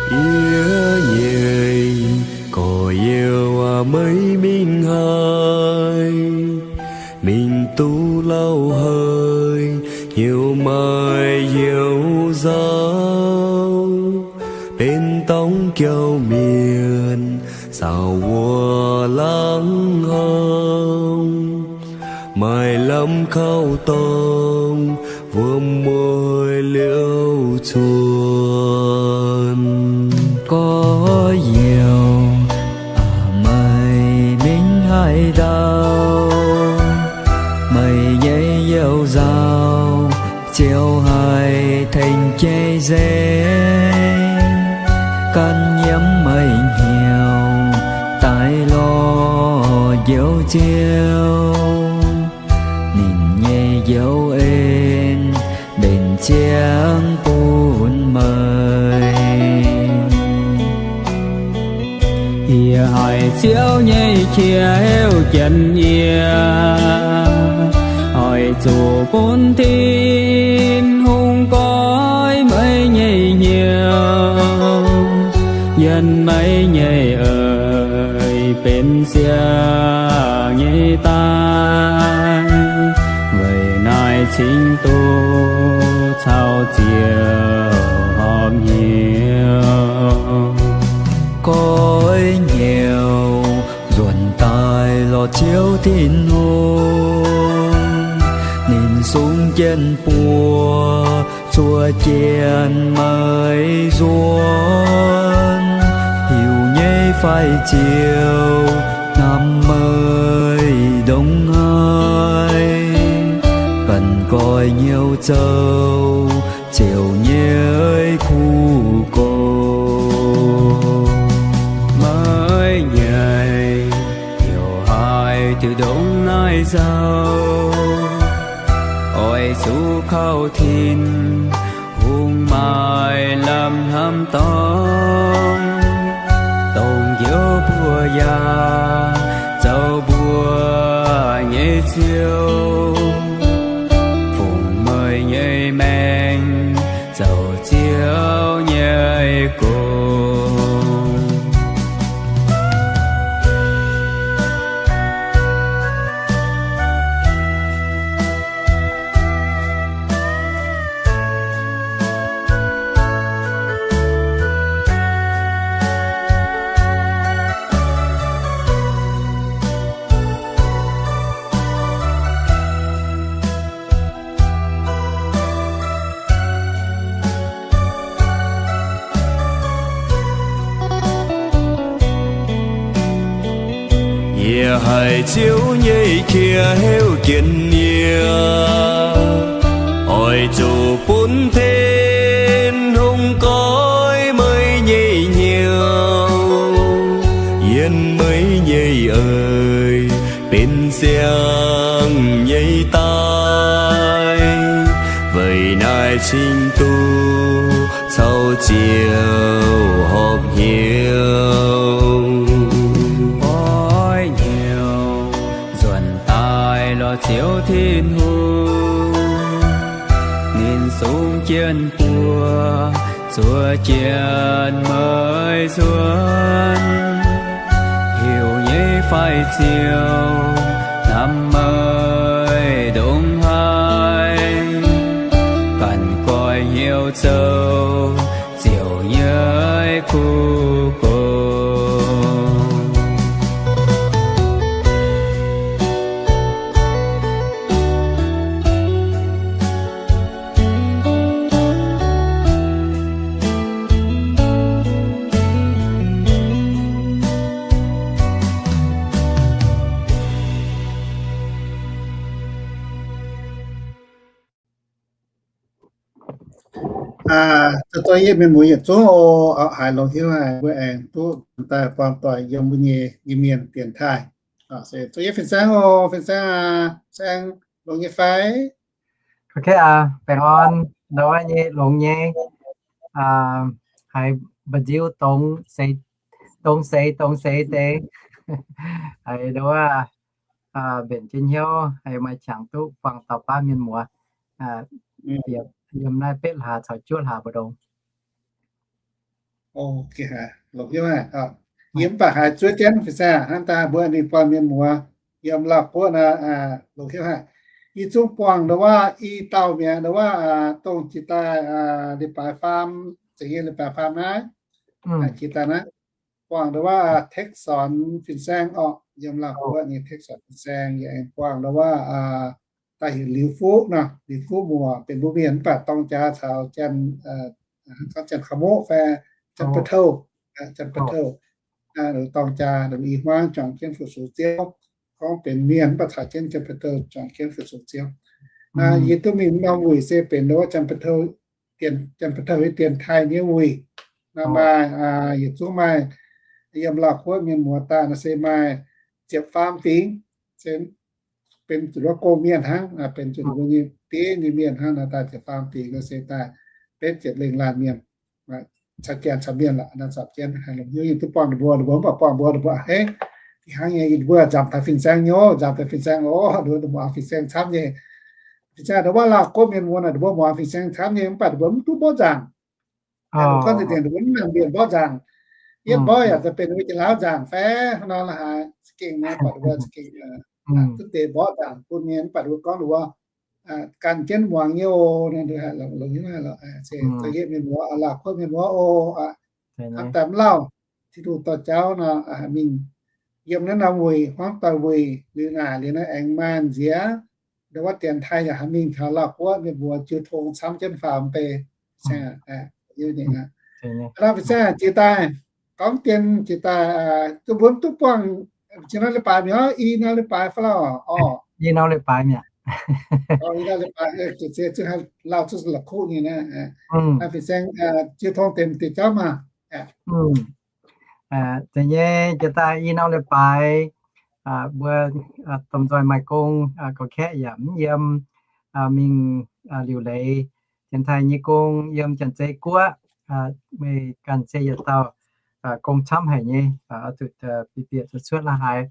Yie nyei gorx-youz aac, meih mingh haaix? Mingh duqv lauh haic, hnyouv maaih hnyouv nzauh, benx dorngx jauv-mienh saauc wuov laangz hnomv. Maaih lamh kauv dorngh, wuom-mueiz liouh cuotv. Gorx-youz aac, meih mingh haaix ndau? Meih nyei you nzauh ziouc haih tengx jai nzengc. Gan yiem meih hnyouv daaih lorz njoux Ziouv, ninh nyei njoux en mbenc ziangx bun meih. Yie haiz Ziouv nyei qiex heuc jienv yie, oix zuqc bun Tin-Hungh goiv meih nyei hnyouv, yiem meih nyei eix benx siang nyei daaih. Weic naaiv cingx duqv caux Ziouv horpc hnyouv. Goiv hnyouv nzuonx daaih lorz Ziouv Tin-Hungh, ninh sung jienv buoz zuov jienv meih nzuonx. Hiuv nyei fai ziouc hnamv meih ndongc haaix, ganh goiv hnyouv zoux Ziouv nyei kuv gox. Meih nyei hnyouv haih diuc ndongc naaiv nzauh, oix zuqc kaux Tin-Hungh maaih lamh hnamv dorngh, dongh njoux mbuo yaac zoux mbuo nyei Ziouv, fungx meih nyei maengc zoux Ziouv nyei gong. Yie haiz Ziouv nyei qiex heuc jienv yie, oix zuqc bun Tin-Hungh goiv meih nyei hnyouv, yiem meih nyei eix benx siang nyei daaih. Weic naaiv cingx duqv caux Ziouv horpc hnyouv. Goiv hnyouv nzuonx daaih lorz Ziouv Tin-Hungh, ninh sung jienv buoz zuov jienv meih nzuonx. Hiuv nyei fai ziouc hnamv meih ndongc haaix, ganh goiv hnyouv zoux Ziouv nyei kuv gox. Aa, duqv yie mienh muoz yietc zungv oc, haiz longx hiuv haic, mbuo aengx duqv daaih buangh doic yiem mbuo nyei Iu-Mienh dienx taaih. Aa, se duqv yie fin-saeng oc, fin-saeng aa, saeng longx nyei fai? Ok aa, baengh orn, ndau wuov nyei longx nyei, aa, haiz mba'nziu dongz seix, dongz seix, dongz seix deix. Haiz ndau wuov, aa, mbenc jienv hnyouv, haiz maaih qangx duqv buangh dauh baav mienh muoz, aa, bieqc yiem naaiv betv hlaax caux juov hlaax mbu'ndongx. Longc hnyouv haic. Yie mv baac haiz zuov jienv fin-saeng hnangv daaih mbuo ninh buangh mienh muoz yiem Laauh Guoqv naaiv, longc hnyouv haic. Yie zungv buangh nduov waac i dauh mi'aqv, nduov waac dongh jiex daaih leiz-baaix faam, za'gengh leiz-baaix faam naaiv, jiex daaih naaiv, buangh nduov waac เทคสอน fin-saeng orqc, yiem Laauh Guoqv nyei เทคสอน fin-saeng. Yie aengx buangh nduov waac daaih heuc Liuz Fuqv nor, Liuz Fuqv muoc benx mbuo mienh mv baac dorng jaax caux Janx, gorngv Janx Kaux Moqv fai Janx Ba'touv, Janx Ba'touv, dorng jaax, i hmuangv juangc jienv fu-sux Ziouv, gorngv benx mienh mv baac caux jienv Janx Ba'touv juangc jienv fu-sux Ziouv. Yie duqv mingh norm wuic se benx nduov Janx Ba'touv, Janx Ba'touv nyei dienx taaih nyei wuic. Naaiv maaih, yietc zungv maaih, yiem Laauh Guoqv mienh muoz daaih naaiv se maaih ziepc faam fingx, se benx zuqc wuov gong mienh hnangv, benx zuqc mbuo nyei bieiv nyei mienh hnangv naaiv daaih ziepc faam fingx naaiv se daaih betv ziepc lengh laanh mienh, caux Janx caux mienh lorqc, naaiv caux Janx haiz longc hnyouv yie duqv buangh ninh mbuo, ninh mbuo mv baac buangh mbuo, ninh mbuo, hei, fih hnangv nyei, yie mbuo nzamc taux fin-saeng nyei, nzamc taux fin-saeng oc, ninh mbuo muangx fin-saeng camv nyei. Fin-saeng nduov waac Laauh Guoqv mienh muoz naaic, ninh mbuo muangx fin-saeng camv nyei, mv baac ninh mbuo mv duqv mborqv nzaangc. Ninh mbuo gorngv deix ninh mbuo mv nangc mienh mborqv nzaangc. Yie mborqv yaac daaih benx wuov jiex Laauv nzaangc fai hnangv nor la'haaix, za'gengh naaiv buatc ninh mbuo za'gengh duqv deix mborqv nzaangc bun mienh, mv baac ninh mbuo gorngv ninh mbuo ganh jienv muangx nyei oc. Naaiv longc hnyouv haic lorqc, se za'gengh mienh muoz, Laauh Guoqv mienh muoz oc, hnamv daaih mv lauh, Tin-Hungh dorh jauv nor, mingh yiem naaiv norm wuic, hmuangv doic wuic liuz naaic, liuz naaiv aengx maaih nziex, nduov waac dienx taaih yaac haih mingh taux Laauh Guoqv mienh muoz jiu tong camv jienv faaux mv bei. Hnangv naaiv fin-saeng jiex daaih, gorngv dien jiex daaih, duqv mbuo mv duqv buangh, jiex norm leiz-baaix mi'aqv, i norm leiz-baaix fai lauh orqc? I norm leiz-baaix mi'aqv. Lauh zuqc la'kuqv nyei naaiv. Naaiv fin-saeng jiu tong deix deix jauv maah. Deix nyei jiex daaih i norm leiz-baaix, mbuo domh nzoih maaih gong, gorx-kaeqv yaac mv yiem, mingh liuc leiz dienx taaih nyei gong yiem Janx-Zei Guoqv. Meih ganh se yietc dauh gong camv haic nyei, oix zuqc bieqc bieqc cuotv cuotv la'haaix.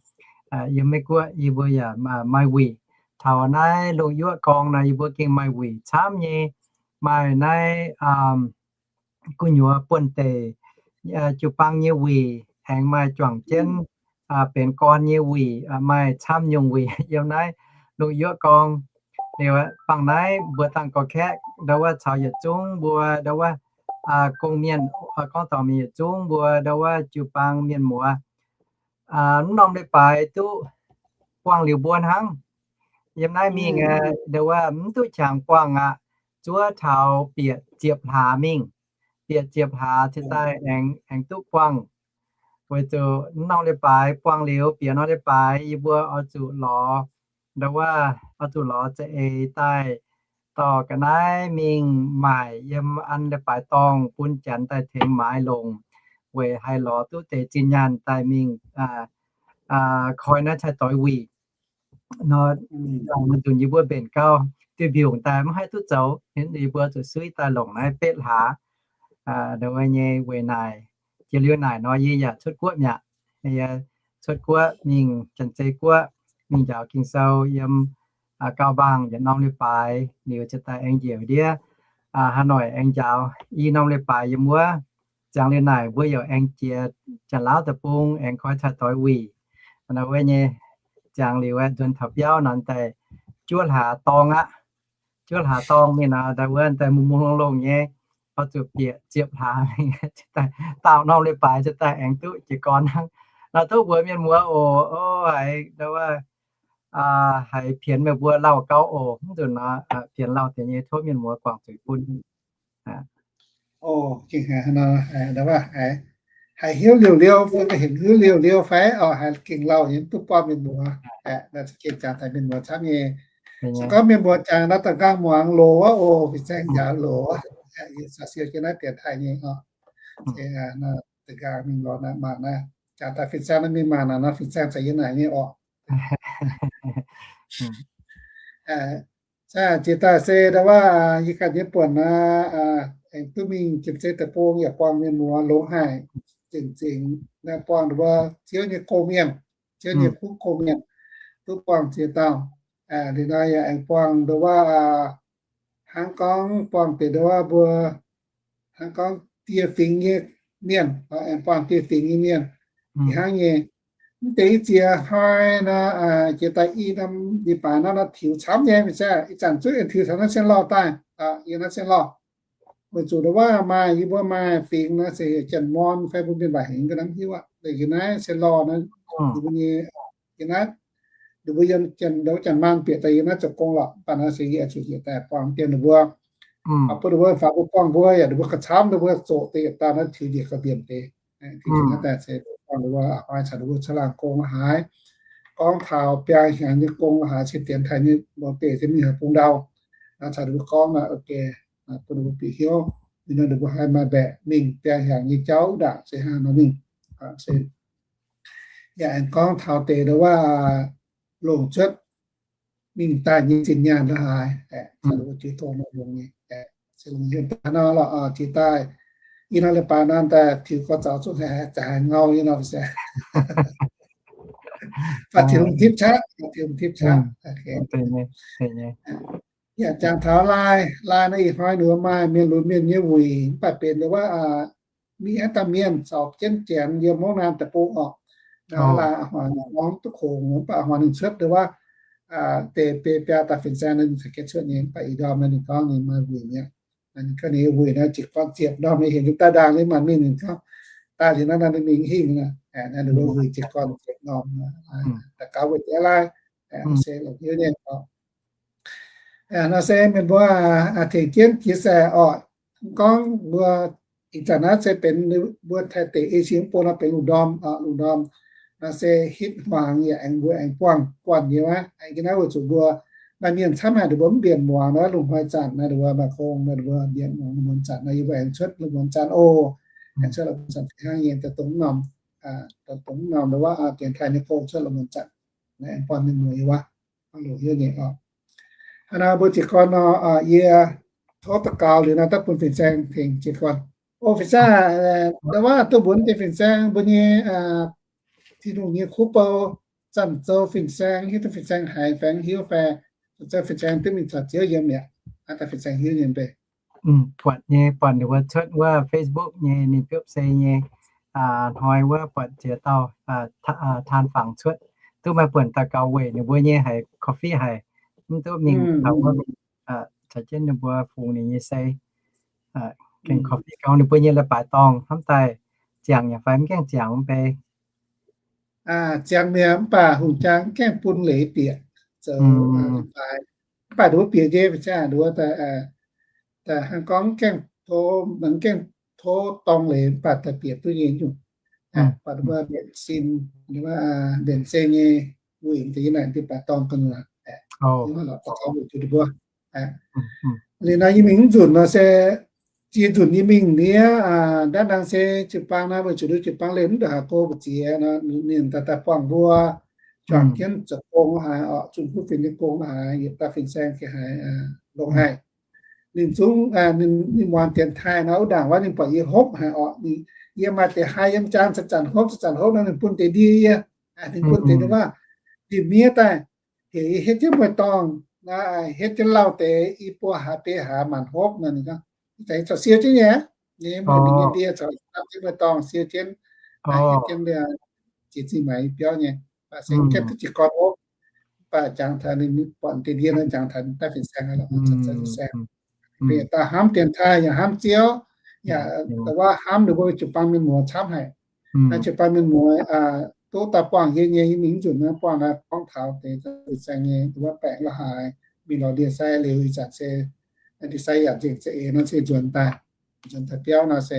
Yiem Meiv Guoqv yie mbuo yaac maaih wuic. Taux naaiv Lungh Yuoqv Gorng nor yie mbuo gengh maaih wuic camv nyei. Maaih naaiv gu'nyuoz buonv deic jiu-baang nyei wuic, aengx maaih juangc jienv benx gorn nyei wuic, maaih camv nyungc wuic yiem naaiv Lungh Yuoqv Gorng. Liuz bangc naaiv mbuo dangh gorx-kaeqv ndau wuov caux yietc zungv mbuo ndau wuov gong mienh, gorngv dorngc mienh yietc zungv mbuo ndau wuov jiu-baang mienh muoz, mv norm leiz-baaix duqv buangh liuz mbuo hnangv. Yiem naaiv mingh ndau wuov mv duqv qangx buangh aqv. Zuov taux bieqc ziepc hlaax mingh, bieqc ziepc hlaax ciex daaih aengx, aengx duqv buangh. Weic zuqc mv norm leiz-baaix buangh liuz, bieqc norm leiz-baaix yie mbuo oix zuqc lorz, ndau wuov oix zuqc lorz za'eix daaih dorh ga'naaiv mingh maaic yiem an leiz-baaix dorngh bun Janx daaih tengx maaiz longc, weic haih lorz duqv deix zinh nyaanh daaih mingh koi naaiv cai-doix wuic. Nor, nzunc yie mbuo mbenc gau, duih mbiungc daaih mv haih duqv zoux, yie mbuo zuqc suiv daaih longc naaiv betv hlaax. Ndongc wuov nyei weic naaic, jiex liuz naaic nor yie yaac cuotv guoqv mi'aqv. Yie cuotv guoqv mingh Janx-Zei Guoqv, mingh njaaux Ging-Sou yiem Gauh Mbaangh yietc norm leiz-baaix liuz ziouc daaih aengx njiec ndiev Hà Nội aengx njaaux i norm leiz-baaix yiem wuov. Ziangx liuz naaic mbuo yaac aengx jiex Janx-Laauv deic-bung aengx koi cai-doix wuic. Ndongc wuov nyei ziangx liuz nzuonx taux biauv nor daaih juov hlaax dorng aqv. Juov hlaax dorng mingh nor, ndau wuov daaih mungh mungh longh longh nyei, oix zuqc bieqc ziepc hlaax mingh daaih, daauh norm leiz-baaix ziouc daaih aengx duqv jiez gorn hnangv. Nor tov mbuox mienh muoz oc, o, haiz ndau wuov haiz pienx meih mbuo lauh gau oc. Mv nzunc nor pienx lauh deix nyei tov mienh muoz guangc zuiz bun. Haiz hnyouv liouh liouh, haiz hnyouv liouh liouh fai? Oc, haiz gengh lauh nyei duqv buangh mienh muoz. Naaiv za'gengh jangx taux mienh muoz camv nyei. Se gorngv mienh muoz jangx naaiv da'nqaang muangx loz wuov oc, fin-saeng njaaux loz. Yie caux siou jienv naaiv dienx taaih nyei oc. Da'nqaang mingh lorz naaiv mangc naaiv, jangx daaih fin-saeng naaiv mingh mangc naaic nor, fin-saeng caux yie naaic nyei oc. Jiex daaih se ndau wuov yie ganh nyei buonc naaiv, aengx duqv mingh Janx-Zei deic-bung yaac buangh mienh muoz longx haic, zingc zingc naaiv buangh ndau wuov Ziouv nyei gong-mienh, Ziouv nyei kuv gong-mienh, duqv buangh ziex dauh. Liuz nor yaac aengx buangh ndau wuov hnangv gorngv buangh deix ndau wuov mbuo hnangv gorngv die fingx nyei mienh, aengx buangh dieh fingx nyei mienh. Ih hnangv nyei. Mv deix i ziex hnoi nor, jiex daaih i norm, i baac nor, nor tiux camv nyei, mv zeiz? Ih zanc zuqc aengx tiux taux naaiv Sien Lorh daaih, yiem naaiv Sien Lorh. Weic zuqc ndau wuov maaih, yie mbuo maaih fingx nor se heuc Janx-Morn fai mbuo mienh waac hengx ga'nangv hiuv aqv. Yiem naaiv Sien Lorh nor, ninh mbuo nyei, yiem naaiv, ninh mbuo yiem Janx-Maanc bieqc daaih yiem naaiv zoux gong lorqc. Mv baac nor se yie zuqc heuc daaih buangh dien ninh mbuo, bun ninh mbuo faaux mbuo buangh mbuo yaac ninh mbuo gauh camv, ninh mbuo zoqc deix yietc dauh naaiv tiux njiec gauh mbienc deix. Naaiv daaih se buangh ninh mbuo hnoi caux ninh mbuo caangh laangh gong la'haaix, gorngv taux biaa hnyangx nyei gong la'haaix, cien dienx taaih nyei mbuo beic se mingh haaix bung ndau, caux ninh mbuo gorngv nor, bun ninh mbuo bieqc hnyouv. Ninh nor ninh mbuo haih maaih mbaeqc mingh biaa hnyangx nyei jauv ndaangc se hnangv nor mingh. Se yaac aengx gorngv taux deix ndau wuov longc cuotv mingh daaih nyei zinh nyaanh la'haaix, caux ninh mbuo jiu tong nor longx nyei. Se longc yiem daaih nor lorqc, jiex daaih i nor leiz-baaix nor daaih tiux gorx zaux zungv haiz za'haaix ngau nyei nor se, baac tiux lungh tipv qaqv, tiux lungh tipv qaqv. Yaac jangx taux laai, laai naaiv ih hnoi ninh mbuo maaih mienh lunx mienh nyei wuic, mv baac benx ndau wuov mingh haaix dauh mienh caux jienv Janx yiem Mungv Naamh deic-bung orqc. Naaiv laai a'hnoi norm duqv kungx, mv baac a'hnoi ninh cuotv ndau wuov deix biei biaa dauh fin-saeng ninh caux jienv cuotv nyei, mv baac ih ndorm naaiv ninh gorngv ninh maaih wuic mi'aqv. Ninh gorngv ninh nyei wuic naaiv jiez gorn ziepc ndorm nyei, heuc ninh daaih ndaangc nyei maanc mienh ninh gorngv daaih liuz naaiv ninh mingh hingh, naaiv ninh wuic jiez gorn ziepc ndorm. Daux gaux weic deix laai, se longc hnyouv nyei. Nor se mienh mbuo tengx jienv jiex se orqc, gorngv mbuo ih zanc naaiv se benx mbuo Taiv deic-bung, ei cin bung nor benx lungh ndorm, lungh ndorm nor se hitv hmuangx yaac aengx mbuo aengx buangh guanh nyei aqv. Aengx naaiv weic zuqc mbuo maaih mienh camv haic, ninh mbuo mv mbienc muangx nor, lungh hnoi zanc naaiv ninh mbuo maaih gong nor, ninh mbuo mbienc muangx lungh muonz zanc nor, yie mbuo aengx cuotv lungh muonz zanc oc. Aengx cuotv lungh muonz zanc fih hnangv nyei, dongh mv norm, dongh mv norm ndau wuov dienx taaih nyei gong cuotv lungh muonz zanc, aengx buangh mienh muoz nyei waac, longc hnyouv nyei oc. Hnangv naaiv mbuo jiez gorn nor, yie tov daux gaux liuz nor daaih bun fin-saeng tengx jiez gorn. O fin-saeng, ndau wuov duqv mbuox deix fin-saeng mbuo nyei Tin-Hungh nyei kuv bou, Zanc Zoux fin-saeng, hiuv duqv fin-saeng haiz faeng hiuv fai, Zanc Zoux fin-saeng duqv mingh caux Ziouv yiem mi'aqv. Aa, daaih fin-saeng hiuv nyei mv bei. Buatc nyei, buatc ninh mbuo cuotv wuov Facebook nyei, ninh biopv se nyei hnoi wuov buatc ziex dauh taan fangx cuotv, duqv maaih buonc daux gaux weic ninh mbuo nyei haiz coffee haic, mv duqv mingh taux wuov, caux jienv ninh mbuo fungx ninh nyei se gengh coffee gauh ninh mbuo nyei leiz-baaix dorngh hnamv daaih ziangx yaac fai mv gaengh ziangx mv bei. Ziangx mi'aqv, mv baac hungh jaa mv gaengh bun leiz bieqc zoux leiz-baaix. Mv baac nduov bieqc nyei, mv baac nduov daaih hnangv gorngv mv gaengh tov, mv gaengh tov dorng leiz, mv baac daaih bieqc duqv nyei nyungc. Mv baac nduov mbienc sin, mbienc se nyei wuic deix yie naaic deix baac dorng gu'nyuoz. Mbuo liuz nor yie mingh mv nzunc nor se, ziex nzunc yie mingh niev, ndaangc se jiu-baang nor, weic zuqc nduov jiu-baang liemh mv ndongc haaix go mbu'ziex nor, ninh daaih daaih buangh mbuo juangc jienv zoux gong haaix orqc, zunh kuv fienx nyei gong haaix, yietc dauh fin-saeng gengh haiz longx haic. Ninh zungv, ninh muangx dienx taaih nor, wuov ndaangc wuov ninh buatc yie hopv haic orqc, yie maaih deix haaix yiem jaan zanc-zanc hopv, zanc-zanc hopv nor, ninh bun deix ndie yie, ninh bun deix ndie wuov, ndie-miev daaih, heuc yie hietv jienv mueiz-dorngh, hietv jienv lauh deix i buo hlaax biei hlaax maanc hopv nor, ninh gorngv, ih zanc yie corc siou jienv nyei, ninh mbuo ninh nyei ndie corc dapv jienv mueiz-dorngh siou jienv, hietv jienv jiex zingh maaiz biauv nyei. Mv baac se mv gaengh duqv jiez gorn hopv. Mv baac jangx taux ninh buatc deix ndie nor, jangx taux daaih fin-saeng, fin-saeng, beiv daaih hnamv dienx taaih yaac hnamv Ziouv, yaac da'wuov hnamv ninh mbuo jiu-baang mienh muoz camv haic. Naaiv jiu-baang mienh muoz duqv daaih buangh yie nyei, yie mingh mv nzunc naaiv buangh naaiv gorngv taux deix fin-saeng nyei wuov baengc la'haaix, mingh lorz ndie-sai liuz ih zanc se ndie-sai yaac nzengc za'eix nor se nzuonx daaih, nzuonx daaih biauv nor se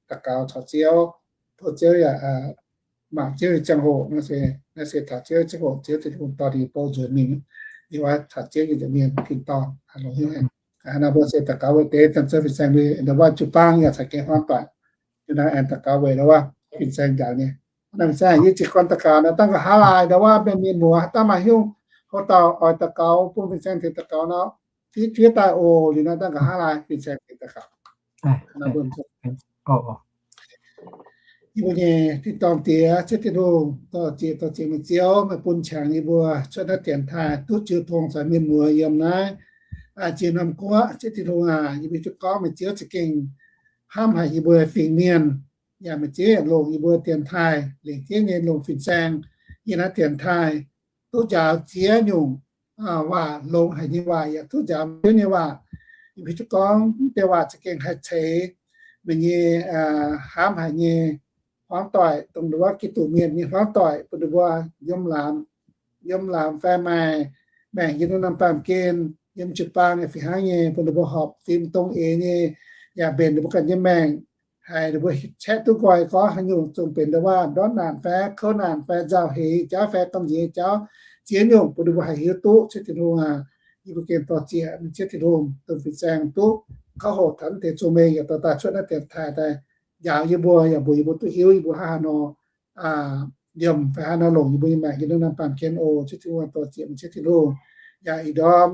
daux gaux caux Ziouv, tov Ziouv yaac mangc Ziouv nyei ziangh hoc nor se, naaiv se taux Ziouv ziangh hoc, Ziouv Tin-Hungh dorh ninh bou nzuonx mingh, ninh oix caux Ziouv nyei nza'hmien tin-dorngh longx hnyouv haic. Naaiv mbuo se daux gaux weic deix Janx-Zoux fin-saeng, ndongc wuov jiu-baang yaac caux gengh huaang doic, naaiv aengx daux gaux weic ndongc wuov fin-saeng njaaux nyei. Naaiv fin-saeng yie jiez gorn daux gaux nor, dangh nqa'haav laaih ndongc wuov mienh mienh muoz daaih maaih hnyouv, houv dauh oix daux gaux bun fin-saeng tengx daux gaux nor, fiev fiev daaih oc. Liuz nor dangh nqa'haav laaih fin-saeng tengx daux gaux. Yie mbuo nyei tin-dorngh Diex, Ziouv Tin-Hungh, dorh zieqc dorh zieqc meih Ziouv, meih bun qangx yie mbuo cuotv naaiv dienx taaih duqv jiu tong caux mienh muoz yiem naaiv ziex norm guoqv. Ziouv Tin-Hungh aac, yie mbuo duqv gorngv meih Ziouv za'gengh hnamv haic yie mbuo fingx mienh, yaac meih Ziouv yaac longc yie mbuo dienx taaih, lengc jeiv nyei longc fin-saeng yiem naaiv dienx taaih duqv njaaux ziex nyungc waac, longx haic nyei waac, yaac duqv njaaux Ziouv nyei waac. Yie mbuo hiuv duqv gorngv deix waac za'gengh haih ceix meih nyei hnamv haic nyei hmuangv doic, dongh wuov Giduc mienh nyei hmuangv doic, bun ninh mbuo yiem laamz, yiem laamz fai maaih maengc yiem norm baamh gen, yiem jiu-baang fih hnangv nyei, bun ninh mbuo horpc fim dongh eix nyei, yaac mbenc ninh mbuo ganh nyei maengc, haiz ninh mbuo caeqv duqv nqoi gorngv haaix nyungc zungv benx ndongc waac ndortv naanc fai kouv naanc fai nzauh heix jauv fai gamh nziex jauv, ziex nyungc bun ninh mbuo haih hiuv duqv. Ziouv Tin-Hungh aac, yie mbuo gengh dor-ziec meih Ziouv Tin-Hungh dongh fin-saeng duqv kouv hoqc taux naaiv deix zungh mengh yaac dorh daaih cuotv naaiv dienx taaih daaih njaaux yie mbuo, yaac mbuox yie mbuo duqv hiuv yie mbuo hnangv haaix nor liemh fai hnangv haaix nor longc yie mbuo nyei maengc yiem naaiv norm baamh gen oc. Ziouv Tin-Hungh, dor-ziec meih Ziouv Tin-Hungh. Yaac ih ndorm,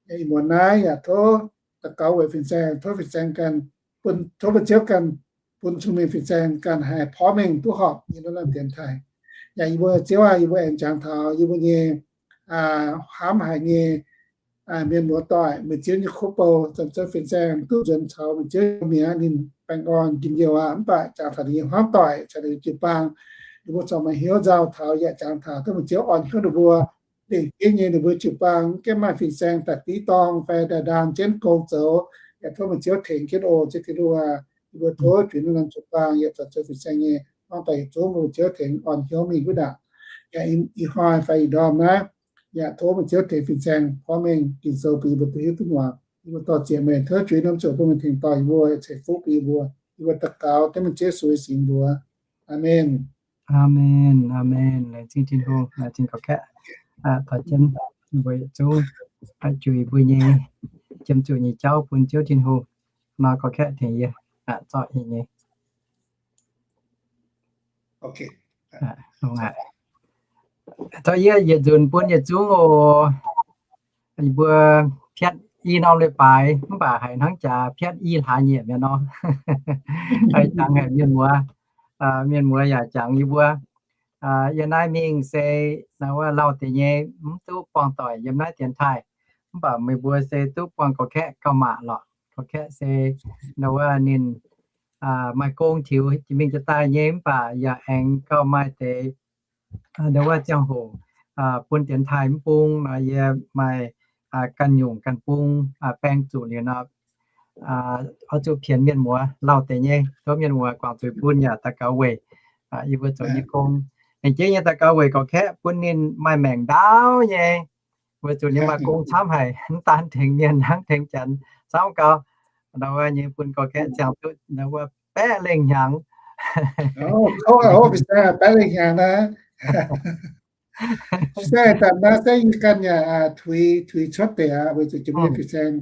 yaac ih muonz naaiv yaac tov daux gaux weic fin-saeng, tov fin-saeng ganh, bun, tov meih Ziouv ganh bun zungh mengh fin-saeng ganh haih porv mengh duqv horpc yiem naaiv norm dienx taaih. Yaac yie mbuo Ziouv aah, yie mbuo aengx jangx taux yie mbuo nyei hnamv haic nyei mienh muoz-doic, meih Ziouv nyei kuv bou, zanc-zanc fin-saeng duqv nzuonx caux meih Ziouv mi'aqv, ninh baengh orn njien-youh aqv. Mv baac jangx taux ninh nyei hmuangv doic caux ninh nyei jiu-baang, ninh mbuo corc maaih hnyouv nzauh taux, yaac jangx taux tov meih Ziouv orn hnyouv ninh mbuo. Lengc jeiv nyei ninh mbuo jiu-baang mv gaengh maaih fin-saeng daaih div dorng fai daaih ndaam jienv gong zoux, yaac tov meih Ziouv tengx jienv oc. Ziouv Tin-Hungh aac, yie mbuo tov juix naaiv norm jiu-baang yaac zanc-zanc fin-saeng nyei hmuangv doic yietc zungv bun meih Ziouv tengx orn hnyouv mingh wuov ndaangc. Yaac ih hnoi fai ih ndorm naaiv, yaac tov meih Ziouv tengx fin-saeng porv mengh Ging-Sou bun yie mbuo duqv hiuv duqv muangx. Yie mbuo dor-ziec meih, tov juix norm ziouc bun meih tengx dorh yie mbuo, ceix fuqv bun yie mbuo. Yie mbuo daux gaux dengv meih Ziouv Yesu nyei singx mbuox. Aamen. Aamen. Aamen. Laengz zingh Tin-Hungh, laengz zingh gorqv-kaeqv. Taux jienv mbuo yietc zungv juix mbuo nyei jiem zuqc nyei jauv bun Ziouv Tin-Hungh. Nor gorqv-kaeqv tengx yie zorqv nyei. Zorqv yie yietc nzunc bun yietc zungv oc. Yie mbuo piatv i norm leiz-baaix mv baac haiz hnangv jaax piatv i hlaax nyieqc mi'aqv nor. Haiz jangx haic mienh muoz, mienh muoz yaac jangx yie mbuo. Yie naaiv mingh se nor wuov lauh deix nyei mv duqv buangh doic yiem naaiv dienx taaih. Mv baac meih mbuo se duqv buangh gorqv-kaeqv gauh maac lorqc. Gorqv-kaeqv se nor wuov ninh maaih gong tiux jiex mingh jiex daaih nyei mv baac yaac aengx gauh maaih deix nor wuov ziangh hoc bun dienx taaih mv bung nor yie maaih ganh nyungc ganh bung baeng zuqc liuz nor, oix zuqc pienx mienh muoz lauh deix nyei. Tov mienh muoz guangc zuiz bun yaac daux gaux weic yie mbuo zoux nyei gong. Lengc jeiv nyei daux gaux weic gorqv-kaeqv bun ninh maaih maengc ndaauv nyei, weic zuqc ninh maaih gong camv haic, mv daan tengx mienh hnangv, tengx Janx camv gau. Nor wuov nyei bun gorqv-kaeqv ziangh duqv nor wuov baeqv lengh hnyangx. Baeqv lengh hnyangx naaiv. Fin-saeng zanc naaiv se yie ganh yaac tuix, tuix cuotv deix aqv, weic zuqc jiex mingh fin-saeng,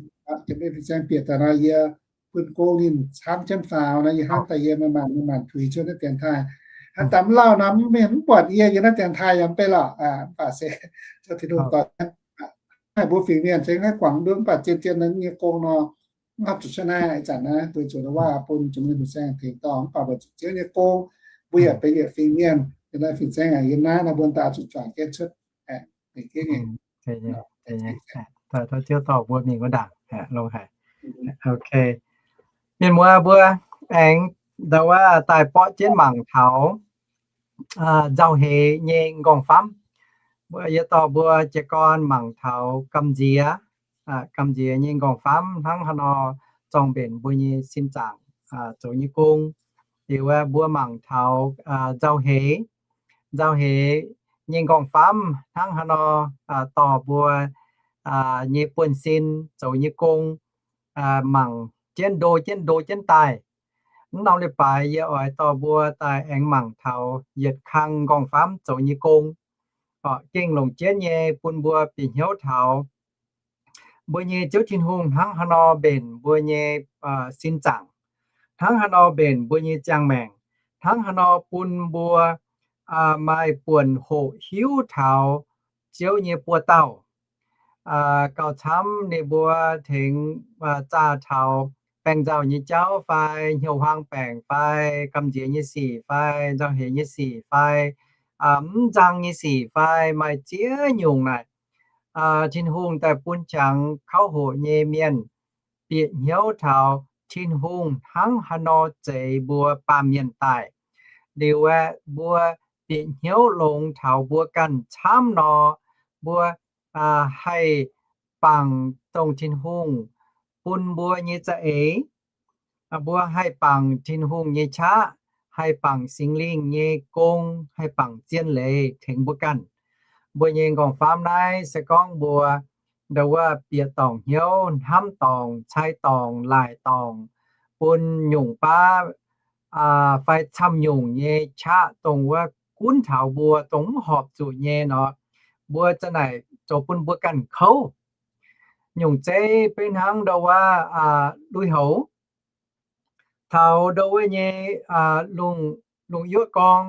jiex mingh fin-saeng bieqc daaih nor yie bun gong ninh camv jienv faaux nor, yie hnamv daaih yie manc-manc, manc-manc tuix cuotv naaiv dienx taaih. Hnangv daaih mv lauh nor, mv mienh mv buatc yie yiem naaiv dienx taaih yaac mv bei lorqc. Mv baac se Ziouv Tin-Hungh doix haih mbuo fingx mienh se maiv guangc nduov, mv baac zien-zien nyei gong nor, mv haih zuqc cuotv naaiv ih zanc naaiv, weic zuqc waac bun jiex mingh fin-saeng tengx dorh, mv baac weic zuqc Ziouv nyei gong, mbuo yaac benx yietc fingx mienh. Yiem naaiv fin-saeng yiem naaiv nor, mbuo daaih zuqc juangc jienv cuotv. Tov Ziouv dorh mbuo mingh wuov ndaangc longx haic. Ok. Mienh muoz mbuo aengx ndau wuov daaih borqv jienv mangc taux nzauh heix nyei nqorngv-famv. Mbuo yie dorh mbuo jiez gorn mangc taux gamh nziex, gamh nziex nyei nqorngv-famv hnangv haaix nor zorng mbenc mbuo nyei sin zaangc zoux nyei gong. Liuz wuov mbuo mangc taux nzauh heix, nzauh heix nyei nqorngv-famv hnangv haaix nor dorh mbuo nyei buonv-sin zoux nyei gong mangc jienv ndo jienv ndo jienv daaih. Mv norm leiz-baaix yie oix dorh mbuo daaih aengx mangc taux yietc kang nqorngv-famv zoux nyei gong. Gengh longc jienv nyei bun mbuo bieqc hnyouv taux mbuo nyei Ziouv Tin-Hungh hnangv haaix nor mbenc mbuo nyei sin zaangc, hnangv haaix nor mbenc mbuo nyei ziangh maengc, hnangv haaix nor bun mbuo maaih buonc hoqc hiuv taux Ziouv nyei buoz-dauh. Gauh camv ninh mbuo tengx zaah taux baengh nzauh nyei jauv fai hnyouv huaang baengc fai gamh nziex nyei sic fai nzauh heix nyei sic fai mv nzang nyei sic fai maaih ziex nyungc naaic, Tin-Hungh daaih bun jangx kauv hoqc nyei mienh bieqc hnyouv taux Tin-Hungh hnangv haaix nor zeix mbuo baamh mienh daaih. Liuz aeqv, mbuo bieqc hnyouv longx taux mbuo ganh camv nor, mbuo haih bangc dongh Tin-Hungh bun mbuo nyei za'eix. Mbuo haih bangc Tin-Hungh nyei qaqv, haih bangc Singx Lingh nyei gong, haih bangc zien leiz tengx mbuo ganh. Mbuo nyei nqorngv-famv naaiv se gorngv mbuo ndau wuov bieqc dorngc hnyouv, hnamv dorngc, cai dorngc, laaic dorngc, bun nyungc baav fai camv-nyungc nyei qaqv dongh wuov gunv taux mbuo, dongh mv horpc zuqc nyei nor, mbuo za'naaic zoux bun mbuo ganh kouv. Nyungc zeiv beiv hnangv ndau wuov lui-houx, taux ndau wuov nyei lungh yuoqv gorng,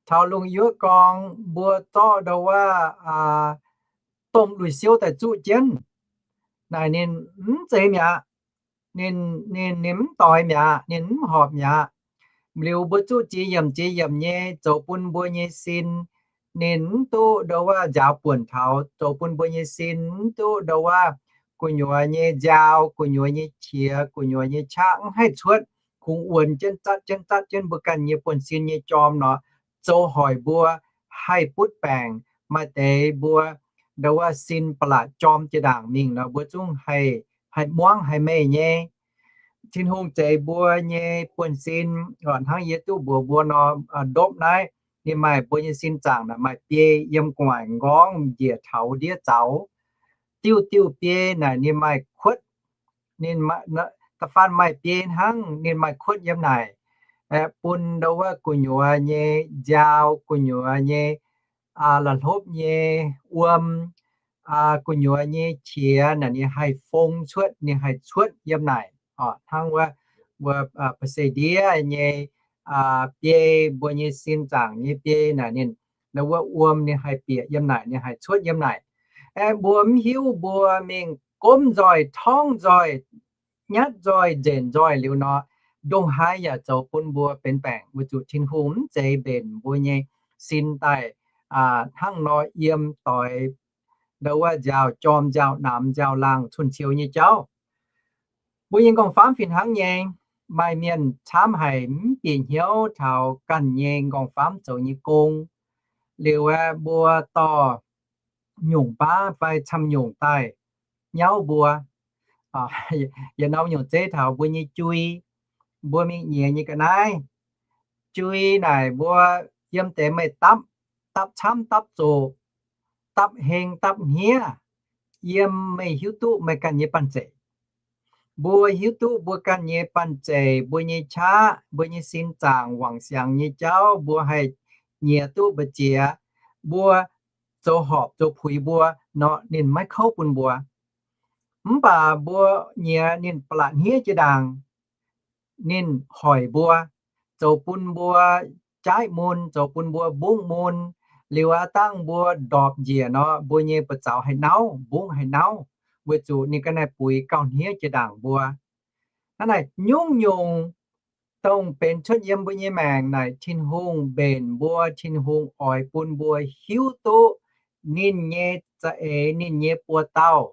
taux lungh yuoqv gorng mbuo zorqv ndau wuov domh lui-siouv daaih zuqv jienv. Naaic ninh mv zeiz mi'aqv. Ninh, ninh, ninh mv doix mi'aqv, ninh mv horpc mi'aqv. Liuz mbuo zuqv ziex yiemc ziex yiemc nyei zoux bun mbuo nyei sin, ninh mv duqv ndau wuov nziaaux buonc taux, zoux bun mbuo nyei sin mv duqv ndau wuov gu'nyuoz nyei nziaaux, gu'nyuoz nyei qiex, gu'nyuoz nyei qaqv mv haih cuotv, kungx wuonx jienv zatv jienv zatv jienv mbuo ganh nyei buonv-sin nyei jorm nor, zoux hoic mbuo haih butv baengc. Maaih deix mbuo ndau wuov sin ba'laqc jorm jiex ndaangc mingh nor, mbuo zungv haih, haih muangv haih meih nyei. Tin-Hungh zeix mbuo nyei buonv-sin, hnangv yie duqv mbuox mbuo nor, ndopv naaiv ninh maaih, mbuo nyei sin zaangc naaic maaih biei yiem gu'nguaaic nqorngv njiec taux ndiev zaux. Diuv diuv biei naaic ninh maaih kuotv, ninh, da'faanh maaih biei hnangv ninh maaih kuotv yiem naaic, bun ndau wuov gu'nyuoz nyei nziaaux, gu'nyuoz nyei la'hlopv nyei wuom, gu'nyuoz nyei qiex naaic ninh haih fong cuotv, ninh haih cuotv yiem naaic. Hnangv wuov, wuov ba'seix ndiev nyei biei, mbuo nyei sin zaangc nyei biei naaic ninh, ndau wuov wuom ninh haih bieqc yiem naaic, ninh haih cuotv yiem naaic. Aeqv, mbuo mv hiuv, mbuo mingh gomv nzoih, torngv nzoih, nyatv nzoih, nzenc nzoih liuz nor, ndongc haaix yaac zoux bun mbuo benx baengc, weic zuqc Tin-Hungh mv zeiz mbenc mbuo nyei sin daaih hnangv nor yiem doix ndau wuov nziaaux jorm, nziaaux namx, nziaaux laangh, cun-ciou nyei jauv. Mbuo nyei nqorngv-famv fih hnangv nyei. Maaih mienh camv haic mv bieqc hnyouv taux ganh nyei nqorngv-famv zoux nyei gong. Liuz aeqv, mbuo dorh nyungc baav fai camv-nyungc daaih nyauv mbuo. Yietc norm nyungc zeiv taux mbuo nyei jui, mbuo mingh nyiex nyei ga'naaiv. Jui naaic mbuo yiem deix meih dapv, dapv camv dapv zoqc, dapv heng dapv hniev, yiem meih hiuv duqv meih ganh nyei banh zeic. Mbuo hiuv duqv mbuo ganh nyei banh zeic, mbuo nyei qaqv, mbuo nyei sin zaangc, wangc siangx nyei jauv, mbuo haih nyiex duqv mbu'ziex, mbuo zoux horpc zoux puix mbuo nor, ninh maiv kouv bun mbuo. Mv baac mbuo nyiex ninh ba'laqc hniev jiex ndaangc, ninh hoic mbuo, zoux bun mbuo jaaiv mun, zoux bun mbuo mbungv mun. Liuz aqv, dangh mbuo ndorpc njiec nor, mbuo nyei buoz-zaux haih nauv, mbungv haih nauv, weic zuqc ninh ga'naaiv buix gauh hniev jiex ndaangc mbuo. Hnangv naaic, nyungc-nyungc dongh benx cuotv yiem mbuo nyei maengc naaic, Tin-Hungh mbenc mbuo, Tin-Hungh oix bun mbuo hiuv duqv ninh nyei za'eix, ninh nyei buoz-dauh.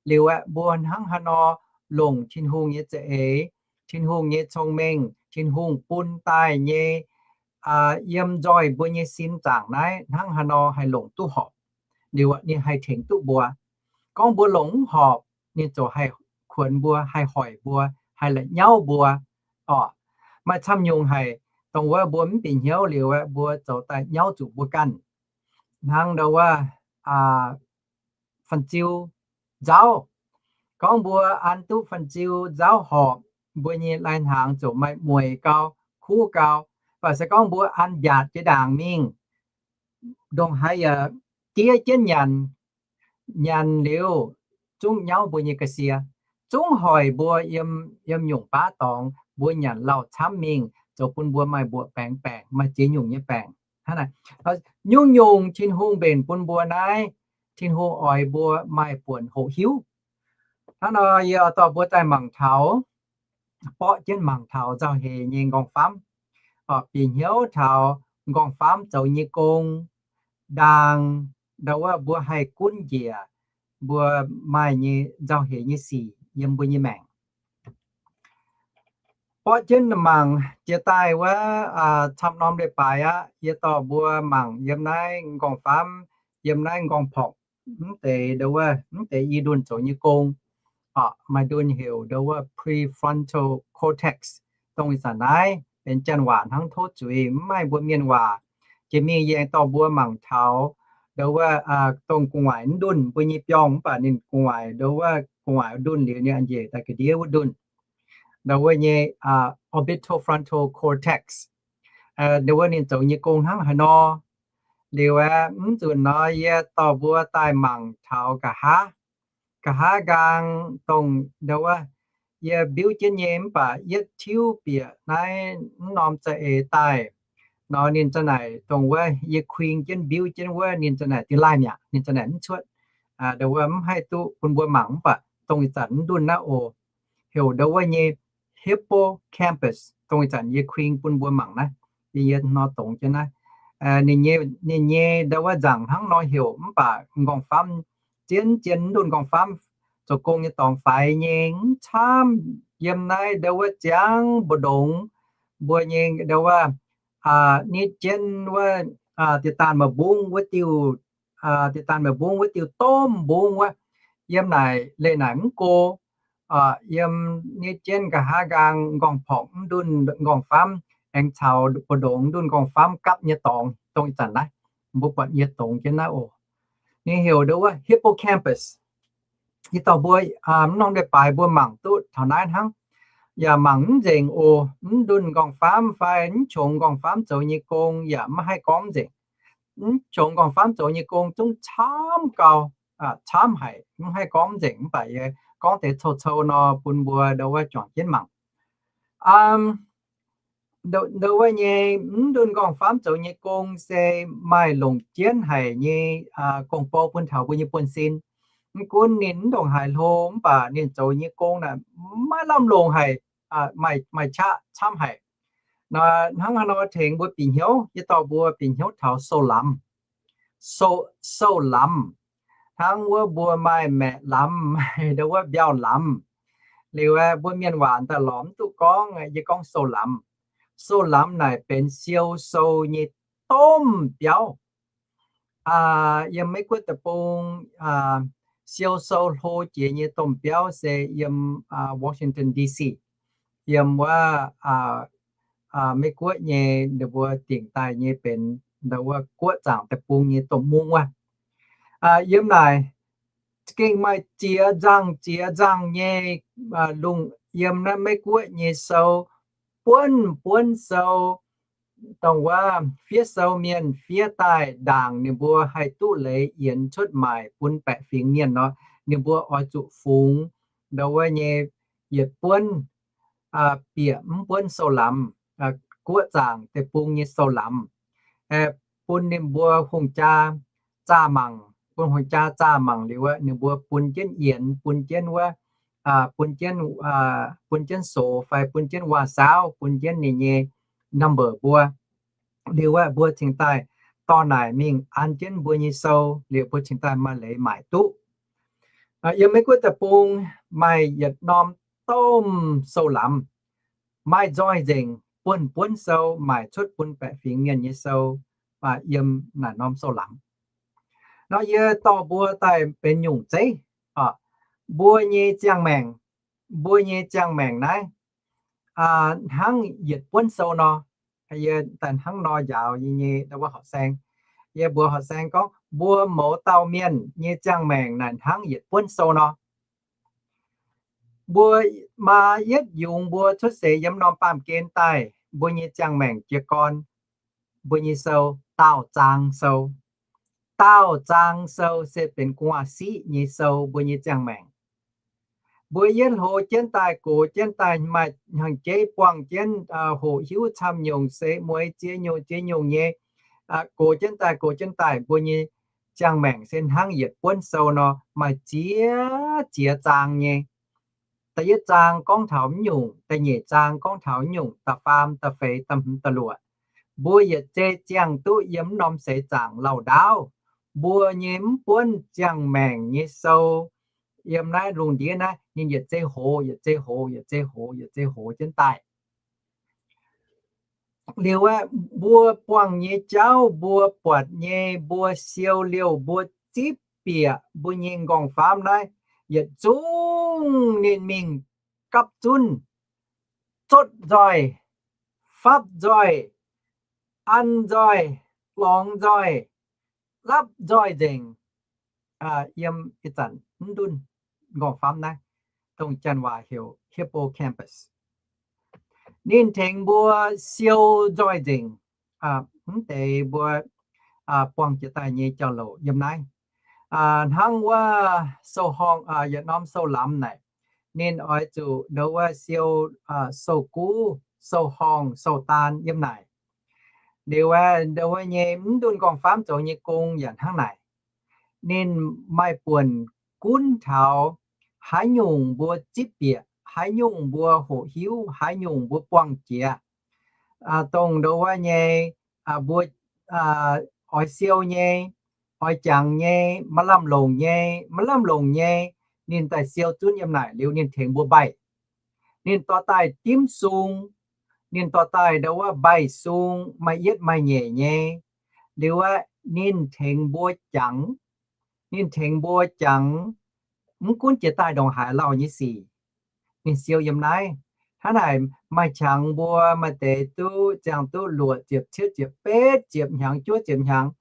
Liuz aeqv, mbuo hnangv haaix nor longc Tin-Hungh nyei za'eix, Tin-Hungh nyei cong-mengh, Tin-Hungh bun daaih nyei yiem nzoih mbuo nyei sin zaangc naaiv hnangv haaix nor haih longc duqv horpc, liuz ninh haih tengx duqv mbuo. Gorngv mbuo longc mv horpc, ninh ziouc haih kuonx mbuo, haih hoic mbuo, haih la'nyauv mbuo. Orqc, maaih camv-nyungc haic, dongh wuov mbuo mv bieqc hnyouv liuz aeqv, mbuo zoux daaih nyauv zuqc mbuo ganh. Hnangv ndau wuov fan-ziu nzauv. Gorngv mbuo an duqv fan-ziu nzauv horpc, mbuo nyei lai-hnaangx ziouc maaih mueic gau, kuv gau. Mv baac se gorngv mbuo an mbiaatc jiex ndaangc mingh, ndongc haaix yaac diev jienv nyanc, nyanc liuz zungv nyauv mbuo nyei ga'sie, zungv hoic mbuo yiem, yiem nyungc baav dorngx, mbuo nyanc lauh camv mingh, zoux bun mbuo maaih mbuoqc baengx baengc, maaih ziex nyungc nyei baengc. Hnangv naaic, nyungc-nyungc Tin-Hungh mbenc bun mbuo naaiv, Tin-Hungh oix mbuo maaih buonc hoqc hiuv. Hnangv nor yie oix dorh mbuo daaih mangc taux, borqv jienv mangc taux nzauh heix nyei nqorngv-famv, bieqc hnyouv taux nqorngv-famv zoux nyei gong, ndaang, ndau wuov mbuo haih gunv njiec mbuo maaih nyei nzauh heix nyei sic yiem mbuo nyei maengc. Borqv jienv mangc jiex daaih wuov, camv norm leiz-baaix aqv, yie dorh mbuo mangc yiem naaiv m'nqorngv-famv, yiem naaiv m'nqorngv-porc, mv deix ndo wuov, mv deix i ndunh zoux nyei gong. Maaih ndunh heuc ndo wuov prefrontal cortex, dongh ih zanc naaiv benx janx waac hnangv, tov zuiz, mv maaih mbuo mienh waac. Jiex mingh yie aengx dorh mbuo mangc taux ndo wuov, dongh gu'nguaaic mv ndunh mbuo nyei biorngh, mv baac ninh gu'nguaaic ndo wuov gu'nguaaic ndunh liuz ninh a'njiec daaih ga'ndiev wuov ndunh, ndo wuov nyei orbital frontal cortex. Ndo wuov ninh zoux nyei gong hnangv haaix nor. Liuz aeqv, mv nzunc nor yie dorh mbuo daaih mangc taux nqa'haav. Nqa'haav nqaang dongh ndo wuov yie mbiuv jienv nyei, mv baac yietv tiuv bieqc naaiv mv norm za'eix daaih nor, ninh za'naaic dongh wuov yie kuing jienv mbiuv jienv wuov, ninh za'naaic dingh laaih mi'aqv, ninh za'naaic mv cuotv. Ndo wuov mv haih duqv bun mbuo mangc, mv baac dongh ih zanc mv ndunh naaiv oc, heuc ndo wuov nyei hippocampus, dongh ih zanc yie kuing bun mbuo mangc naaiv, yie nor dongz jienv naaiv. Ninh nyei ndo wuov nzaangc hnangv nor heuc, mv baac m'nqorngv-famv, zien, zien mv ndunh m'nqorngv-famv zoux gong nyei dorngx faix nyei, mv camv. Yiem naaiv ndo wuov ziangx mbu'ndongx mbuo nyei ndo wuov, nitv jienv wuov, diex daanh maaih mbungv wuov diuh, diex daanh maaih mbungv wuov diuh domh mbungv wuov, yiem naaic leih naaic mv go. Yiem nitv jienv nqa'haav nqaang m'nqorngv-porc mv ndunh m'nqorngv-famv aengx caux mbu'ndongx mv ndunh m'nqorngv-famv gapv nyei dorngx, dongh ih zanc naaiv mbuo buatc yie dongz jienv naaiv oc. Ninh heuc ndo wuov hippocampus. Yie dorh mbuo mv norm leiz-baaix mbuo mangc duqv taux naaiv hnangv. Yaac mangc mv nzengc oc. Mv ndunh m'nqorngv-famv fai mv qongx m'nqorngv-famv zoux nyei gong yaac maiv haih gorngv nzengc. Mv qongx m'nqorngv-famv zoux nyei gong zungv camv gau, camv haic, mv haih gorngv nzengc, mv baac yie gorngv deix cou-cou nor bun mbuo ndo wuov juangc jienv mangc. Ndo wuov nyei mv ndunh m'nqorngv-famv zoux nyei gong se maaih longc jienv haic nyei gong-bou bun taux mbuo nyei buonv-sin. Mv gunv ninh mv ndongc haaix hlo, mv baac ninh zoux nyei gong naaic maiv lamh longc haic, maaih qaqv camv haic. Hnangv haaix nor tengx mbuo bieqc hnyouv? Yie dorh mbuo bieqc hnyouv taux sou-lamz. Sou-lamz, hnangv wuov mbuo maaih maeqc lamz, maaih ndo wuov mbiauh lamz. Liuz aeqv, mbuo mienh waac daaih lorz mv duqv gorngv, yie gorngv sou-lamz. Sou-lamz naaic benx siou sou nyei domh biauv. Yiem Meiv Guoqv deic-bung, siou sou hlo jiex nyei domh biauv se yiem Washington D C, yiem wuov Meiv Guoqv nyei ninh mbuo dingc daaih nyei benx ndo wuov guoqv zaangc deic-bung nyei domh mungv wuov. Yiem naaic za'gengh maaih ziex nzangh ziex nzangh nyei lungh yiem naaiv Meiv Guoqv nyei sou, buonv buonv sou, dongh wuov fiev sou mienh fiev daaih ndaangc ninh mbuo haih duqv leiz yienx cuotv maaic bun baeqc fingx mienh nor, ninh mbuo oix zuqc fungx ndo wuov nyei yietc buonv bieqc mv buonv sou-lamz, guoqv zaangc deic-bung nyei sou-lamz, bun ninh mbuo hungh jaa zaah mangc, bun hungh jaa zaah mangc liuz, ninh mbuo bun jienv yienx, bun jienv wuov, bun jienv, bun jienv sox fai bun jienv waac-saauv, bun jienv ninh nyei number mbuo. Liuz aeqv, mbuo cingx daaih dorh naaic mingh an jienv mbuo nyei sou, liuz mbuo cingx daaih maaih leiz maaic duqv. Yiem Meiv Guoqv deic-bung maaih yietc norm domh sou-lamz, maaih nzoih nzengc, buonv buonv sou, maaic cuotv bun baeqc fingx mienh nyei sou, yiem naaic norm sou-lamz. Nor yie dorh mbuo daaih benx nyungc zeiv, mbuo nyei ziangh maengc, mbuo nyei ziangh maengc naaiv hnangv yietc buonv sou nor. Yie daaih hnangv nor njaaux yie nyei wuov horqc saeng. Yie mbuox horqc saeng gorngv, mbuo mouz dauh mienh nyei ziangh maengc naaic hnangv yietc buonv sou nor. Mbuo maa yietv yungz mbuo cuotv seix yiem norm baamh gen daaih, mbuo nyei ziangh maengc jiez gorn, mbuo nyei sou daauh zaang sou. Daauh zaang sou se benx gu'nguaaz-siqv nyei sou mbuo nyei ziangh maengc. Mbuo yietv hlo jienv daaih, gox jienv daaih, maaih hnyangx-jeiv buangh jienv, hoqc hiuv camv nyungc, seix mueiz ziex nyungc ziex nyungc nyei, gox jienv daaih, gox jienv daaih, mbuo nyei ziangh maengc se hnangv yietc buonv sou nor, maaih ziex, ziex zaang nyei. Da'yietv zaang gorngv taux mv nyungc, da'nyeic zaang gorngv taux mv nyungc, da'faam, da'feix, da'hmz, da'luoqc. Mbuo yietc zei ziangh duqv yiem mv norm seix zaangc lauh ndaauv, mbuo nyei mv buonv ziangh maengc nyei sou yiem naaiv lungh ndiev naaiv, ninh yietc zei hoz, yietc zei hoz, yietc zei hoz, yietc zei hoz jienv daaih. Liuz aeqv, mbuo buangh nyei jauv, mbuo buatc nyei, mbuo siou liouh, mbuo zipv bieqc mbuo nyei nqorngv-famv naaiv, yietc zungv ninh mingh gapv zunv, zotv nzoih, fapv nzoih, an nzoih, lorngx nzoih, lapv nzoih nzengc. Yiem ih zanc mv ndunh nqorngv-famv naaiv, dongh janx waac heuc hippocampus. Ninh tengx mbuo siou nzoih nzengc mv deix mbuo buangh jiex daaih nyei jauv-louc yiem naaiv. Hnangv wuov sou-horngh, yietc norm sou-lamz naaic, ninh oix zuqc ndo wuov siou sou-guv, sou-horngh, sou-daan yiem naaic. Liuz aeqv, ndo wuov nyei mv ndunh nqorngv-famv zoux nyei gong yaac hnangv naaic. Ninh maaih buonc gunv taux haaix nyungc mbuo zipv bieqc, haaix nyungc mbuo hoqc hiuv, haaix nyungc mbuo buangh jiex, dongh ndo wuov nyei mbuo oix siou nyei, oix jangx nyei, maaih lamh longc nyei, maiv lamh longc nyei, ninh daaih siou zunv yiem naaic liuz ninh tengx mbuo mbaih. Ninh dorh daaih dimv sung, ninh dorh daaih ndo wuov mbaih sung, maaih yietv maaih nyeic nyei. Liuz aeqv, ninh tengx mbuo jangx, ninh tengx mbuo jangx mv gunv jiex daaih ndongc haaix lauh nyei sic. Ninh siou yiem naaiv. Hnangv naaic maaih qangx mbuo maaih deix duqv ziangh duqv luoqc ziepc, cietv ziepc, betv ziepc hnyangx, juov ziepc hnyangx.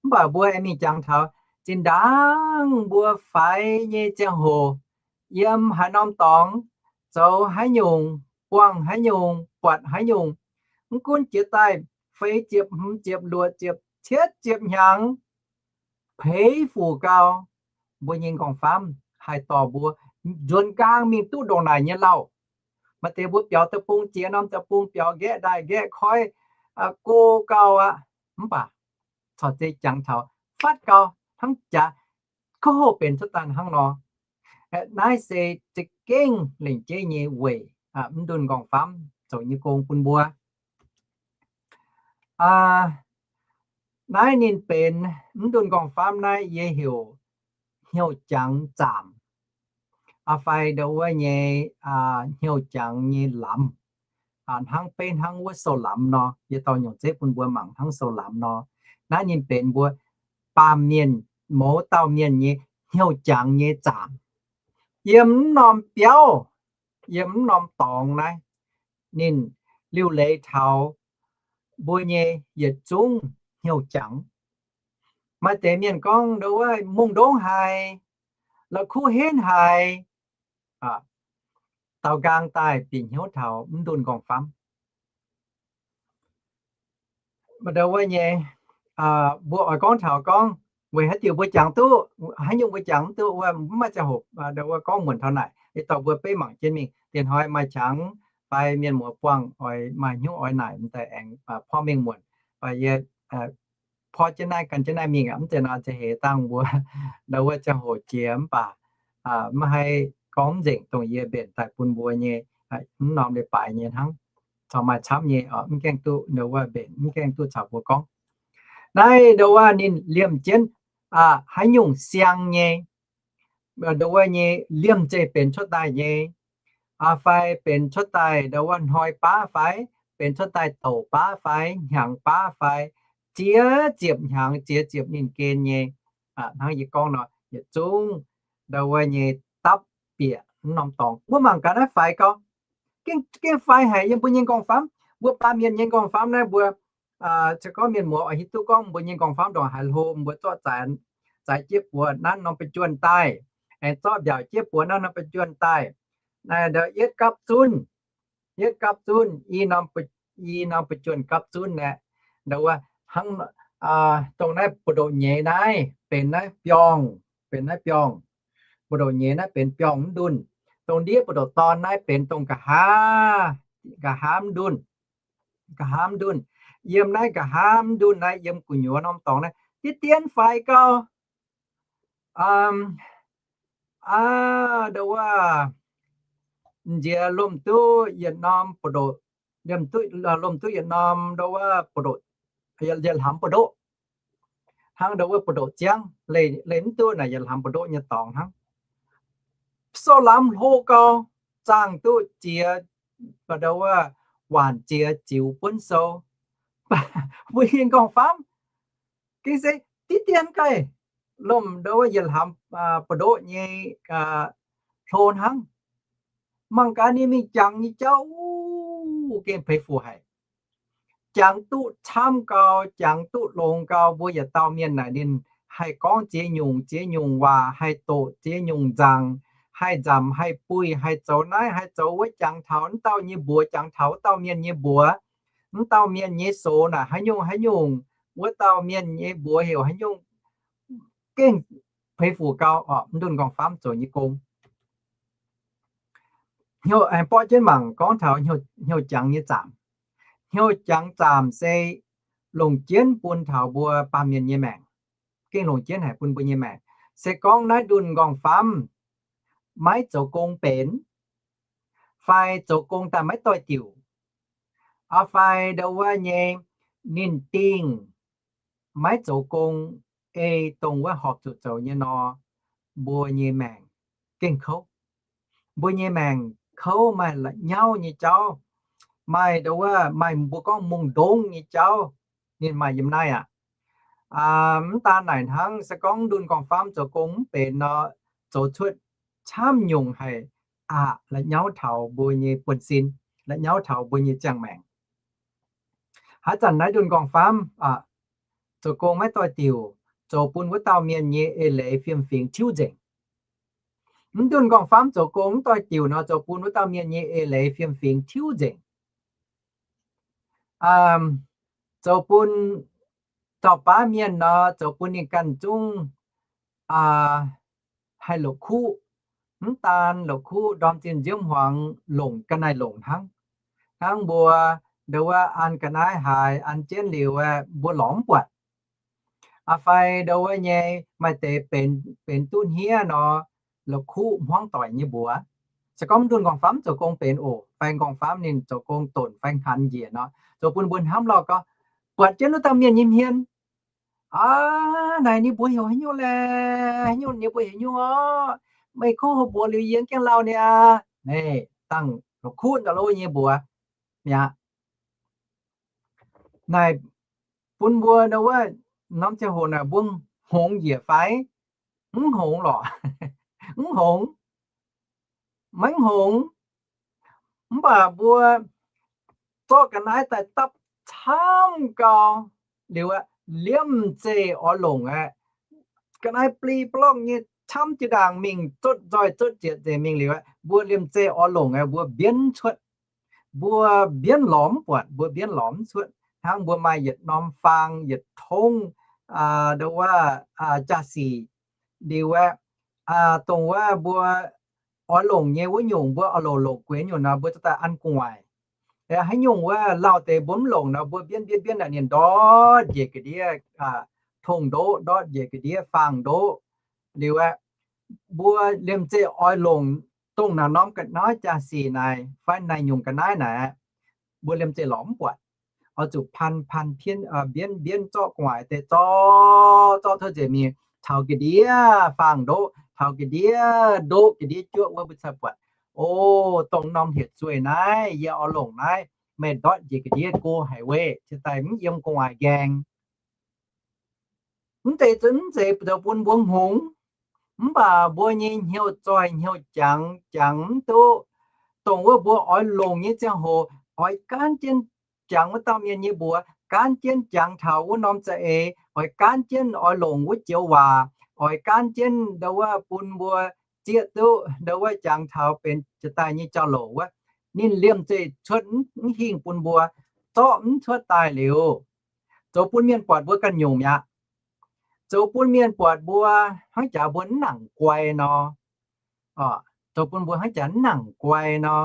Mv baac mbuo aengx mingh jangx taux zinh ndaangc mbuo faix nyei ziangh hoc, yiem haaix norm dorngx, zoux haaix nyungc, buangh haaix nyungc, buatc haaix nyungc, mv gunv jiex daaih feix ziepc, hmz ziepc, luoqc ziepc, cietv ziepc hnyangx, peix fuc gau, mbuo nyei nqorngv-famv haih dorh mbuo nzuonx nqaang mingh duqv ndongc naaic nyei lauh. Maaih deix mbuo biaux deic-bung jiex norm deic-bung, biaux nqaeqv ndaaih nqaeqv koiv, go gau aqv. Mv baac corc zeiz jangx taux fatv gau hnangv jaax, kouv houh benx cuotv daaih hnangv nor. Naaiv se za'gengh lengc jeiv nyei weic mv ndunh nqorngv-famv zoux nyei gong bun mbuo. Naaiv ninh benx mv ndunh nqorngv-famv naaiv yie heuc hnyouv jangx zaamc, fai ndo wuov nyei hnyouv jangx nyei lamz, hnangv beiv hnangv wuov sou-lamz nor. Yie dorh nyungc zeiv bun mbuo mangc hnangv sou-lamz nor. Naaiv ninh benx mbuo baamh mienh, mouz dauh mienh nyei hnyouv jangx nyei zaamc. Yiem mv norm biauv, yiem mv norm dorngx naaiv, ninh liuc leiz taux mbuo nyei yietc zungv hnyouv jangx. Maaih deix mienh gorngv ndo wuov mungh ndongv haic, la'kuqv henv haic, daaux nqaang daaih bieqc hnyouv taux mv ndunh nqorngv-famv. Ndo wuov nyei, mbuo oix gorngv taux gorngv weic haaix diuc mbuo jangx duqv, haaix nyungc mbuo jangx mv duqv wuov, mv maaih ziangh hoc ndo wuov gorngv muonc taux naaic. Ih dorh mbuo beiv mangc jienv mingh. Diex hnoi maaih qangx fai mienh muoz buangh oix maaih hnyouv oix naaic, m'daaih aengx porv mengh muonc. Fai yie porv jienv naaiv gan jienv naaiv mingh aqv. Mv zeiz nor nziex heix dangh mbuo ndo wuov ziangh hoc jiex mv baac maiv haih gorngv mv nzengc, dongh yie mbenc daaih bun mbuo nyei mv norm leiz-baaix nyei hnangv. Corc maaih camv nyei, mv gaengh duqv ndo wuov mbenc, mv gaengh duqv caux mbuo gorngv. Naaiv ndo wuov ninh liemh jienv haaix nyungc siang nyei, ndo wuov nyei liemh zeih benx cuotv daaih nyei, fai benx cuotv daaih ndo wuov hnoi baav fai, benx cuotv daaih douc baav fai, hnyangx baav fai, ziex ziepc hnyangx ziex ziepc ninh gen nyei. Hnangv yie gorngv nor, yietc zungv ndo wuov nyei dapv bieqc mv norm dorngx. Mbuo mangc gaax naaiv faix gau. Gengh, gengh faix haic yiem mbuo nyei nqorngv-famv. Mbuo baamh mienh nyei nqorngv-famv naaiv mbuo se gorngv mienh muoz oix hiuv duqv gorngv mbuo nyei nqorngv-famv ndongc haaix hlo, mbuo zorqv zaaix, zaaix jieqv buoz nanv norm ba'juonh daaih, aengx zorqv mbiaauc jieqv buoz nanv norm ba'juonh daaih. Naaiv ndo yietv gapv zunv, yietv gapv zunv, i norm, i norm ba'juonh gapv zunv aeqv, ndo wuov hnangv dongh naaiv buoz-ndoqv nyeiz naaiv benx naaiv biorngh, benx naaiv biorngh. Buoz-ndoqv nyeiz naaiv benx biorngh mv ndunh. Dongh ndiev buoz-ndoqv dorn naaiv benx dongh nqa'haav, nqa'haav mv ndunh, nqa'haav mv ndunh. Yiem naaiv nqa'haav mv ndunh naaiv, yiem gu'nyuoz norm dorngx naaiv, diev dien faix gau. Aa, ndo wuov, nziex lomh duqv yietc norm buoz-ndoqv, lomh duqv yietc norm ndo wuov buoz-ndoqv, yietc hlamx buoz-ndoqv. Hnangv ndo wuov buoz-ndoqv ziangv, leih mv duqv naaic yietc hlamx buoz-ndoqv nyei dorngx hnangv. Sou-lamz hlo gau, zaangh duqv ziex, ndo wuov, waanc ziex ziux buonv sou. Mbuo nyei nqorngv-famv gengh se diqv dien gaaih lomh ndo wuov yietc hlaamx buoz-ndoqv nyei hlo hnangv. Mangc gaax ninh mingh jangx nyei jauv, gengh peix fuc haic. Jangx duqv camv gau, jangx duqv longx gau, mbuo yietc dauh mienh naaic ninh haih gorngv ziex nyungc ziex nyungc waac, haih doqc ziex nyungc nzaangc, haih nzamc haih buih, haih zoux naaiv haih zoux wuov, jangx taux wuov dauh nyei mbuox, jangx taux wuov dauh mienh nyei mbuox, wuov dauh mienh nyei soux naaic haaix nyungc haaix nyungc, wuov dauh mienh nyei mbuox heuc haaix nyungc, gengh peix fuc gau oc. Mv ndunh nqorngv-famv zoux nyei gong. Hnyouv, aengx borqv jienv mangc gorngv taux hnyouv jangx nyei zaamc. Hnyouv jangx zaamc se longc jienv bun taux mbuo baamh mienh nyei maengc. Gengh longc jienv haic bun mbuo nyei maengc. Se gorngv naaiv ndunh nqorngv-famv maiv zoux gong benx, fai zoux gong daaih maiv doix-diuc, fai ndo wuov nyei ninh dingh maiv zoux gong, ei dongh wuov horpc zuqc zoux nyei nor, mbuo nyei maengc gengh kouv. Mbuo nyei maengc kouv, maaih la'nyauv nyei jauv, maaih ndo wuov maaih mbuo gorngv mungh ndongv nyei jauv, ninh maaih yiem naaiv aqv. Mv daan naaic hnangv, se gorngv ndunh nqorngv-famv zoux gong mv benx nor, zoux cuotv camv nyungc haic aqc, la'nyauv taux mbuo nyei buonv-sin, la'nyauv taux mbuo nyei ziangh maengc. Haaix zanc naaiv ndunh nqorngv-famv zoux gong maiv doix-diuc, zoux bun wuov dauh mienh nyei eix leiz fiem-fingx tiuv nzengc. Mv ndunh nqorngv-famv zoux gong mv doix-diuc nor, zoux bun wuov dauh mienh nyei eix leiz fiem-fingx tiuv nzengc. Zoux bun dauh baav mienh nor, zoux bun ninh ganh zungv haih la'kuqv. Mv daan la'kuqv, ndorm zinh nziouv hmuangx longc ga'naaiv longc hnangv. Hnangv mbuo ndo wuov an ga'naaiv haaix, an jienv liuz mbuo lorz mv buatc. Fai ndo wuov nyei maaih deix benx duqv hniev nor, la'kuqv hmuangv doic nyei mbuox. Se gorngv mv ndunh nqorngv-famv zoux gong benx oc, fai nqorngv-famv ninh zoux gong donc fai hngangx njiec nor, zoux bun mbuo hnamv lauh gorngv, buatc jienv wuov dauh mienh nyei hmien, aav, naaic ninh mbuox heuc haaix nyungc laeh, haaix nyungc ninh mbuox heuc nyungc orqc, meih kov houh mbuox liuz yie gaengh lauh niaa. Naaic dangh la'kuqv ndau lov nyei mbuox mi'aqv. Naaic bun mbuo ndo wuov norm ziangh hoc naaic mbuo hngongx njiec fai? Mv hngongx lorqc. Mv hngongx. Maiv hngongx. Mv baac mbuo zorqv ga'naaiv daaih dapv camv gau liuz aqv, liemh zeih oix longc aqv. Ga'naaiv bli blorngv nyei camv jiex ndaangc mingh zotv nzoih zotv zietc nzengc mingh liuz aqv, mbuo liemh zeih oix longc aqv, mbuo mbienv cuotv. Mbuo mbienv lorz mv buatc, mbuo mbienv lorz mv cuotv. Hnangv mbuo maaih yietc norm faang, yietc tongv, ndo wuov, jaa-sic liuz aqv, dongh wuov mbuo oix longc nyei wuov nyungc mbuo oix longc longc guenx nyungc nor, mbuo zuqc daaih an gu'nguaaic. Haaix nyungc wuov lauh deix mbuo mv longc nor, mbuo mbienv mbienv mbienv naaic ninh ndortv njiec ga'ndiev, tongv ndoqv ndortv njiec ga'ndiev, faang ndoqv. Liuz aqv, mbuo liemh zeih oix longc dongh naaiv norm ga'naaiv jaa-sic naaic fai naaiv nyungc ga'naaiv naaic, mbuo liemh zeih lorz mv buatc. Oix zuqc pan pan pienv, mbienv mbienv zorqv gu'nguaaic deix zorqv zorqv tov nzengc mingh, taux ga'ndiev faang ndoqv, taux ga'ndiev ndoqv, ga'ndiev juoqv wuov mbuo cai buatc. O, dongh norm hieh zueih naaiv yie oix longc naaiv, meih ndortv njiec ga'ndiev go haic weic cingx daaih mv yiem gu'nguaaic nqaeng. Mv deix zunv mv zeiz zoux bun mbuo hngongx, mv baac mbuo nyei hnyouv zoih hnyouv jangx, jangx mv duqv. Dongh wuov mbuo oix longc nyei ziangh hoc, oix gaanv jienv jangx wuov dauh mienh nyei mbuox, gaanv jienv jangx taux wuov norm za'eix, oix gaanv jienv oix longc wuov joux waac, oix gaanv jienv ndo wuov bun mbuo zieqv duqv ndo wuov jangx taux benx jiex daaih nyei jauv-louc wuov. Ninh liemh zeih cuotv mv hingh bun mbuo, zorqv mv cuotv daaih liuz, zoux bun mienh buatc mbuo ganh nyungc mi'aqv. Zoux bun mienh buatc mbuo hnangv jaax mbuo mv nangc guai nor. Zoux bun mbuo hnangv jaax mv nangc guai nor.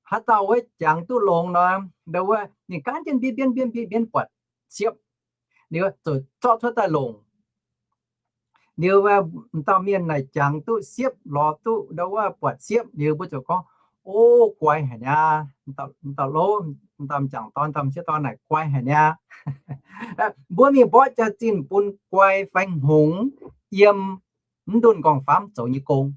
Haaix dauh wuov jangx duqv longx nor, ndo wuov ninh gaanv jienv mbienv mbienv mbienv mbienv buatc siepv, liuz ziouc zorqv cuotv daaih longc. Liuz wuov m'dauh mienh naaic jangx duqv siepv, lorz duqv ndo wuov buatc siepv liuz, mbuo ziouc gorngv, O, guai haic niaa. M'dauh lov, m'dauh m'jangc dorn, m'dauh m'sieqv dorn naaic guai haic niaa. Mbuo mingh mborqv jaax-zinh bun guai fai hngongx yiem mv ndunh nqorngv-famv zoux nyei gong.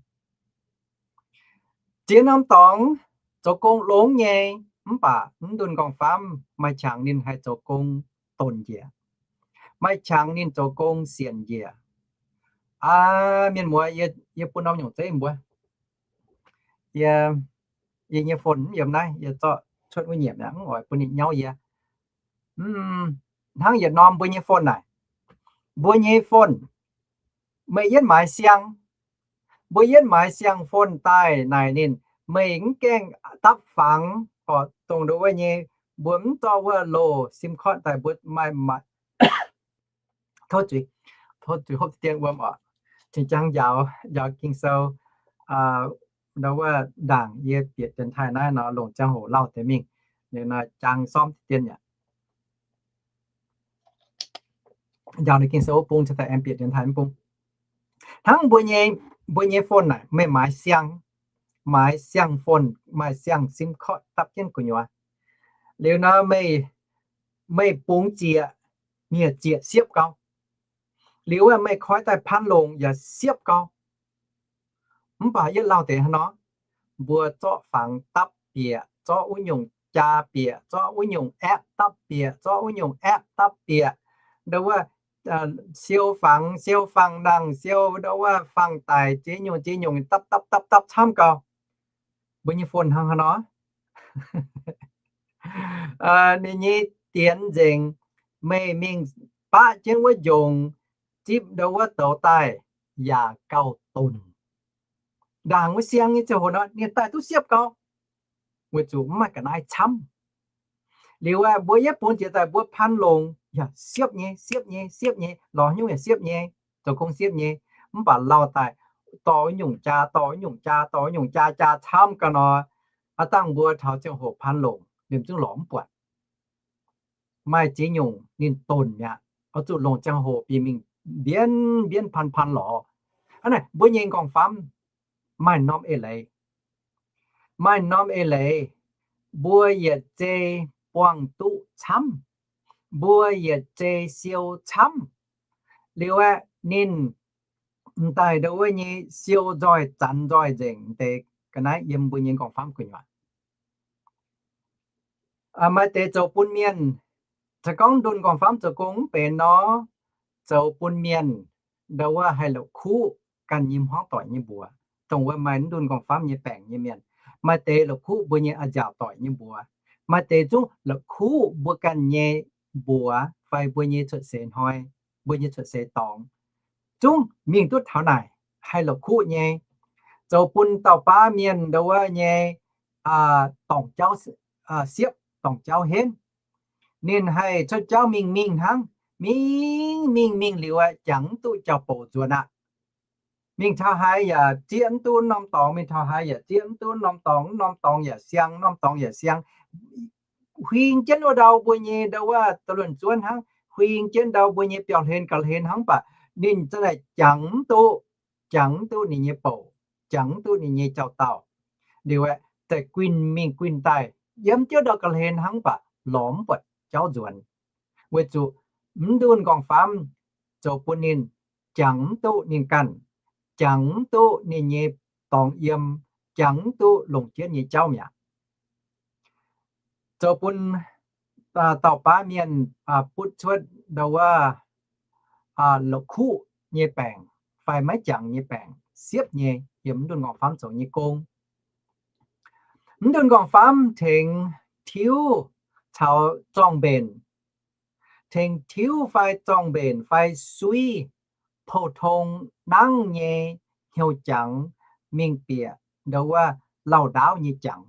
Ziex norm dorngx zoux gong longx nyei, Mv baac mv ndunh nqorngv-famv maaih qangx ninh haih zoux gong donc njiec, maaih qangx ninh zoux gong sienc njiec. Aa, mienh muoz, yie bun norm nyungc zeiv mbuo. Yie, yie nyei phone mv yiem naaiv, yie zorqv cuotv wuov nyiemc aqv, mv oix bun ninh nyauv yie. Hnangv yietc norm mbuo nyei phone naaic, mbuo nyei phone, meih yietv maaiz siang, mbuo yietv maaiz siang phone daaih naaic ninh, meih mv gaengh dapv fangx oc, dongh ndau wuov nyei, mbuo mv zorqv wuov loz sim kotv daaih mbuo maaih, maaih, tov zuiz, tov zuiz hopv deix dien wuom oc. Cingx jangx njaaux, njaaux Ging-Sou, ndau wuov ndaangc yie bieqc dienx taaih naaiv nor, longc ziangh hoc lauh deix mingh, jangx sormv deix dien aqv. Njaaux ninh Ging-Sou wuov bung, cingx daaih aengx bieqc dienx taaih mv bung. Hnangv mbuo nyei, mbuo nyei phone naaic, meih maaiz siang, maaiz siang phone, maaih siang sim kotv dapv jienv gu'nyuoz. Liuz nor meih, meih bungx zieqc, miev zieqc siepv gau. Liuz meih koi daaih pan longc yaac siepv gau. Mv baac yietv lauh deix hnangv nor, mbuo zorqv fangx dapv bieqc, zorqv wuov nyungc jaa bieqc, zorqv wuov nyungc app dapv bieqc, zorqv wuov nyungc app dapv bieqc. Ndau wuov, siou fangx, siou fangx nangh, siou ndau wuov fangx daic, ziex nyungc ziex nyungc dapv dapv dapv dapv camv gau. Mbuo nyei phone hnangv haaix nor? Ninh nyei dienx nzengc, meih mingh baqv jienv wuov njongc, zipv ndau wuov douz daaih yaac gauh donc. Ndaangc wuov siang nyei ziangh hoc nor, ninh daaih duqv siepv gau, weic zuqc mv maaih ga'naaiv camv. Liuz aeqv, mbuo yietv bungx jiex daaih mbuo pan longc, yaac siepv nyei, siepv nyei, siepv nyei, lorz nyungc yaac siepv nyei, zoux gong siepv nyei. Mv baac lauh daaih dorh wuov nyungc jaa, dorh wuov nyungc jaa, dorh wuov nyungc jaa, jaa camv gau nor, aav dangh mbuo taux ziangh hoc pan longc, liemh zungv lorz mv buatc. Maaih ziex nyungc ninh donc mi'aqv, oix zuqc longc ziangh hoc bieqc mingh mbienv mbienv pan pan lorz. Hnangv naaic mbuo nyei nqorngv-famv maaih norm eix leiz, maaih norm eix leiz, mbuo yietc zei buangh duqv camv, mbuo yietc zei siou camv. Liuz aeqv, ninh m'daaih ndau wuov nyei siou nzoih zanx nzoih nzengc deix ga'naaiv yiem mbuo nyei nqorngv-famv gu'nyuoz. Maaih deix zoux bun mienh, se gorngv ndunh nqorngv-famv zoux gong mv benx nor, zoux bun mienh ndau wuov haih la'kuqv ganh nyei hmuangv doic nyei mbuox, dongh wuov maaih ndunh nqorngv-famv nyei baengc nyei mienh. Maaih deix la'kuqv mbuo nyei a'nziaauc doic nyei mbuox, maaih deix zungv la'kuqv mbuo ganh nyei mbuox fai mbuo nyei cuotv seix hnoi, mbuo nyei cuotv seix dorngx, zungv mingh duqv taux naaic haih la'kuqv nyei, zoux bun dauh baav mienh ndau wuov nyei dorngc jauv siepv, dorngc jauv henv. Ninh haih cuotv jauv mingh mingh hnangv, mingh mingh mingh liuz aeqv, jangx mv duqv jauv-bouc nzuonx aqv. Mingh taux haaix yaac zieqv mv duqv norm dorngx, mingh taux haaix yaac zieqv mv duqv norm dorngx, norm dorngx yaac siang, norm dorngx yaac siang. Huing jienv wuov ndau mbuo nyei ndau wuov da'luonx zuonv hnangv, huing jienv ndau mbuo nyei biauv-hlen ga'hlen hnangv, mv baac ninh za'naaic jangx mv duqv, jangx mv duqv ninh nyei bouc, jangx mv duqv ninh nyei jauv-dauh. Liuz aeqv, daaih guinh mingh guinh daaih, yiem jienv ndau ga'hlen hnangv, mv baac lorz mv buatc jauv nzuonx, weic zuqc mv ndunh nqorngv-famv zoux bun ninh jangx mv duqv ninh ganh, jangx mv duqv ninh nyei dorngx yiem, jangx mv duqv longc jienv nyei jauv mi'aqv. Zoux bun dauh baav mienh butv cuotv ndau wuov la'kuqv nyei baengc fai maiv jangx nyei baengc siepv nyei yiem mv ndunh nqorngv-famv zoux nyei gong. Mv ndunh nqorngv-famv tengx tiuv caux zorng-mbenc, tengx tiuv fai zorng-mbenc fai suiv pou-tong nangv nyei hnyouv jangx mingh bieqc ndau wuov lauh ndaauv nyei jangx.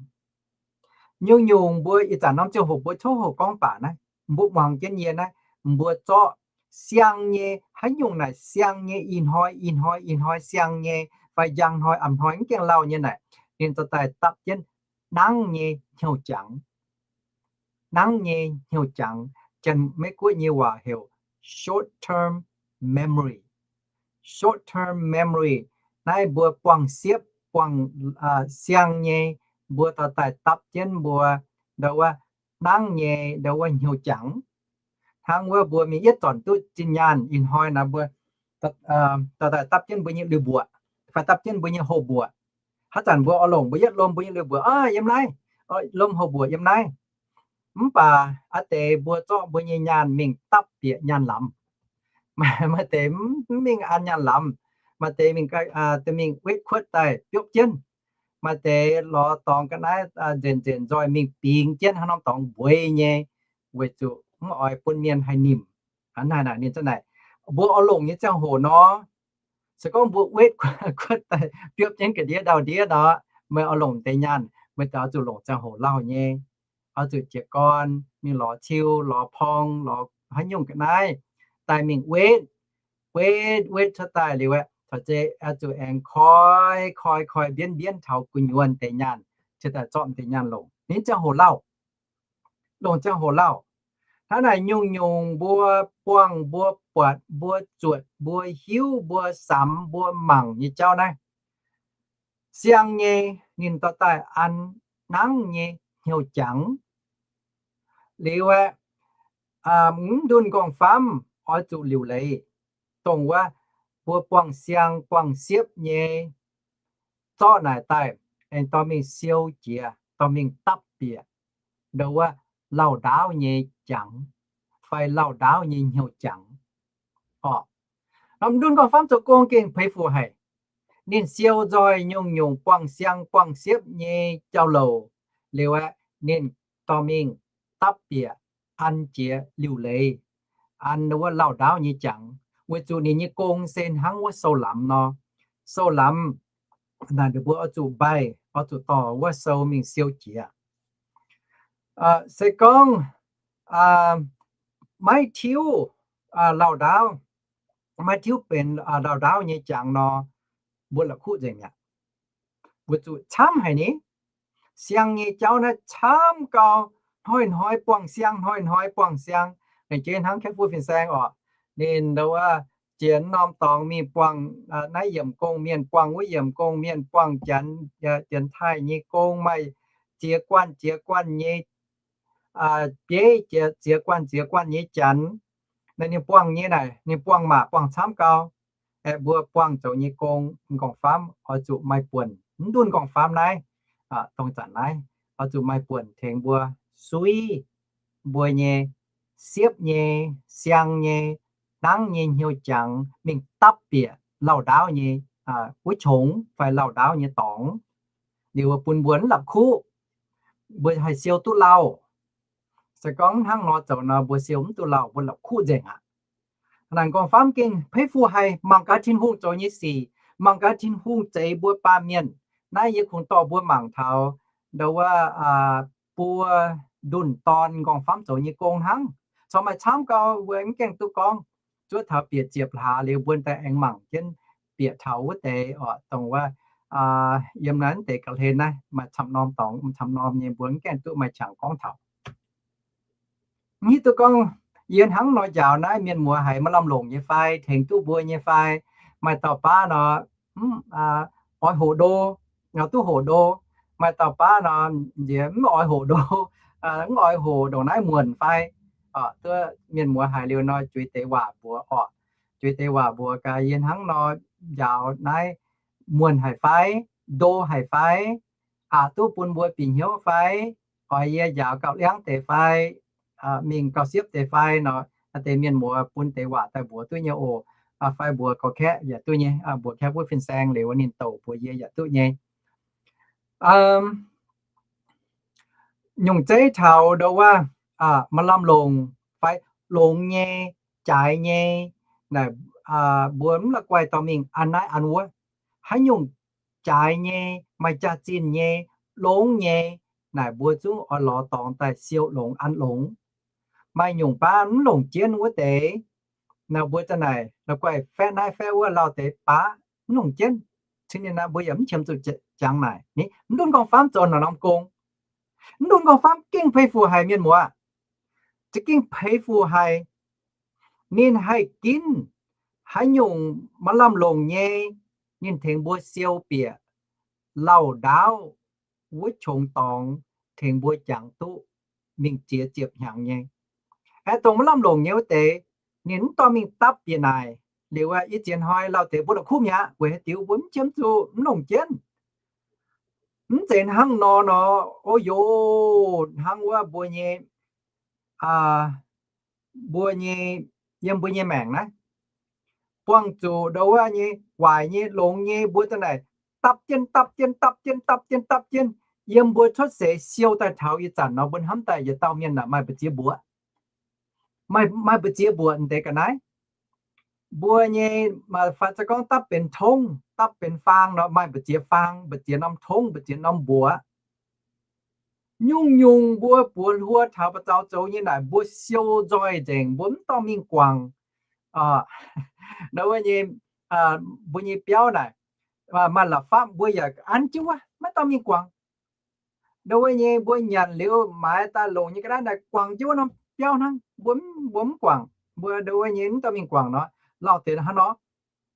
Nyungc-nyungc mbuo ih zanc norm ziangh hoc mbuo tov hoc gorngv baac naaiv, mbuo muangx jienv yie naaiv, mbuo zorqv siang nyei, haaix nyungc naaic siang nyei, ih hnoi ih hnoi ih hnoi siang nyei, fai njang hnoi a'hnoi mv gaengh lauh nyei naaic, ninh zoux daaih dapv jienv nangv nyei hnyouv jangx. Nangv nyei hnyouv jangx, Janx-Meiv Guoqv nyei waac heuc short-term memory. Short-term memory, naaiv mbuo buangh siepv, buangh siang nyei, mbuo dorh daaih dapv jienv mbuo ndau wuov nangv nyei ndau wuov hnyouv jangx. Hnangv wuov mbuo mingh yietv zornc duqv zinh nyaanh ih hnoi naaic mbuo dorh daaih dapv jienv mbuo nyei lui-mbuoqc, fai dapv jienv mbuo nyei houx-mbuoqc. Haaix zanc mbuo oix longc mbuo yietv lom mbuo nyei lui-mbuoqc, aa, yiem naaiv, lomh houh mbuoqc yiem naaiv. Mv baac a'deix mbuo zorqv mbuo nyei nyaanh mingh dapv bieqc nyaanh lamz. Maaih deix mv mingh an nyaanh lamz, maaih deix mingh, mingh wetv kuotv daaih biopv jienv. Maaih deix lorz dorngx ga'naaiv nzenc nzenc nzoih mingh bingx jienv hnangv norm dorngx mbueiz nyei, weic zuqc mv oix bun mienh haih nimc. Hnangv naaic ninh za'naaic, mbuo oix longc nyei ziangh hoc nor, se gorngv mbuo wetv kuotv daaih biopv jienv ga'ndiev ndau-ndiev nor, meih oix longc deix nyaanh, meih oix zuqc longc ziangh hoc lauh nyei, oix zuqc jiez gorn mingh lorz ciu, lorz porng, lorz haaix nyungc ga'naaiv daaih mingh wetv, wetv, wetv cuotv daaih liuz aeqv, taux zei oix zuqc aengx koi, koi, koi mbienv mbienv taux gu'nyuoz deix nyaanh, ciex daaih zorqv deix nyaanh longc. Ninh ziangh hoc lauh, longc ziangh hoc lauh. Hnangv naaic nyungc-nyungc mbuo buangh, mbuo buatc, mbuo zuotc, mbuo hiuv, mbuo samx, mbuo mangc nyei jauv naaiv, siang nyei ninh dorh daaih an nangv nyei hnyouv jangx. Liuz aeqv, mv ndunh nqorngv-famv oix zuqc liuc leiz, dongh wuov mbuo buangh siang buangh siepv nyei zorqv naaic daaih, aengx dorh mingh siou jiex, dorh mingh dapv bieqc ndo wuov lauh ndaauv nyei jangx fai lauh ndaauv nyei hnyouv jangx. Orqc, norm ndunh nqorngv-famv zoux gong gengh peix fu haic. Ninh siou nzoih nyungc-nyungc buangh siang buangh siepv nyei jauv-louc liuz aeqv, ninh dorh mingh dapv bieqc an jiex liuc leiz, an wuov lauh ndaauv nyei jangx, weic zuqc ninh nyei gong se hnangv wuov sou lamz nor. Sou lamz naaic ninh mbuo oix zuqc mbaih, oix zuqc dorh wuov sou mingh siou jiex. Se gorngv maiv tiuv lauh ndaauv, maiv tiuv benx lauh ndaauv nyei jangx nor, mbuo la'kuqv nzengc mi'aqv. Weic zuqc camv haic ni. Siang nyei jauv naaiv camv gau, hnoi-hnoi buangh siang, hnoi-hnoi buangh siang. Laengz jeiv hnangv Kaeqv Fuqv fin-saeng orqc, ninh ndo wuov jiex norm dorngx mingh buangh naaiv yiemc gong mienh, buangh wuov yiemc gong mienh, buangh Janx, Janx-Taiv nyei gong, maaih ziex guanh ziex guanh nyei bieiv, ziex guanh ziex guanh nyei Janx. Naaiv ninh buangh nyei naaic, ninh buangh maac buangh camv gau. Aeqv, mbuo buangh zoux nyei gong, nqorngv-famv oix zuqc maaih buonc. Mv ndunh nqorngv-famv naaiv, dongh zanc naaiv, oix zuqc maaih buonc tengx mbuo suiv mbuo nyei siepv nyei, siang nyei, nangv nyei hnyouv jangx mingh dapv bieqc lauh ndaauv nyei wuov qongx fai lauh ndaauv nyei dorngx. Liuz bun mbuo mv la'kuqv, mbuo haih siou duqv lauh. Se gorngv hnangv nor zoux nor, mbuo siou mv duqv lauh, mbuo la'kuqv nzengc aqv. Naaic nqorngv-famv gengh peix fu haic, mangc gaax Tin-Hungh zoux nyei sic, mangc gaax Tin-Hungh zeix mbuo baamh mienh. Naaiv yie kungx dorh mbuo mangc taux ndo wuov buo ndunh dorn nqorngv-famv zoux nyei gong hnangv. Corc maaih camv gau, mbuo mv gaengh duqv gorngv. Zuov taux bieqc ziepc hlaax liuz mbuo daaih aengx mangc jienv bieqc taux wuov deix orqc, dongh wuov yiem naaiv deix ga'hlen naaiv maaih camv norm dorngx, camv norm nyei mbuo mv gaengh duqv maaih qangx gorngv taux. Hiuv duqv gorngv yie hnangv nor njaaux naaiv mienh muoz haiz maaih lamh longc nyei fai, tengx duqv mbuo nyei fai. Maaih dauh baav nor, oix hoqc ndo, duqv hoqc ndo. Maaih dauh baav nor, nziex mv oix hoqc ndo, mv oix hoqc ndongc naaiv muonc fai. Duqv mienh muoz haiz liuz nor, juix deix waac mbuox orqc. Juix deix waac mbuox gaax yie hnangv nor njaaux naaiv muonc haic fai, ndo haic fai, aqc duqv bun mbuo bieqc hnyouv fai, oix yie njaaux gauh liangv deix fai, mingh gauh siepv deix fai nor, deix mienh muoz bun deix waac daaih mbuox duqv nyei oc. Fai mbuox gorx-kaeqv yaac duqv nyei, mbuox Kaeqv Fuqv fin-saeng liuz ninh douc mbuox yie yaac duqv nyei. Nyungc zeiv taux ndo wuov maaih lamh longc fai longx nyei, jaaix nyei, naaic mbuo mv la'guaih dorh mingh an naaiv an wuov. Haaix nyungc jaaix nyei, maaih jaax-zinh nyei, longx nyei, naaic mbuo zungv oix lorz dorngx daaih siou longx an longx. Maaih nyungc baav mv longc jienv wuov deix, naaic mbuo za'naaic la'guaih faeqv naaiv faeqv wuov lauh deix baav mv longc jienv. Cingx ninh naaic mbuo yaac mv qiemx zuqc jangx naaic. Mv ndunh nqorngv-famv zoux naaic norm gong. Mv ndunh nqorngv-famv gengh peix fu haic mienh muoz. Za'gengh peix fu haic. Ninh haih ginv haaix nyungc maaih lamh longc nyei, ninh tengx mbuo siou bieqc lauh ndaauv wuov qongx dorngx, tengx mbuo jangx duqv mingh ziex ziepc hnyangx nyei. Aeqv, dongh maiv lamh longc nyei wuov deix, ninh mv dorh mingh dapv bieqc naaic. Liuz yie ziex hnoi lauh deix mbuo la'kuqv mi'aqv. Weic haaix diuc? Mbuo mv qiemx zuqc, mv longc jienv. Mv zeiz hnangv nor nor, o yoc, hnangv wuov mbuo nyei, mbuo nyei, yiem mbuo nyei maengc naaiv, buangh zuqc ndau wuov nyei, waaic nyei, longx nyei, mbuo za'naaic dapv jienv, dapv jienv, dapv jienv, dapv jienv, dapv jienv. Yiem mbuo cuotv seix siou daaih taux ih zanc nor, mbuo hnamv daaih yietc dauh mienh naaic maaih mbu'ziex mbuoqc, maaih mbu'ziex mbuoqc deix ga'naaiv. Mbuo nyei, fai se gorngv dapv benx tongv, dapv benx faang nor, maaih mbu'ziex faang, mbu'ziex norm tongv, mbu'ziex norm mbuoqc. Nyungc-nyungc mbuo buoz hluo taux ba'zaux zoux nyei naaic, mbuo siou nzoih nzengc, mbuo mv dorh mingh guangc. Ndau wuov nyei, mbuo nyei biauv naaic, maaih la'fapv mbuo yaac an jienv wuov, maiv dorh mingh guangc. Ndau wuov nyei mbuo nyanc liuz maaiz daaih longc nyei ga'naaiv naaic guangc jienv wuov norm biauv hnangv, mbuo mv guangc, mbuo ndau wuov nyei mv dorh mingh guangc nor, lauh deix hnangv nor.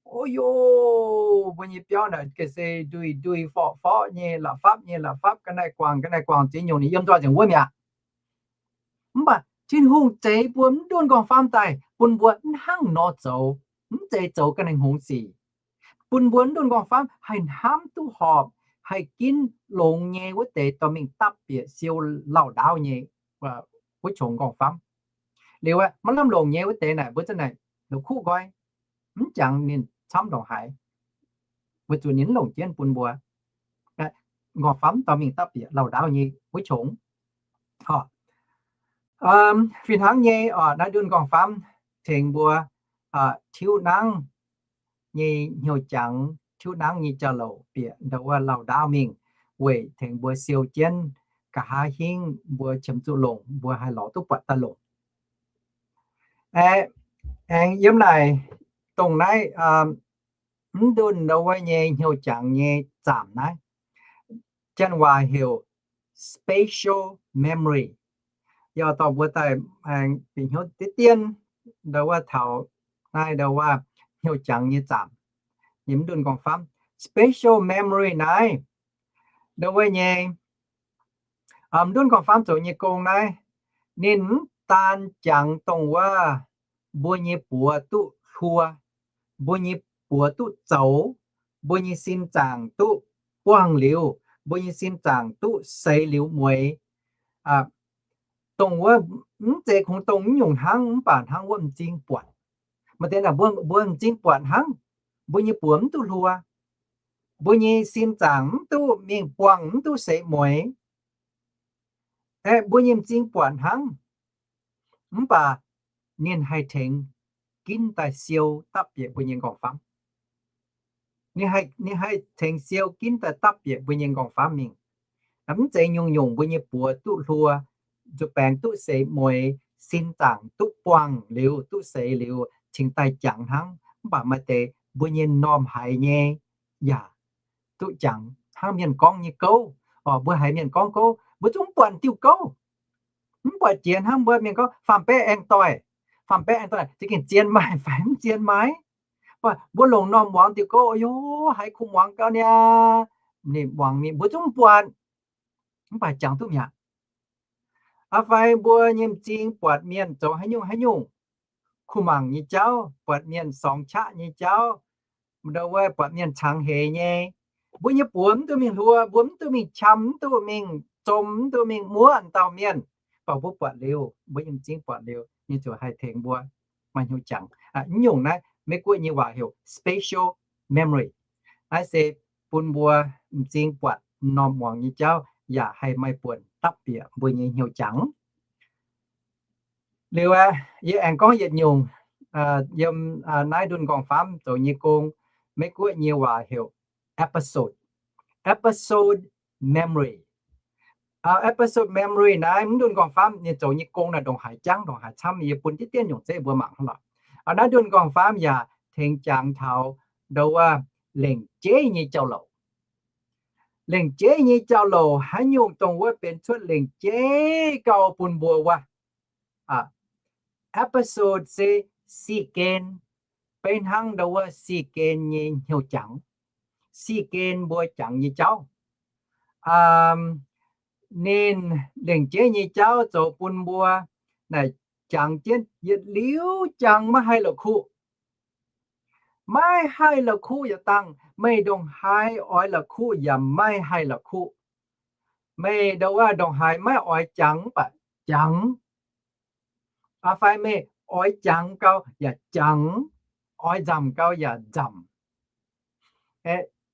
O yoc, mbuo nyei biauv naaic ga'se nduih nduih forqv forqv nyei, la'fapv nyei la'fapv, ga'naaiv guangc ga'naaiv guangc, ziex nyungc ninh yiem nzoih nzengc wuov mi'aqv. Mv baac Tin-Hungh zeix mbuo mv ndunh nqorngv-famv daaih bun mbuo mv hnangv nor zoux, mv zeiz zoux ga'naaiv hngongx sic. Bun mbuo mv ndunh nqorngv-famv haih hnamv duqv horpc, haih ginv longx nyei wuov deix dorh mingh dapv bieqc siou lauh ndaauv nyei wuov qongx nqorngv-famv. Liuz maiv lamh longc nyei wuov deix naaic mbuo za'naaic la'kuqv nqoi, mv jangx ninh camv ndongc haaix, weic zuqc ninh mv longc jienv bun mbuo nqorngv-famv dorh mingh dapv bieqc lauh ndaauv nyei wuov qongx. Fih hnangv nyei oc, naaiv ndunh nqorngv-famv tengx mbuo tiuv nangv nyei hnyouv jangx, tiuv nangv nyei jauv-louc bieqc ndau wuov lauh ndaauv mingh, weic tengx mbuo siou jienv, nqa'haav hingv mbuo qiemx zuqc longc, mbuo haih lorz duqv buatc daaih longc. Aengx yiem naaic dongh naaiv mv ndunh ndau wuov nyei hnyouv jangx nyei zaamc naaiv, janx waac heuc spatial memory. Yie dorh mbuo daaih aengx bieqc hnyouv diqv dien ndau wuov taux naaiv ndau wuov hnyouv jangx nyei zaamc, yiem mv ndunh nqorngv-famv. Spatial memory naaiv, ndau wuov nyei mv ndunh nqorngv-famv zoux nyei gong naaiv, ninh mv daan jangx dongh wuov mbuo nyei buoz duqv hluo, mbuo nyei buoz duqv zoux, mbuo nyei sin zaangc duqv buangh liuz, mbuo nyei sin zaangc duqv seix liuz mueix. Dongh wuov mv zeiz kungx dongh mv nyungc hnangv, mv baac hnangv wuov m'zing buatc. Maaih deix naaic mbuo m'zing buatc hnangv, mbuo nyei buoz mv duqv hluo, mbuo nyei sin zaangc mv duqv mingh buangh, mv duqv seix mueix. Aeqv, mbuo nyei m'zing buatc hnangv, mv baac ninh haih tengx ginv daaih siou dapv bieqc mbuo nyei nqorngv-famv. Ninh haih tengx siou ginv daaih dapv bieqc mbuo nyei nqorngv-famv mingh. Mv zeiz nyungc-nyungc mbuo nyei buoz duqv hluo, nzuih baengx duqv seix mueix, sin zaangc duqv buangh liuz, duqv seix liuz, cingx daaih jangx hnangv. Mv baac maaih deix mbuo nyei m'normh haiz nyei yaac duqv jangx hnangv mienh gorngv nyei gouv. Oc, mbuo haiz mienh gorngv gouv, mbuo zungv mv buatc diuh gouv. Mv buatc jiex hnangv mbuo mienh gorngv faam-baeqv aengx doic, faam-baeqv aengx doic, za'gengh zien maaih fai mv zien maaih. Mv baac mbuo longc m'normh muangx diuh gouv, o yo, haiz kuh muangx gau niaa, ninh muangx mingh, mbuo zungv mv buatc. Mv baac jangx duqv mi'aqv. Aa fai mbuo nyei m'zing buatc mienh zoux haaix nyungc haaix nyungc kuh mangc nyei jauv, buatc mienh sorngx qaqv nyei jauv, ndau wuov buatc mienh cangx heix nyei, mbuo nyei buoz mv duqv mingh hluo, mbuo mv duqv mingh qam, mv duqv mingh zom, mv duqv mingh muoqv dauh mienh. Mv baac mbuo buatc liuz, mbuo nyei m'zing buatc liuz, ninh ziouc haih tengx mbuo maaih hnyouv jangx. Mv nyungc naaiv Meiv-Guoqv nyei waac heuc spatial memory. Naaiv se bun mbuo m'zing buatc, m'normh muangx nyei jauv yaac haih maaih buonc dapv bieqc mbuo nyei hnyouv jangx. Liuz aeqv, yie aengx gorngv yietc nyungc yiem naaiv ndunh nqorngv-famv zoux nyei gong, Meiv-Guoqv nyei waac heuc episode, episode memory. Episode memory naaiv mv ndunh nqorngv-famv ninh zoux nyei gong naaic ndongc haaix jangv ndongc haaix camv, yie bun diqv dien nyungc zeiv mbuo mangc hnangv lorqc. Naaiv ndunh nqorngv-famv yaac tengx jangx taux ndau wuov lengc jeiv nyei jauv-louc. Lengc jeiv nyei jauv-louc haaix nyungc dongh wuov benx cuotv lengc jeiv gau bun mbuo wuov. Episode se si-gen, beiv hnangv ndau wuov si-gen nyei hnyouv jangx, si-gen mbuo jangx nyei jauv. Ninh lengc jeiv nyei jauv zoux bun mbuo naaic jangx jienv yietc liuz jangx maiv haih la'kuqv. Maiv haih la'kuqv yaac dangh, meih ndongc haaix oix la'kuqv yaac maiv haih la'kuqv. Meih ndongc wuov ndongc haaix maiv oix jangx mv baac jangx, fai meih oix jangx gau yaac jangx, oix nzamc gau yaac nzamc.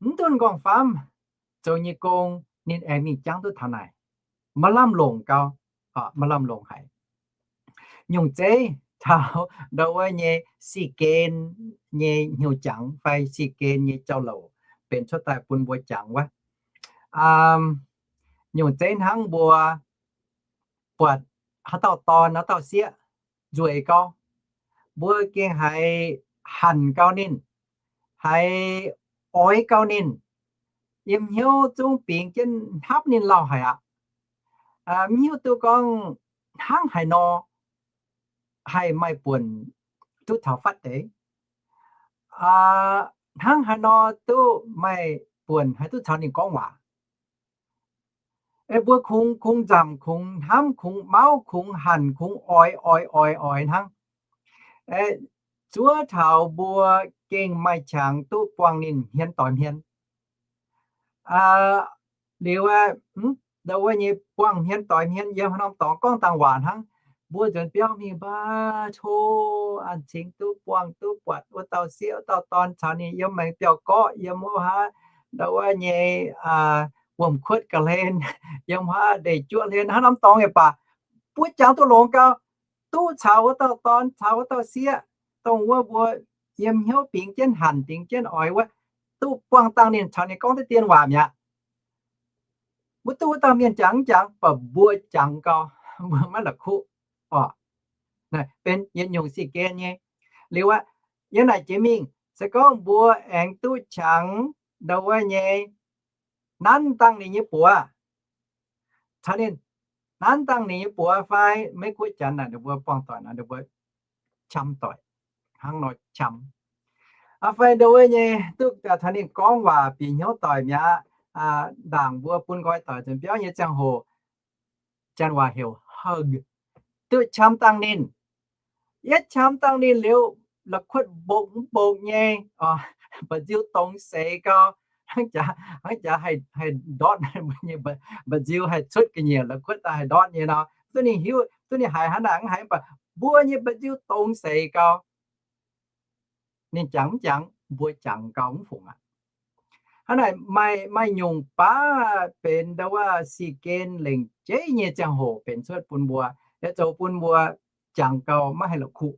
Mv duqv nqorngv-famv zoux nyei gong, ninh aengx mingh jangx duqv taux naaic, maaih lamh longc gau, maaih lamh longc haic. Nyungc zeiv taux ndau wuov nyei si gen nyei hnyouv jangx fai si gen nyei jauv-louc benx cuotv daaih bun mbuo jangx wuov. Nyungc zeiv hnangv mbuo buatc haaix dauh dorn haaix dauh sieqv nzueic gau, mbuo gengh haiz hanc gau ninh, haiz oix gau ninh, yiem hnyouv zungv bingx jienv hnamv ninh lauh haic aqv. Mv hiuv duqv gorngv hnangv haaix nor haih maaih buonc duqv taux fatv deix, hnangv haaix nor duqv maaih buonc haih duqv caux ninh gorngv waac. Mbuo kungx, kungx nzamc, kungx hnamv, kungx mauv, kungx hanc, kungx oix, oix, oix, oix hnangv. Zuov taux mbuo gengh maaih qangx duqv buangh ninh hmien doix hmien. Liuz, ndau wuov nyei buangh hmien doix hmien yiem haaix norm dorngx gorngv dangh waac hnangv. Mbuo nzuonx biauv mingh mbaah, tov an cingx duqv buangh duqv buatc wuov dauh sieqv wuov dauh dorn caux ninh yiem maengx biauv-gorqv, yiem wuov haaix, ndau wuov nyei wuom-kuotv ga'hlen, yiem haaix ndeic-juoqv hlen, haaix norm dorngx yaac baac, mbuo jangx duqv longx gau, duqv caux wuov dauh dorn caux wuoz dauh sieqv, dongh wuov mbuo yiem hnyouv bingx jienv hanc bingx jienv oix wuov, duqv buangh dangh ninh caux ninh gorngv deix dien waac mi'aqv. Mbuo duqv wuov dauh mienh jangx mv jangx, mv baac mbuo jangx gau, mbuo maiv la'kuqv oc. Benx yietc nyungc sic gen nyei. Liuz aqv, yiem naaic jiex mingh se gorngv mbuo aengx duqv qangx ndau wuov nyei nanv dangh ninh nyei buoz, caux ninh nanv dangh ninh nyei buoz fai Meiv Guoqv Janx naaic ninh mbuo buangh doic naaic ninh mbuo qam doic, hnangv nor qam. Fai ndau wuov nyei duqv caux ninh gorngv waac bieqc hnyouv doic mi'aqv. Ndaangc mbuo bun nqoi doic nzuonx biauv nyei ziangh hoc, janx waac heuc hug, duqv qam dangh ninh. Yietv qam dangh ninh liuz, la'kuotv mbongc mbongc nyei, mba'nziu dongz seix gau, hnangv jaax haih ndortv nyei, mba'nziu haih cuotv ga'nyiec, la'kuotv daaih haih ndortv nyei nor. Duqv ninh hiuv, duqv ninh haiz hnangv naaic mv haiz, mv baac mbuo nyei mba'nziu dongz seix gau. Ninh jangx mv jangx, mbuo jangx gau mv fungc aqv. Hnangv naaic maaih, maaih nyungc baav benx ndau wuov sic gen lengc jeiv nyei ziangh hoc benx cuotv bun mbuo, yaac zoux bun mbuo jangx gau maiv haih la'kuqv.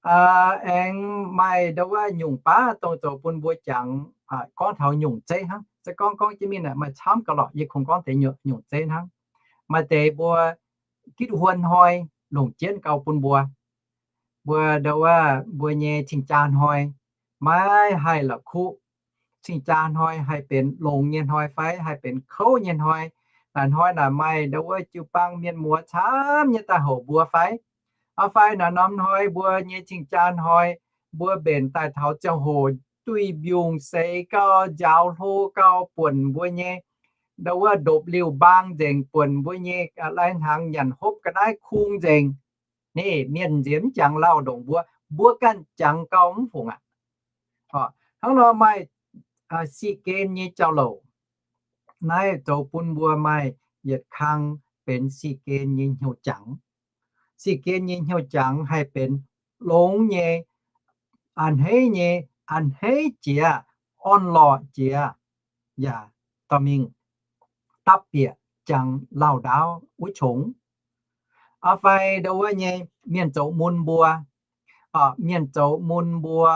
Aengx maaih ndau wuov nyungc baav dongh zoux bun mbuo jangx, gorngv taux nyungc zeiv hnangv. Se gorngv gorngv jienv mingh naaic maaih camv gauh lorqc, yie kungx gorngv deix nyungc zeiv hnangv. Maaih deix mbuo gitv huon hnoi longc jienv gau bun mbuo. Mbuo ndau wuov mbuo nyei cing-jaa hnoi maiv haih la'kuqv. Cing-jaa hnoi haih benx longx nyei hnoi fai haih benx kouv nyei hnoi. Naaic hnoi naaic maaih ndau wuov jiu-baang mienh muoz camv nyei daaih houc mbuo fai? Fai naaic norm hnoi mbuo nyei cing-jaa hnoi, mbuo mbenc daaih taux ziangh hoc duih mbiungc seix gau, njaaux hlo gau, buonc mbuo nyei ndau wuov ndopv-liuh mbaang nzengc, buonc mbuo nyei lai-hnaangx nyanc hopv ga'naaiv kung nzengc. Naaiv mienh nziex mv jangx lauh ndongc mbuo, mbuo ganh jangx gau mv fungc aqv. Hnangv nor maaih sic gen nyei jauv-louc. Naaiv zoux bun mbuo maaih yietc kang benx sic gen nyei hnyouv jangx. Sic gen nyei hnyouv jangx haih benx longx nyei, a'hneiv nyei, a'hneiv jiex, orn-lorqc jiex, yaac dorh mingh dapv bieqc jangx lauh ndaauv wuov qongx. Fai ndau wuov nyei mienh zoux mun mbuo, mienh zoux mun mbuo,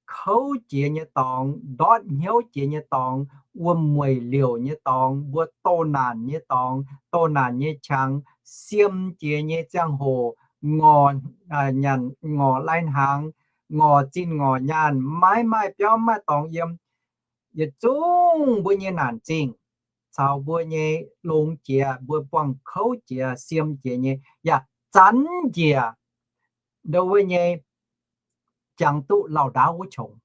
kouv jiex nyei dorngx, ndortv hnyouv jiex nyei dorngx, wuom-mueic liouc nyei dorngx, mbuo doh naanc nyei dorngx, doh naanc nyei qangx, siem jiex nyei ziangh hoc, ngorc nyanc ngorc lai-hnaangx, ngorc zinh ngorc nyaanh, maiv maaih biauv maiv maaih dorngx yiem. Yietc zungv mbuo nyei naanc zingh caux mbuo nyei longx jiex, mbuo buangh kouv jiex, siem jiex nyei yaac zanc njiec ndau wuov nyei jangx duqv lauh ndaauv wuov qongx.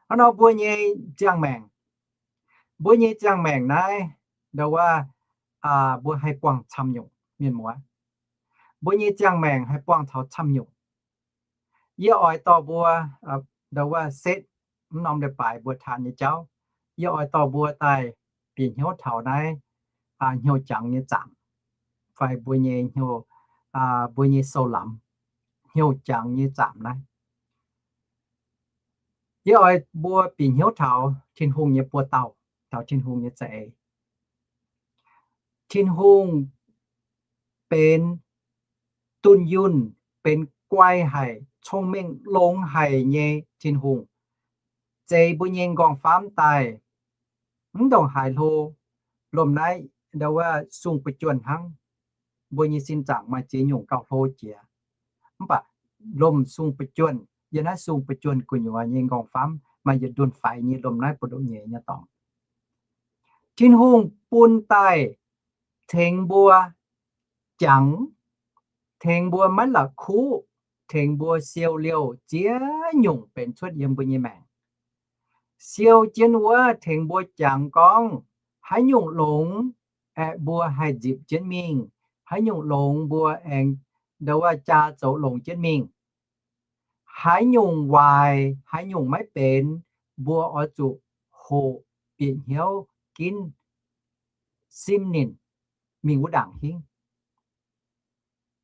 Hnangv nor mbuo nyei ziangh maengc, mbuo nyei ziangh maengc naaiv ndau wuov mbuo haih buangh camv nyungc, mienh muoz. Mbuo nyei ziangh maengc haih buangh taux camv nyungc. Yie oix dorh mbuo ndau wuov setv mv norm leiz-baaix mbuo taan nyei jauv, yie oix dorh mbuo daaih bieqc hnyouv taux naaiv hnyouv jangx nyei zaamc, fai mbuo nyei hnyouv, mbuo nyei sou-lamz, hnyouv jangx nyei zaamc naaiv. Yie oix mbuo bieqc hnyouv taux Tin-Hungh nyei buoz-dauh, taux Tin-Hungh nyei za'eix. Tin-Hungh benx dunh yunh, benx guai haic, cong-mengh longx haic nyei Tin-Hungh. Zeix mbuo nyei nqorngv-famv daaih, mv ndongc haaix hlo, lomh naaiv ndau wuov sung buv juonh hnangv. Mbuo nyei sin zaangc maaih ziex nyungc gauh hlo jiex, mv baac lomh sung buv juonh, yiem naaiv sung buv juonh gu'nyuoz nyei nqorngv-famv maaih yietc ndunh faix nyei lomh naaiv buoz-ndoqv nyeiz nyei dorngx. Tin-Hungh bun daaih tengx mbuo jangx, tengx mbuo maiv la'kuqv, tengx mbuo siou liouh ziex nyungc benx cuotv yiem mbuo nyei maengc. Siou jienv wuov tengx mbuo jangx gorngv haaix nyungc longx aeqv, mbuo haih nzipc jienv mingh, haaix nyungc longx mbuo aengx ndau wuov jaa zoux longx jienv mingh. Haaix nyungc waaic, haaix nyungc maiv benx, mbuo oix zuqc hoqc bieqc hnyouv ginv simv ninh mingh wuov ndaangc hingv.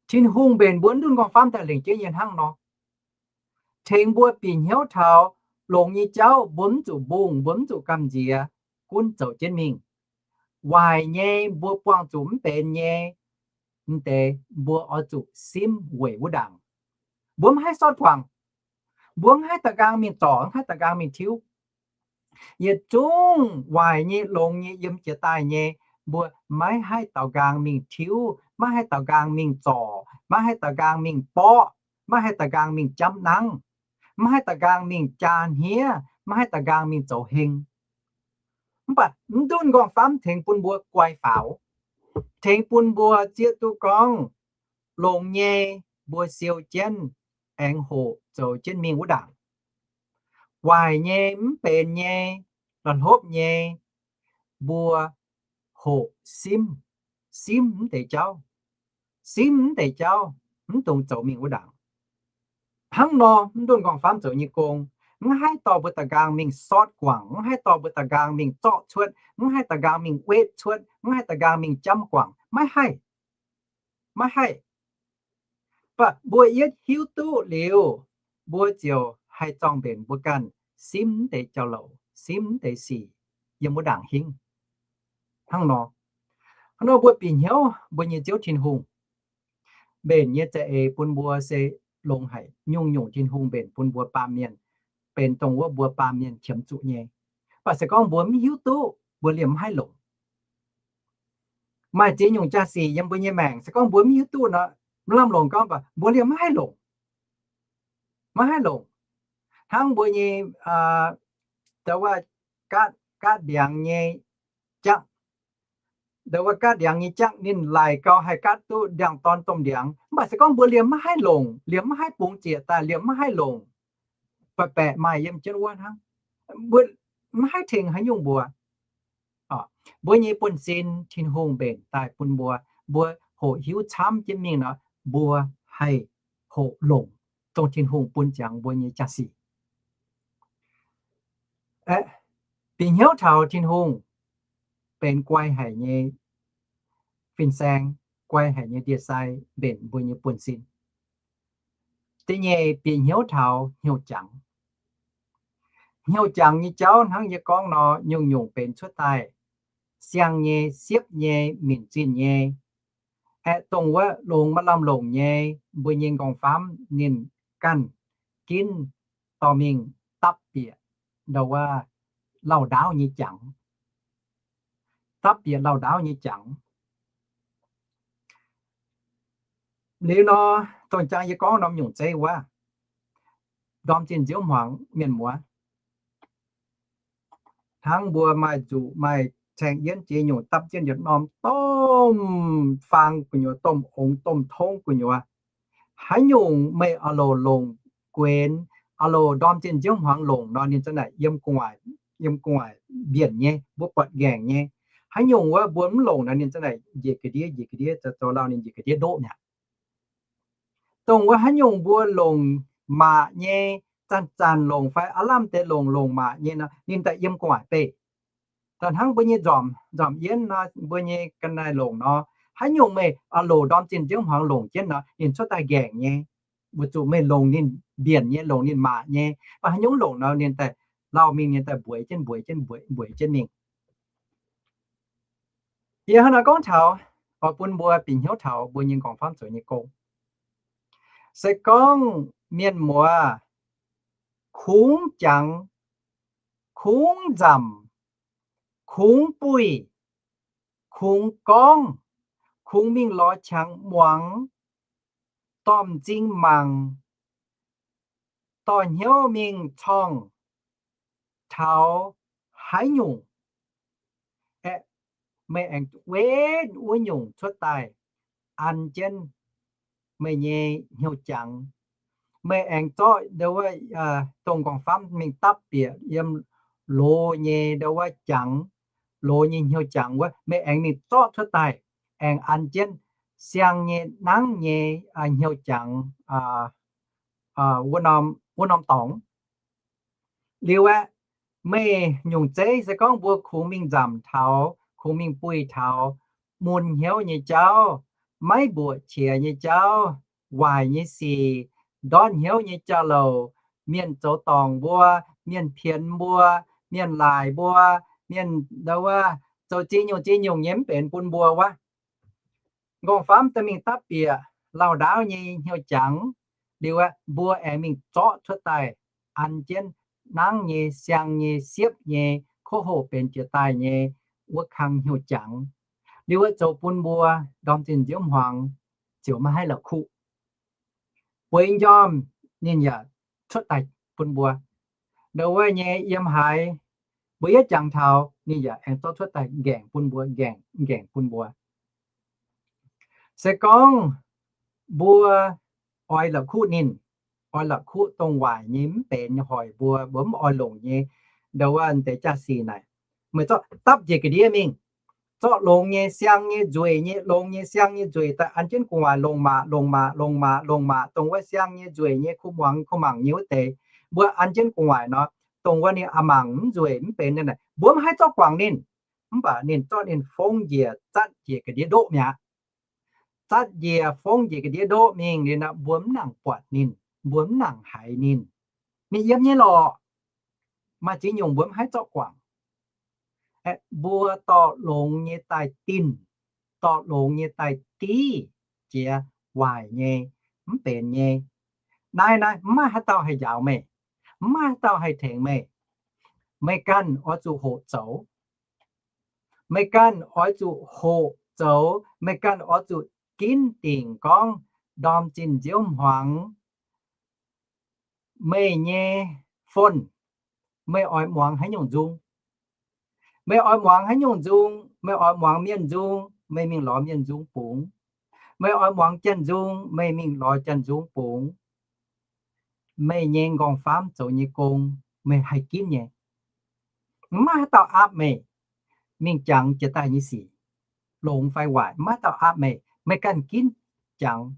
Tin-Hungh mbenc mbuo mv ndunh nqorngv-famv daaih lengc jeiv nyei hnangv nor, tengx mbuo bieqc hnyouv taux longx nyei jauv mbuo mv zuqc mbungh, mbuo mv zuqc gamh nziex, gunv zoux jienv mingh. Waaic nyei mbuo buangh zuqc mv benx nyei, mv deix mbuo oix zuqc simv weic wuov ndaangc. Mbuo mv haih sortv guangc. Mbuo mv haih da'nqaang mingh zorc, mv haih da'nqaang mingh tiuv. Yietc zungv waaic nyei, longx nyei, yiem jiex daaih nyei, mbuo maiv haih da'nqaang mingh tiuv, maiv haih da'nqaang mingh zorc, maiv haih da'nqaang mingh borqv, maiv haih da'nqaang mingh jamv nangv, maiv haih da'nqaang mingh jaa hniev, maiv haih da'nqaang mingh zoux heng. Mv baac mv ndunh nqorngv-famv tengx bun mbuo guai faaux, tengx bun mbuo zieqv duqv gorngv longx nyei mbuo siou jienv aengx hoqc zoux jienv mingh wuov ndaangc. Waaic nyei, mv benx nyei, la'hlopv nyei, mbuo hoqc simv, simv mv deix jauv, simv mv deix jauv, mv dungx zoux mingh wuov ndaangc. Hnangv nor, mv ndunh nqorngv-famv zoux nyei gong, mv haih dorh mbuo da'nqaang mingh sortv guangc, mv haih dorh mbuo da'nqaang mingh zorqv cuotv, mv haih da'nqaang mingh wetv cuotv, mv haih da'nqaang mingh jamv guangc, maiv haih, maiv haih. Mv baac mbuo yietv hiuv duqv liuz, mbuo ziouc haih zorng mbenc mbuo ganh simv mv deix jauv-louc, simv mv deix sic yiem wuov ndaangc hingv. Hnangv nor, hnangv nor mbuo bieqc hnyouv mbuo nyei Ziouv Tin-Hungh, mbenc nyei za'eix bun mbuo se longx haic. Nyungc-nyungc Tin-Hungh mbenc bun mbuo baamh mienh, benx dongh wuov mbuo baamh mienh qiemx zuqc nyei. Mv baac se gorngv mbuo mv hiuv duqv, mbuo liemh mv haih longc. Maaih ziex nyungc jaa-sic yiem mbuo nyei maengc, se gorngv mbuo mv hiuv duqv nor, mv lamh longc gorngv mv baac mbuo liemh mv haih longc, maiv haih longc. Hnangv mbuo nyei, ndau wuov, gaatv, gaatv ndiangx nyei jangv, ndau wuov gaatv ndiangx nyei jangv ninh laic gau haih gaatv duqv ndiangx-dorn domh ndiangx. Mv baac se gorngv mbuo liemh maiv haih longc, liemh maiv haih bungx ziec daaih, liemh maiv haih longc, baeqc baeqc maaih yiem jienv wuov hnangv. Mbuo maiv haih tengx haaix nyungc mbuox. Mbuo nyei buonv-sin Tin-Hungh mbenc daaih bun mbuo, mbuo hoqc hiuv camv jienv mingh nor, mbuo haih hoqc longc dongh Tin-Hungh bun ziangx mbuo nyei jaa-sic. Aeqv, bieqc hnyouv taux Tin-Hungh benx guai haic nyei fin-saeng, guai haic nyei ndie-sai mbenc mbuo nyei buonv-sin. Da'nyeic, bieqc hnyouv taux hnyouv jangx. Hnyouv jangx nyei jauv hnangv yie gorngv nor, nyungc-nyungc benx cuotv daaih, siang nyei, siepv nyei, minc zinh nyei, aeqv, dongh wuov longx maaih lamh longc nyei, mbuo nyei nqorngv-famv ninh ganh ginv dorh mingh dapv bieqc ndau wuov lauh ndaauv nyei jangx. Dapv bieqc lauh ndaauv nyei jangx. Liuz nor, dongh jangx yie gorngv norm nyungc zeiv wuov, ndorm zinh nziouv hmuangx mienh muoz, hnangv mbuo maaih nzuqc maaih caeng yienv jiex nyungc dapv jienv yietc norm domh faang gu'nyuoz, domh ongx domh tongv gu'nyuoz. Haaix nyungc meih oix loc longc guenx, oix loc ndorm zinh nziouv hmuangx longc nor, ninh za'naaic yiem gu'nguaaic, yiem gu'nguaaic mbienc nyei, mbuo buatc nqaengc nyei. Haaix nyungc wuov mbuo mv longc nor, ninh za'naaic njiec ga'ndiev, njiec ga'ndiev, zoux, zoux lauh ninh njiec ga'ndiev ndoqv mi'aqv. Dongh wuov haaix nyungc mbuo longc maac nyei, zanc-zanc longc fai aav lamh deix longc, longc maac nyei nor, ninh daaih yiem gu'nguaaic beih. Da'hnangv mbuo nyei nzormc, nzormc yienv nor, mbuo nyei ga'naaiv longc nor, haaix nyungc meih oix loc ndorm zinh nziouv hmuangx longc jienv nor, ninh cuotv daaih nqaengc nyei, weic zuqc meih longc ninh mbienc nyei, longc ninh maac nyei. Mv baac haaix nyungc longc nor, ninh daaih lauh mingh, ninh daaih mbueiz jienv, mbueiz jienv, mbueiz, mbueiz jienv mingh. Yie hnangv naaiv gorngv taux, oix bun mbuo bieqc hnyouv taux mbuo nyei nqorngv-famv zoux nyei gong. Se gorngv mienh muoz kungx jangx, kungx nzamc, kungx buih, kungx gorngv, kungx mingh lorz qangx muangx, dorh m'zing mangc, dorh hnyouv mingh corngh taux haaix nyungc, aeqv, meih aengx wetv wuov nyungc cuotv daaih an jienv meih nyei hnyouv jangx. Meih aengx zorqv ndo wuov, dongh nqorngv-famv mingh dapv bieqc yiem loz nyei ndo wuov jangx, loz nyei hnyouv jangx wuov, meih aengx mingh zorqv cuotv daaih, aengx an jienv siang nyei nangv nyei hnyouv jangx wuov norm dorngx. Liuz aeqv, meih nyungc zeiv se gorngv mbuo kungx mingh nzamc taux, kungx mingh buih taux, mun hnyouv nyei jauv, maiv mbuoqc qiex nyei jauv, waaic nyei sic, ndortv hnyouv nyei jauv-louc, mienh zoux dorngc mbuo, mienh pienx mbuo, mienh laaic mbuo, mienh ndo wuov zoux ziex nyungc ziex nyungc nyei mv benx bun mbuo wuov. Nqorngv-famv daaih mingh dapv bieqc lauh ndaauv nyei hnyouv jangx. Liuz aeqv, mbuo aengx mingh zorqv cuotv daaih an jienv nangv nyei, siang nyei, siepv nyei, kov hoh benx jiex daaih nyei wuov kang hnyouv jangx. Liuz aeqv, zoux bun mbuo ndorm zinh nziouv hmuangx ziouc maiv haih la'kuqv. Bueix njormh ninh yaac cuotv daaih bun mbuo. Ndo wuov nyei yiem haaix, mbuo yietv jangx taux, ninh yaac aengx zorqv cuotv daaih nqaengc bun mbuo, nqaengc, nqaengc bun mbuo. Se gorngv mbuo oix la'kuqv ninh, oix la'kuqv dongh waaic nyei mv benx nyei hoic mbuo, mbuo mv oix longc nyei, ndo wuov deix jaa-sic naaic, meih zorqv dapv njiec ga'ndiev mingh, zorqv longx nyei siang nyei nzueic nyei, longx nyei siang nyei nzueic daaih an jienv gu'nguaaic longc maac, longc maac, longc maac, longc maac, dongh wuov siang nyei nzueic nyei kuv muangx kuv mangc nyei wuov deix, mbuo an jienv gu'nguaaic nor, dongh wuov ninh a'mangc mv nzueic mv benx naaic, mbuo mv haih zorqv guangc ninh. Mv baac ninh zorqv ninh fongv njiec zatv njiec ga'ndiev ndoqv mi'aqv. Zatv njiec fongv njiec ga'ndiev ndoqv mingh liuz nor, mbuo mv nangc buatc ninh, mbuo mv nangc haiz ninh. Ninh yiem nyei lorqc. Maaih ziex nyungc mbuo mv haih zorqv guangc. Mbuo dorh longx nyei daaih dinh, dorh longx nyei daaih div jiex waaic nyei, mv benx nyei. Naaiv naaiv mv maaih haaix dauh haih njaaux meih, mv maaih haaix dauh haih tengx meih. Meih ganh oix zuqc hoqc zoux. Meih ganh oix zuqc hoqc zoux, meih ganh oix zuqc ginv dingc gorngv ndorm zinh nziouv hmuangx meih nyei phone, meih oix muangx haaix nyungc nzung. Meih oix muangx haaix nyungc nzung, meih oix muangx mienh nzung, meih mingh lorz mienh nzung bungx. Meih oix muangx janx nzung, meih mingh lorz janx nzung bungx. Meih nyei nqorngv-famv zoux nyei gong, meih haih ginv nyei. Mv maaih haaix dauh aapv meih mingh jangx jiex daaih nyei sic, longx fai waaic, mv maaih haaix dauh aapv meih. Meih ganh ginv jangx.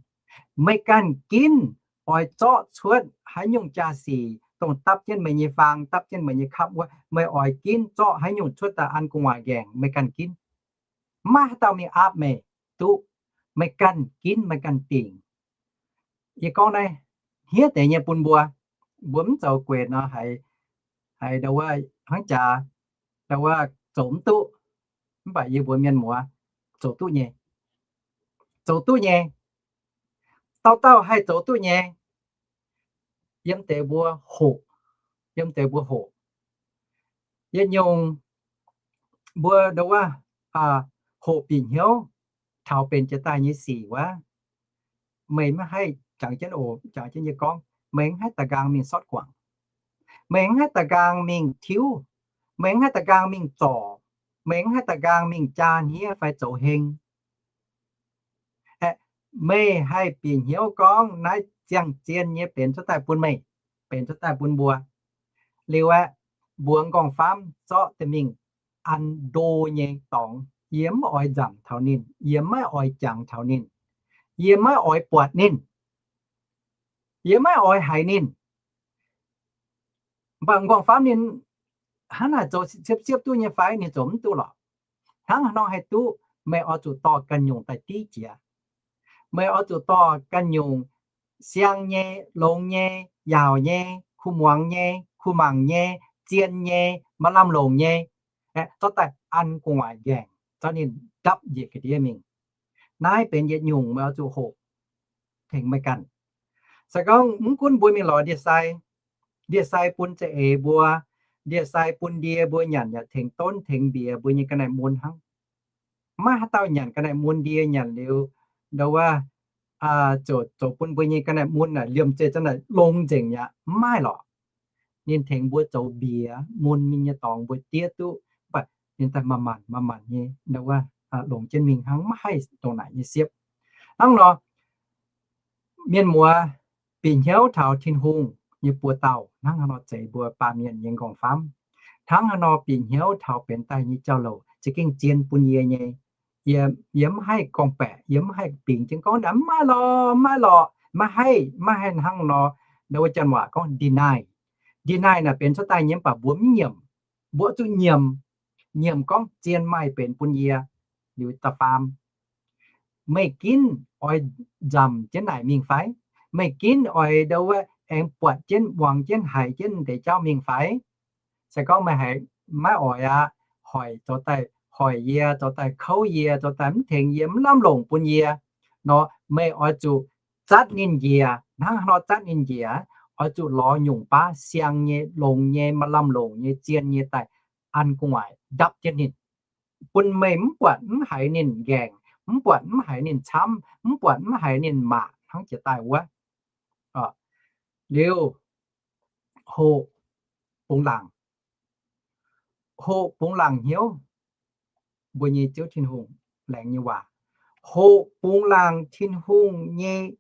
Meih ganh ginv oix zorqv cuotv haaix nyungc jaa-sic dongh dapv jienv meih nyei faang, dapv jienv meih nyei kapv wuov, meih oix ginv zorqv haaix nyungc cuotv daaih an gu'nguaaic nqaengc, meih ganh ginv. Mv maaih haaix dauh mingh aapv meih duqv. Meih ganh ginv, meih ganh dingc. Yie gorngv naaiv hniev deix nyei bun mbuo. Mbuo mv zoux gueic nor, haiz, haiz ndo wuov hnangv jaax, ndo wuov zoux mv duqv. Mv baac yie mbuox mienh muoz, zoux duqv nyei. Zoux duqv nyei. Dauh dauh haih zoux duqv nyei. Yiem deix mbuo hoqc, yiem deix mbuo hoqc. Yietc nyungc mbuo ndo wuov hoqc bieqc hnyouv taux benx jiex daaih nyei sic wuov, meih maiv haih jangx jienv oc, jangx jienv yie gorngv, meih mv haih da'nqaang mingh sortv guangc. Meih mv haih da'nqaang mingh tiuv. Meih mv haih da'nqaang mingh zorc. Meih mv haih da'nqaang mingh jaa hniev fai zoux heng. Aeqv, meih haih bieqc hnyouv gorngv naaiv ziangh zien nyei benx cuotv daaih bun meih, benx cuotv daaih bun mbuo. Liuz aeqv, mbuox m'nqorngv-famv zorqv daaih mingh an ndo nyei dorngx. Yie mv oix nzamc taux ninh, yie maiv oix jangx taux ninh, yie maiv oix buatc ninh, yie maiv oix haiz ninh. Mv baac m'nqorngv-famv ninh hnangv naaic zoux siepv-siepv duqv nyei fai? Ninh zoux mv duqv lorqc. Hnangv haaix nor haih duqv? Meih oix zuqc dorh ganh nyungc daaih div jiex. Meih oix zuqc dorh ganh nyungc siang nyei, longx nyei, yaauc nyei, kuh muangx nyei, kuh mangc nyei, zien nyei, maaih lamh longc nyei, aeqv, zorqv daaih an gu'nguaaic nqaengc, zorqv ninh ndapv njiec ga'ndiev mingh. Naaiv benx yietc nyungc meih oix zuqc hoqc tengx meih ganh. Se gorngv mv gunv mbuo mingh lorz ndie-sai, ndie-sai bun za'eix mbuo, ndie-sai bun ndie mbuo nyanc yaac tengx donv tengx mbiex mbuo nyei ga'naaiv mun hnangv. Maiv haaix dauh nyanc ga'naaiv mun ndie nyanc liuz, ndau wuov, zoux, zoux bun mbuo nyei ga'naaiv mun naaic liemh zeih zanc naaic longx nzengc mi'aqv. Mv maaih lorqc. Ninh tengx mbuo zoux mbiex mun mingh nyei dorngx mbuo diev duqv, mv baac ninh daaih manc-manc manc-manc nyei, ndau wuov, longx jienv mingh hnangv, maiv haih ndongc naaic nyei siepv. Hnangv nor, mienh muoz bieqc hnyouv taux Tin-Hungh nyei buoz dauh hnangv haaix nor zeix mbuo baamh mienh nyei nqorngv-famv, hnangv haaix nor bieqc hnyouv taux benx daaih nyei jauv-louc za'gengh zien bun yie nyei. Yie, yie mv haih gorngv-baeqc, yie mv haih bingx jienv gorngv naaic mv maaih lorqc, mv maaih lorqc, maiv haih, maiv haih hnangv nor. Ndau wuov janx waac gorngv deny. Deny naaic benx cuotv daaih nyei mv baac mbuo mv nyiemc. Mbuo zuqc nyiemc, nyiemc gorngv zien maaih benx bun yie liuz da'faam. Meih ginv oix nzamc jienv naaic mingh fai? Meih ginv oix ndau wuov aengx buatc jienv, muangx jienv, haiz jienv deix jauv mingh fai? Se gorngv meih haiz maiv oix aqv, hoic zoux daaih, hoic yie zoux daaih, kouv yie zoux daaih, mv tengx yie, mv lamh longc bun yie nor, meih oix zuqc zatv ninh njiec. Hnangv haaix nor zatv ninh njiec? Oix zuqc lorz nyungc baav siang nyei, longx nyei, maaih lamh longc nyei, zien nyei daaih an gu'nguaaic ndapv jienv ninh, bun meih mv buatc mv haiz ninh nqaengc, mv buatc mv haiz ninh camv, mv buatc mv haiz ninh maac hnangv jiex daaih wuov. Liuz, hoqc bungx laangc. Hoqc bungx laangc hnyouv mbuo nyei Ziouv Tin-Hungh laengz nyei waac. Hoqc bungx laangc Tin-Hungh nyei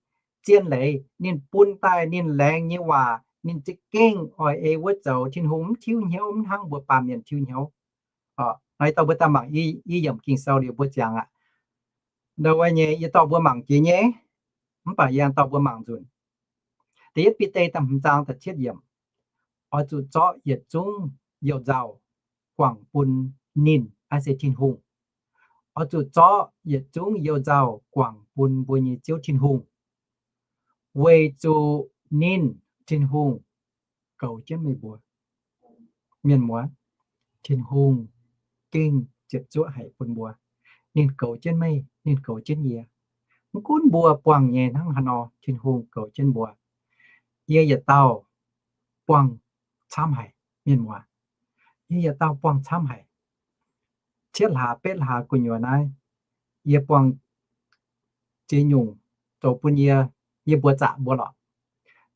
zien leiz, ninh bun daaih ninh laengz nyei waac, ninh za'gengh oix ei wuov zoux. Tin-Hungh mv tiuv hnyouv, mv hnangv mbuo baamh mienh tiuv hnyouv. Naaiv dauh mbuo daaih mangc i yiemc Ging-Sou liuz mbuo ziangx aqv. Ndau wuov nyei yie dorh mbuo mangc jiex nyei, mv baac yie dorh mbuo mangc nzunc. Da'yietv Bide da'hmz zaang da'cietv yiemc, oix zuqc zorqv yietc zungv you-nzauh guangc bun ninh, naaiv se Tin-Hungh. Oix zuqc zorqv yietc zungv you-nzauh guangc bun mbuo nyei Ziouv Tin-Hungh, weic zuqc ninh, Tin-Hungh, goux jienv meih mbuo. Mienh muoz, Tin-Hungh gengh ziepc zuoqv haic bun mbuo. Ninh goux jienv meih, ninh goux jienv yie. Mv gunv mbuo buangh nyei hnangv haaix nor, Tin-Hungh goux jienv mbuo. Yie yietc dauh buangh camv haic, mienh muoz. Yie yietc dauh buangh camv haic. Cietv hlaax betv hlaax gu'nyuoz naaiv, yie buangh ziex nyungc zoux bun yie, yie mbuox zaqc mbuo lorqc,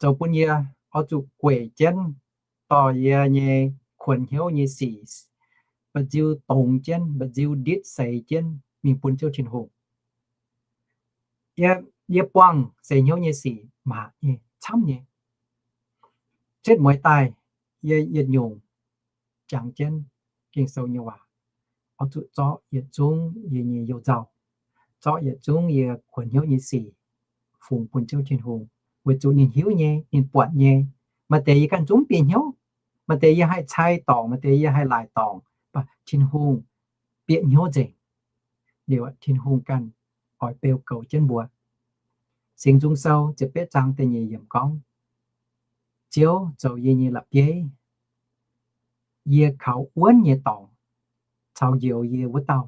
zoux bun yie oix zuqc gueic jienv dorh yie nyei kuonx hnyouv nyei sic, mba'nziu dongz jienv, mba'nziu nditv seix jienv mingh bun Ziouv Tin-Hungh. Yie, yie buangh seix hnyouv nyei sic maac nyei, camv nyei. Cietv mueiz daaih, yie yietc nyungc jangx jienv Ging-Sou nyei waac, oix zuqc zorqv yietc zungv yie nyei you-nzauh, zorqv yietc zungv yie kuonx hnyouv nyei sic fungx bun Ziouv Tin-Hungh, weic zuqc ninh hiuv nyei, ninh buatc nyei. Maaih deix yie ganh zungv bieqc hnyouv, maaih deix yie haih cai dorngc, maaih deix yie haih laaic dorngc, mv baac Tin-Hungh bieqc hnyouv nzengc. Liuz Tin-Hungh ganh oix beu goux jienv mbuo. Singx Nzung Sou ziepc betv zaang da'nyeic yiemc gorngv, Ziouv zoux yie nyei la'bieiv, yie kaux wuonv nyei dorngx caux njoux yie wuov dauh.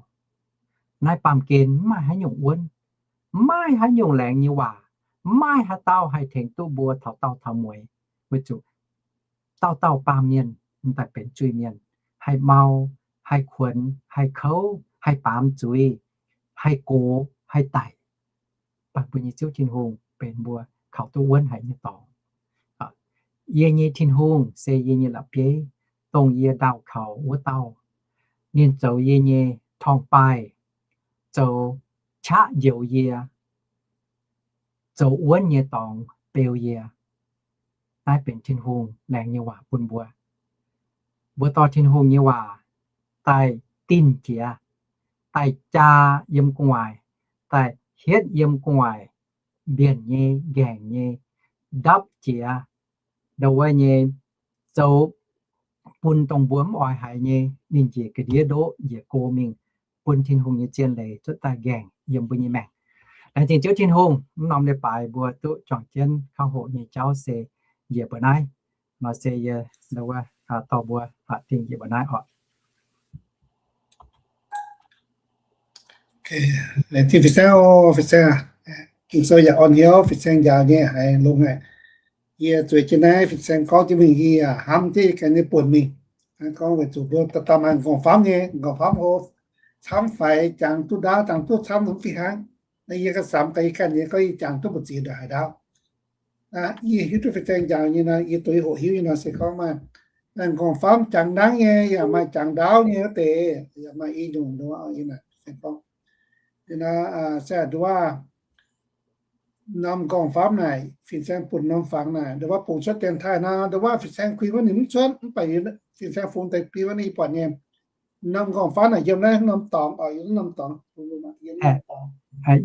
Naaiv baamh gen mv maaih haaix nyungc wuonv, mv maaih haaix nyungc laengz nyei waac, mv maaih haaix dauh haih tengx duqv mbuo taux daauh taux mueiz, weic zuqc dauh dauh baamh mienh m'daaih benx zuiz-mienh, haih mau, haih kuonx, haih kouv, haih baamz zuiz, haih gox, haih daic. Mv baac mbuo nyei Ziouv Tin-Hungh benx mbuo kaux duqv wuonv haic nyei dorngx. Yie nyei Tin-Hungh se yie nyei la'bieiv, dongh yie ndaauh kaux wuov dauh. Ninh zoux yie nyei torngv-baaih, zoux qaqv njoux yie, zoux wuonv nyei dorngx beu yie. Naaiv benx Tin-Hungh laengz nyei waac bun mbuo. Mbuo dorh Tin-Hungh nyei waac daaih dinh jiex, daaih jaa yiem gu'nguaaic, daaih hietv yiem gu'nguaaic mbienc nyei, nqaengc nyei, ndapv jiex, ndau wuov nyei, zoux bun dongh mbuo mv oix haiz nyei, ninh njiec ga'ndiev ndoqv njiec go mingh, bun Tin-Hungh nyei zien leiz cuotv daaih nqaengc yiem mbuo nyei maengc. Laengz zingh Ziouv Tin-Hungh, mv norm leiz-baaix mbuo duqv juangc jienv kangv hoc nyei jauv se njiec mbuo naaiv. Nor se yie ndau wuov dorh mbuo dingh njiec mbuo naaiv oc. Laengz zingh fin-saeng, fin-saeng, Ging-Sou yaac orn hnyouv fin-saeng njaaux nyei haiz longx haic. Yie zueiz jienv naaiv fin-saeng gorngv jienv mingh, yie yaac hnamv jienv ganh nyei buonc mingh. Gorngv weic zuqc mbuo dauh dauh maaih nqorngv-famv nyei, nqorngv-famv hlo camv faix, jangx duqv ndaauv, jangx duqv camv mv fih hnangv. Naaiv yie ganh samx gaax yie ganh nyei gorngv yie jangx duqv mbu'ziex ndongc haaix ndaauv. Yie hiuv duqv fin-saeng njaaux nyei nor, yie duqv hoqc hiuv nyei nor se gorngv maaih nqorngv-famv jangx nangv nyei, yaac maaih jangx ndaauv nyei wuov deix, yaac maaih i nyungc nor. Gorngv se nduov norm nqorngv-famv naaic, fin-saeng bun norm fangx naaic, nduov bungx cuotv dienx taaih nor, nduov fin-saeng kuinx wuov ninh mv cuotv, mv baac fin-saeng fungx deix kuinx wuov ninh buatc nyei. Norm nqorngv-famv naaic yiem naaiv norm dorngx oc, yiem norm dorngx, yiem norm dorngx.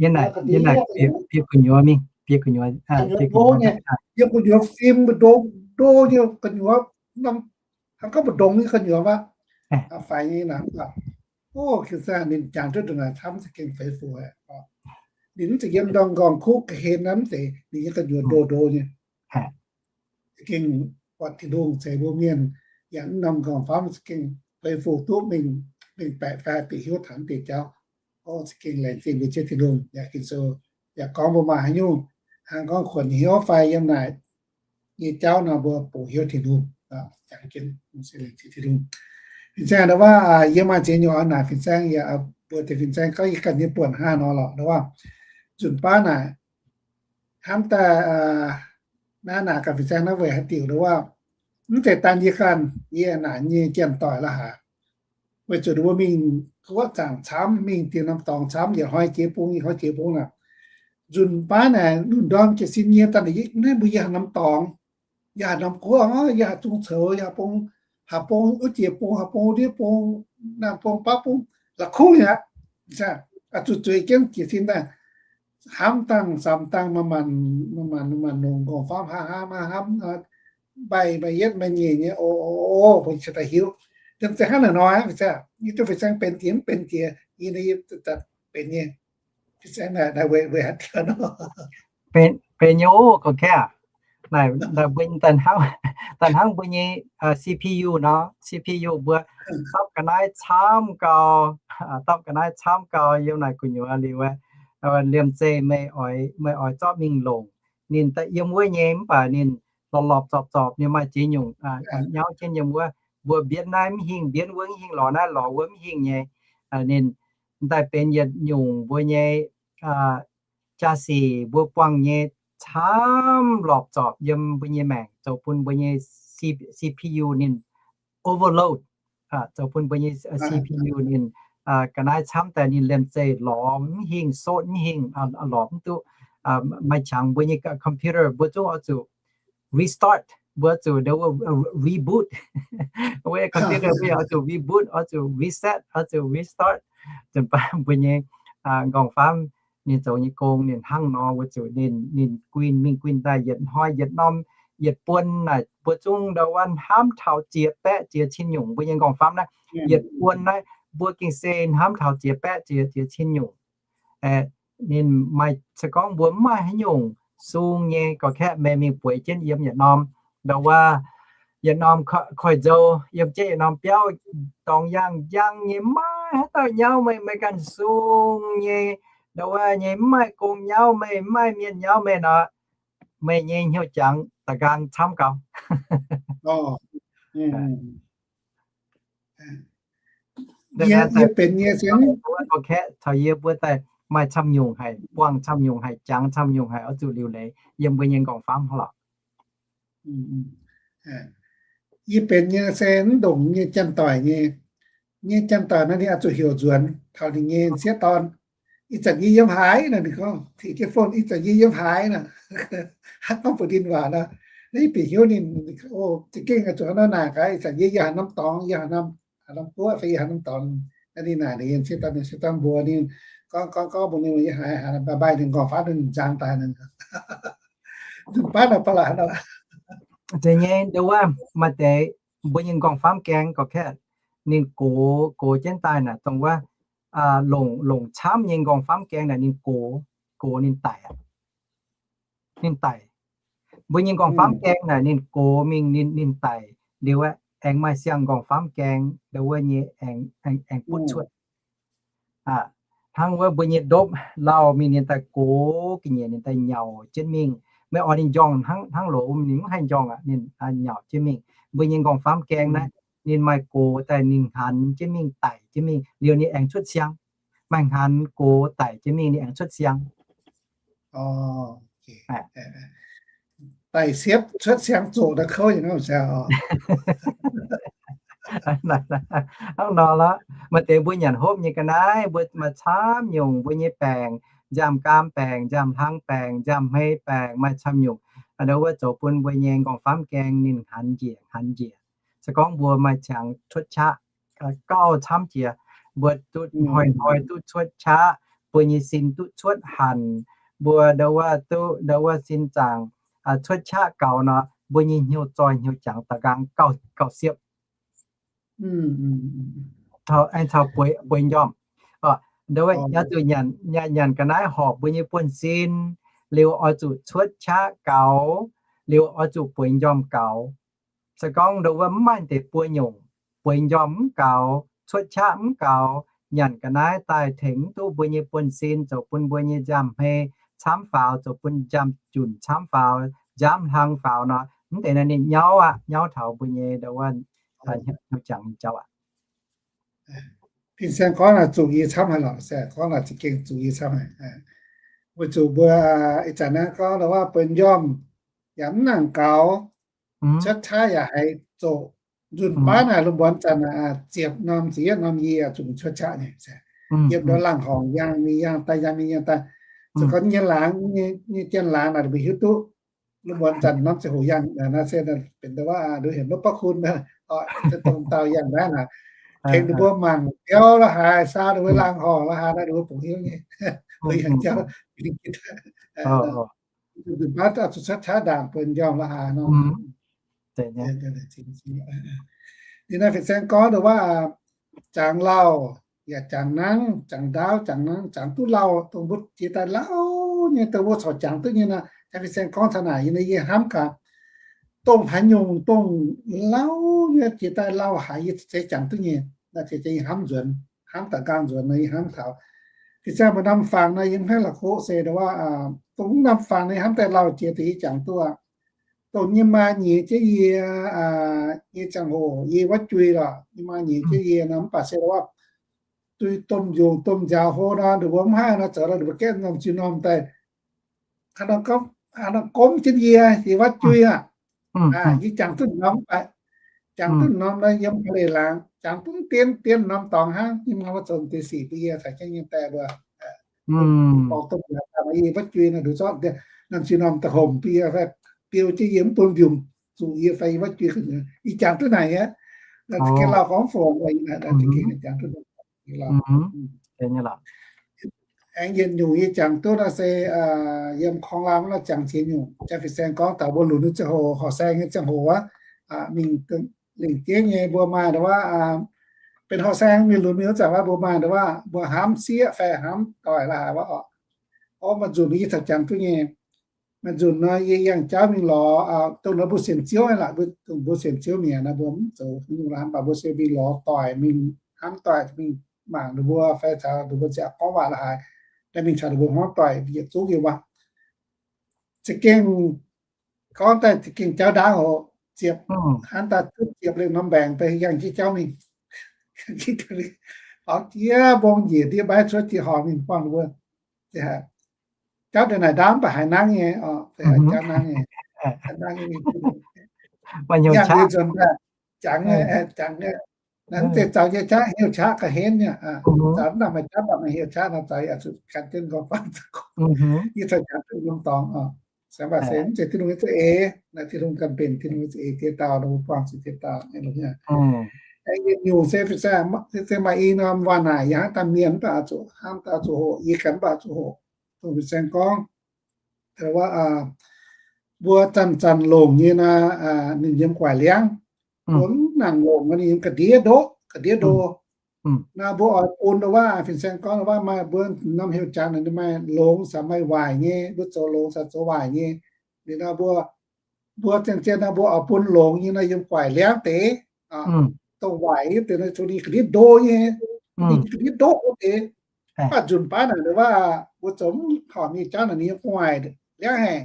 Yiem naaic, yiem naaic bieqc gu'nyuoz mingh, bieqc gu'nyuoz, bieqc gu'nyuoz nyei, yiem gu'nyuoz fim ndo, ndo nyei gu'nyuoz, norm hnangv gorngv mbu'ndongx nyei gu'nyuoz aqv. Faix nyei naaic, o, fin-saeng ninh jangx duqv ndongc naaic camv za'gengh feix fuc haic. Ninh mv zeiz yiem ndorm nqorngv kuv ga'hlen naaiv mv zeiz, ninh nyei gu'nyuoz ndo ndo nyei. Za'gengh buatc Tin-Hungh ceix mbuo mienh yangh mv norm nqorngv-famv za'gengh feix fuc duqv mingh, mingh baeqc fai bieqc hiuv taux mv deix jauv. O, za'gengh laengz zingh mbuo Ziouv Tin-Hungh. Yaac Ging-Sou yaac gorngv mbuo maaih haaix nyungc hnangv gorngv kuonx hnyouv fai yiem naaic nyei jauv nor, mbuo bungx hnyouv Tin-Hungh. Jangx jienv se laengz zingh Tin-Hungh. Fin-saeng ndau wuov, yie maaih ziex nyungc oix naaic fin-saeng, yaac mbuox deix fin-saeng gorngv yie ganh nyei buonc hnangv nor lorqc ndau wuov. Nzunc baav naaic hnamv daaih naaiv naaic gaax fin-saeng naaiv weic haaix diuc ndau wuov, mv zeiz daan yie ganh, yie naaic nyei janx-doic la'haaix. Weic zuqc mbuo mingh guoqv zaangc camv, mingh diex norm dorngx camv, yietc hnoi jiex bung, yietc hnoi jiex bung naaic. Nzunc baav naaic lungh ndorm jiez sin nyei daaih naaic, naaiv mbuo yie haaix norm dorngx, yie haaix norm guoqv, yie haaix zungv coux, yie haaix bung, haaix bung wuov jiex bung, haaix bung ndiev bung, naaiv bung baav bung, la'kuqv nyei aqv. Zuqc zueiz jienv jiez sin daaih, hnamv dangh samx dangh, maanc maanc, maanc maanc, maanc maanc longc nqorngv-famv hnamv hnamv hnamv, mbaih mbaih yietv mbaih nyeic nyei, o, o, o, mbuo cingx daaih hiuv. Liemh zeih hnangv naaic nor, fin-saeng, yie duqv fin-saeng benx jiex mv benx jiex, yie naaiv yie benx nyei. Fin-saeng naaic, naaic weic, weic haaix diuc nor? Benx, benx nyei oc, gorngv kaeqv. Naaic, naaic mbuo daaih hnangv, daaih hnangv mbuo nyei C P U nor, C P U mbuo dapv ga'naaiv camv gau, dapv ga'naaiv camv gau yiem naaic gu'nyuoz liuz, liemh zeih meih oix, meih oix zorqv mingh longc. Ninh daaih yiem wuov nyei mv baac ninh lorpc lorpc zorpc zorpc nyei, maaih ziex nyungc nyauv jienv yiem wuov. Mbuo mbienv naaiv mv hingh, mbienv wuov mv hingh, lorz naaiv lorz wuov mv hingh nyei. Ninh daaih benx yietc nyungc mbuo nyei jaa-sic mbuo buangh nyei camv lorpc zorpc yiem mbuo nyei maengc, zoux bun mbuo nyei C P U ninh overload, zoux bun mbuo nyei C P U ninh ga'naaiv camv daaih ninh liemh zeih lorz mv hingh, sotv mv hingh, lorz mv duqv. Maaih qangx mbuo nyei computer mbuo zungv oix zuqc restart, mbuo zuqc reboot. Mbuo nyei computer mbuo yaac oix zuqc reboot, oix zuqc reset, oix zuqc restart. Zunc baav mbuo nyei nqorngv-famv ninh zoux nyei gong ninh hnangv nor, weic zuqc ninh, ninh guinh mingh guinh daaih yietc hnoi yietc norm, yietc buonc naaic mbuo zungv ndau wuov hnamv taux ziex baeqv ziex cin nyungc mbuo nyei nqorngv-famv naaiv. Yietc buonc naaiv mbuo gengh se hnamv taux ziex baeqv ziex, ziex cin nyungc. Ninh maaih, se gorngv mbuo mv maaih haaix nyungc sung nyei, gorngv kaeqv meih mingh bueix jienv yiem yietc norm, ndau wuov, yietc norm koiv-nzou, yiem jienv yietc norm biauv, dorngx yaangh njang nyei, mv maaih haaix dauh nyauv meih, meih ganh sung nyei, ndau wuov nyei, mv maaih gong nyauv meih, mv maaih mienh nyauv meih nor, meih nyei hnyouv jangx da'nqaang camv gau. Yie benx nyei se gorngv kaeqv taux yie mbuo daaih maaih camv nyungc haic, buangh camv nyungc haic, jangx camv nyungc haic, oix zuqc liuc leiz yiem mbuo nyei nqorngv-famv lorqc. Yie benx nyei se mv ndongc nyei janx-doic nyei, nyei janx-doic naaiv ninh oix zuqc heuc nzuonx taux ninh nyei sieqv dorn. Ih zanc yie yiem haaix nor, ninh gorngv, ih zanc yie yiem haaix nor. Hnangv gorngv butv-ndin waac nor, naaiv yie bieqc hnyouv ninh, o, za'gengh oix zuqc hnangv naaiv naaic gaax, ih zanc yie, yie haaix norm dorngx, yie haaix norm, haaix norm guoqv fai yie haaix norm dorngx. Naaiv ninh naaic ninh yiem sieqv dorn, ninh sieqv dorn mbuox ninh, gorngv gorngv gorngv mbuox ninh yie haaix haaix, mbaih mbaih ninh nqorngv-famv ninh nzang daaih nor. Nzunc baav nor ba'laqc nor. Deix nyei nduov maaih deix mbuo nyei nqorngv-famv gaeng gauh kaeqv, ninh gox, gox jienv daaih naaic dongh wuov, longc, longc camv nyei nqorngv-famv gaeng naaic ninh gox, gox ninh daic aqv. Ninh daic. Mbuo nyei nqorngv-famv gaeng naaic ninh gox mingh, ninh, ninh daic liuz aeqv, aengx maaih siang nqorngv-famv gaeng ndo wuov nyei aengx, aengx, aengx butv cuotv. Hnangv wuov mbuo nyei ndopv lauh mingh ninh daaih gox ga'nyiec ninh daaih nyaux jienv mingh. Meih oix ninh njorngh hnangv, hnangv loz ninh mv haih njorngh aqv, ninh nyaux jienv mingh. Mbuo nyei nqorngv-famv gaeng naaiv, ninh maaih gox daaih ninh hnaanx jienv mingh, daic jienv mingh liuz ninh aengx cuotv siang. Maaih hnaanx gox daic jienv mingh ninh aengx cuotv siang. Daic siepv cuotv siang zoqc daaih kouv. Hnangv nor lorqc, maaih deix mbuo nyanc hopv nyei ga'naaiv, mbuo maaih camv nyungc mbuo nyei baengc, nziaamv-gaam baengc, nziaamv-hlang baengc, nziaamv-hmei baengc, maaih camv nyungc. Ndo wuov zoux bun mbuo nyei nqorngv-famv gaeng ninh hnaanx njiec, hnaanx njiec. Se gorngv mbuo maaih qangx cuotv qaqv gauh camv jiex, mbuo duqv hnoi-hnoi duqv cuotv qaqv, mbuo nyei sin duqv cuotv hanc, mbuo ndo wuov duqv, ndo wuov sin zaangc cuotv qaqv gaux nor, mbuo nyei hnyouv zoih hnyouv jangx da'nqaang gauh, gauh siepv. Aengx caux bueix, bueix njormh. Ndo wuov oix zuqc nyanc, nyanc ga'naaiv horpc mbuo nyei buonv-sin, liuz oix zuqc cuotv qaqv gaux, liuz oix zuqc bueix njormh gaux. Se gorngv ndo wuov mv maaih deix buo nyungc, bueix njormh mv gaux, cuotv qaqv mv gaux, nyanc ga'naaiv daaih tengx mv duqv mbuo nyei buonv-sin, zoux bun mbuo nyei nziaamv-hmei camv faaux, zoux bun nziaamv-junc camv faaux, nziaamv-hlang faaux nor, mv deix naaiv ninh nyauv aqv, nyauv taux mbuo nyei ndo wuov hnyouv jangx nyei jauv aqv. Fin-saeng gorngv naaic zuqc yie camv haic lorqc, se gorngv naaic za'gengh zuqc yie camv haic. Weic zuqc mbuo ih zanc naaiv gorngv ndo wuov bueix njormh yaac mv nangc gaux, cuotv qaqv yaac haiz zoqc. Nzunc baav naaic lungh muonz zanc ziepc norm ziepc yietv norm yie zuqc cuotv qaqv nyei. Yiem ndo laangh horngc yangh mingh yangh daaih, yangh mingh yangh daaih. Se gorngv nyei laangz, nyei jien laangz naaic mbuo hiuv duqv lungh muonz zanc norm ziangh hoc yangh naaic se benx ndo wuov nduov heuc nopv baqv kun, se dongh dauh yangh naaiv naaic, tengx ninh mbuo mangc biauv la'haaix, saau ninh mbuo laangh horngc la'haaix naaic ninh mbuo bungx hiuv nyei. Mbuo yangh jauv, nzunc baav zuqc cuotv qaqv ndaangc bueix njormh la'haaix nor. Ninh naaiv fin-saeng gorngv ndo wuov jangx lauh yaac jangx nangv, jangx ndaauv jangx nangv, jangx duqv lauh, dongh mbuo jiex daaih lauh nyei, dongh mbuo corc jangx duqv nyei nor, fin-saeng gorngv taux naaic yie hnamv gaax, dongh haaix nyungc dongh lauh nyei jiex daaih lauh haic yie za'gengh jangx duqv nyei. Naaiv za'gengh yie hnamv nzuonx, hnamv da'nqaang nzuonx nor yie hnamv taux. Fin-saeng mbuo norm fangx naaiv yie mv haih la'kuqv se ndo wuov dongh norm fangx naaiv hnamv daaih lauh jiex deix yie jangx duqv aqv. Dongh nyei maa nyeiz jienv yie nyei ziangh hoc yie wuov jui lorqc, nyei maa nyeiz jienv yie nor mv baac se wuov, dui domh yungz domh nziaaux hlo nor, ninh mbuo mv haih nor zoux nor, ninh mbuo gaeqv norm zinh norm daaih, haaix nor gomv jienv yie, yie wuov jui aqv. Yie jangx duqv norm mv baac, jangx duqv norm nor yiem haaix leiz laangz, jangx duqv dien dien norm dorngx hnangv, yie mv haih wuov zoux deix sic bun yie caux jienv nyei daeh mbuo. Borngz domh nziaaux daaih nor yie wuov jui nor, ninh zorqv norm zinh norm daaih homc bun yie fai biou jienv yie mv bun mbiungc zuqc yie fai yie wuov jui. Yie jangx duqv naaic aqv. Za'gengh lauh gorngv fongc, za'gengh jangx duqv. Aengx yietc nyungc yie jangx duqv nor se yiem korng lamh nor jangx ziex nyungc. Jang fin-saeng gorngv taux mbuo lunx nyei ziangh hoc, horqc saeng nyei ziangh hoc wuov, mingh lingc jeiv nyei mbuo maaih ndo wuov, benx horqc saeng mingh lunx mingh wuov zanc wuov mbuo maaih ndo wuov, mbuo hnamv sieqv fai hnamv doic la'haaix wuov orqc. Orv, maaih nzunc yie taux jangx duqv nyei. Maaih nzunc nor yie yangh jauv mingh lorz, dongh nor mbuo sienx Ziouv aqv, mbuo sienx Ziouv mi'aqv nor mbuo mv zoux nyungc la'haaix, mv baac mbuo se mingh lorz doic, mingh hnamv doic, mingh mangc ninh mbuo fai caux ninh mbuo ziangh gorngv waac la'haaix, mingh caux ninh mbuo hmuangv doic yietc zungv yiem wuov. Za'gengh gorngv daaih za'gengh jauv ndaauv oc, ziepc, hnangv daaih duqv ziepc lengh norm mbaengx daaih yangh jienv jauv mingh. Oix jiex mbong njiec ndiev mbaih cuotv jiex horngh mingh buangh ninh mbuo. Jauv deix naaic ndaauv mv baac haiz nangv nyei oc, jauv nangv nyei. Yangh nzuonx daaih jangx, jangx, naaiv zeiz zaux nyei qaqv, heuc qaqv ga'henv nyei. Zaux mv nangc maaih qaqv mv baac maaih heuc qaqv nor zaux yaac zuqc gan jienv nqorngv-famv. Yie caux jangx duqv norm dorngx oc. Mv baac se mv zeiz Tin-Hungh nyei za'eix, naaiv Tin-Hungh ganh benx Tin-Hungh nyei za'eix diex dauh, ninh mbuo buangh zuqc diex dauh. Aengx nyungc se, se maaih i norm waac naaic yie hnangv daaih mienh mv baac zuqc hnamv daaih zuqc hoqc, yie ganh mv baac zuqc hoqc. Dongh fin-saeng gorngv, wuov, mbuo zanc-zanc longc nyei nor, ninh yiem guaix liangv. mbuo mv nangc longc ninh yiem ga'ndiev ndoqv, ga'ndiev ndo. Naaiv mbuo oix bun nduov waac, fin-saeng gorngv nduov waac maaih mbuo norm heuc jangx naaic, ninh maaih longx caux maaih waaic nyei, mbuo zoux longx caux zoux waaic nyei. Liuz nor mbuo, mbuo zien-zien nor mbuo oix bun longx nyei nor yiem guaic liangv deix, dongh waaic nyei deix nor zuqc ninh ga'ndiev ndo nyei, ninh ga'ndiev ndo wuov deix. Mv baac nzunc baav naaic nduov waac mbuo zoux mv horpc nyei jauv naaic ninh yiem gu'nguaaic liangv haic,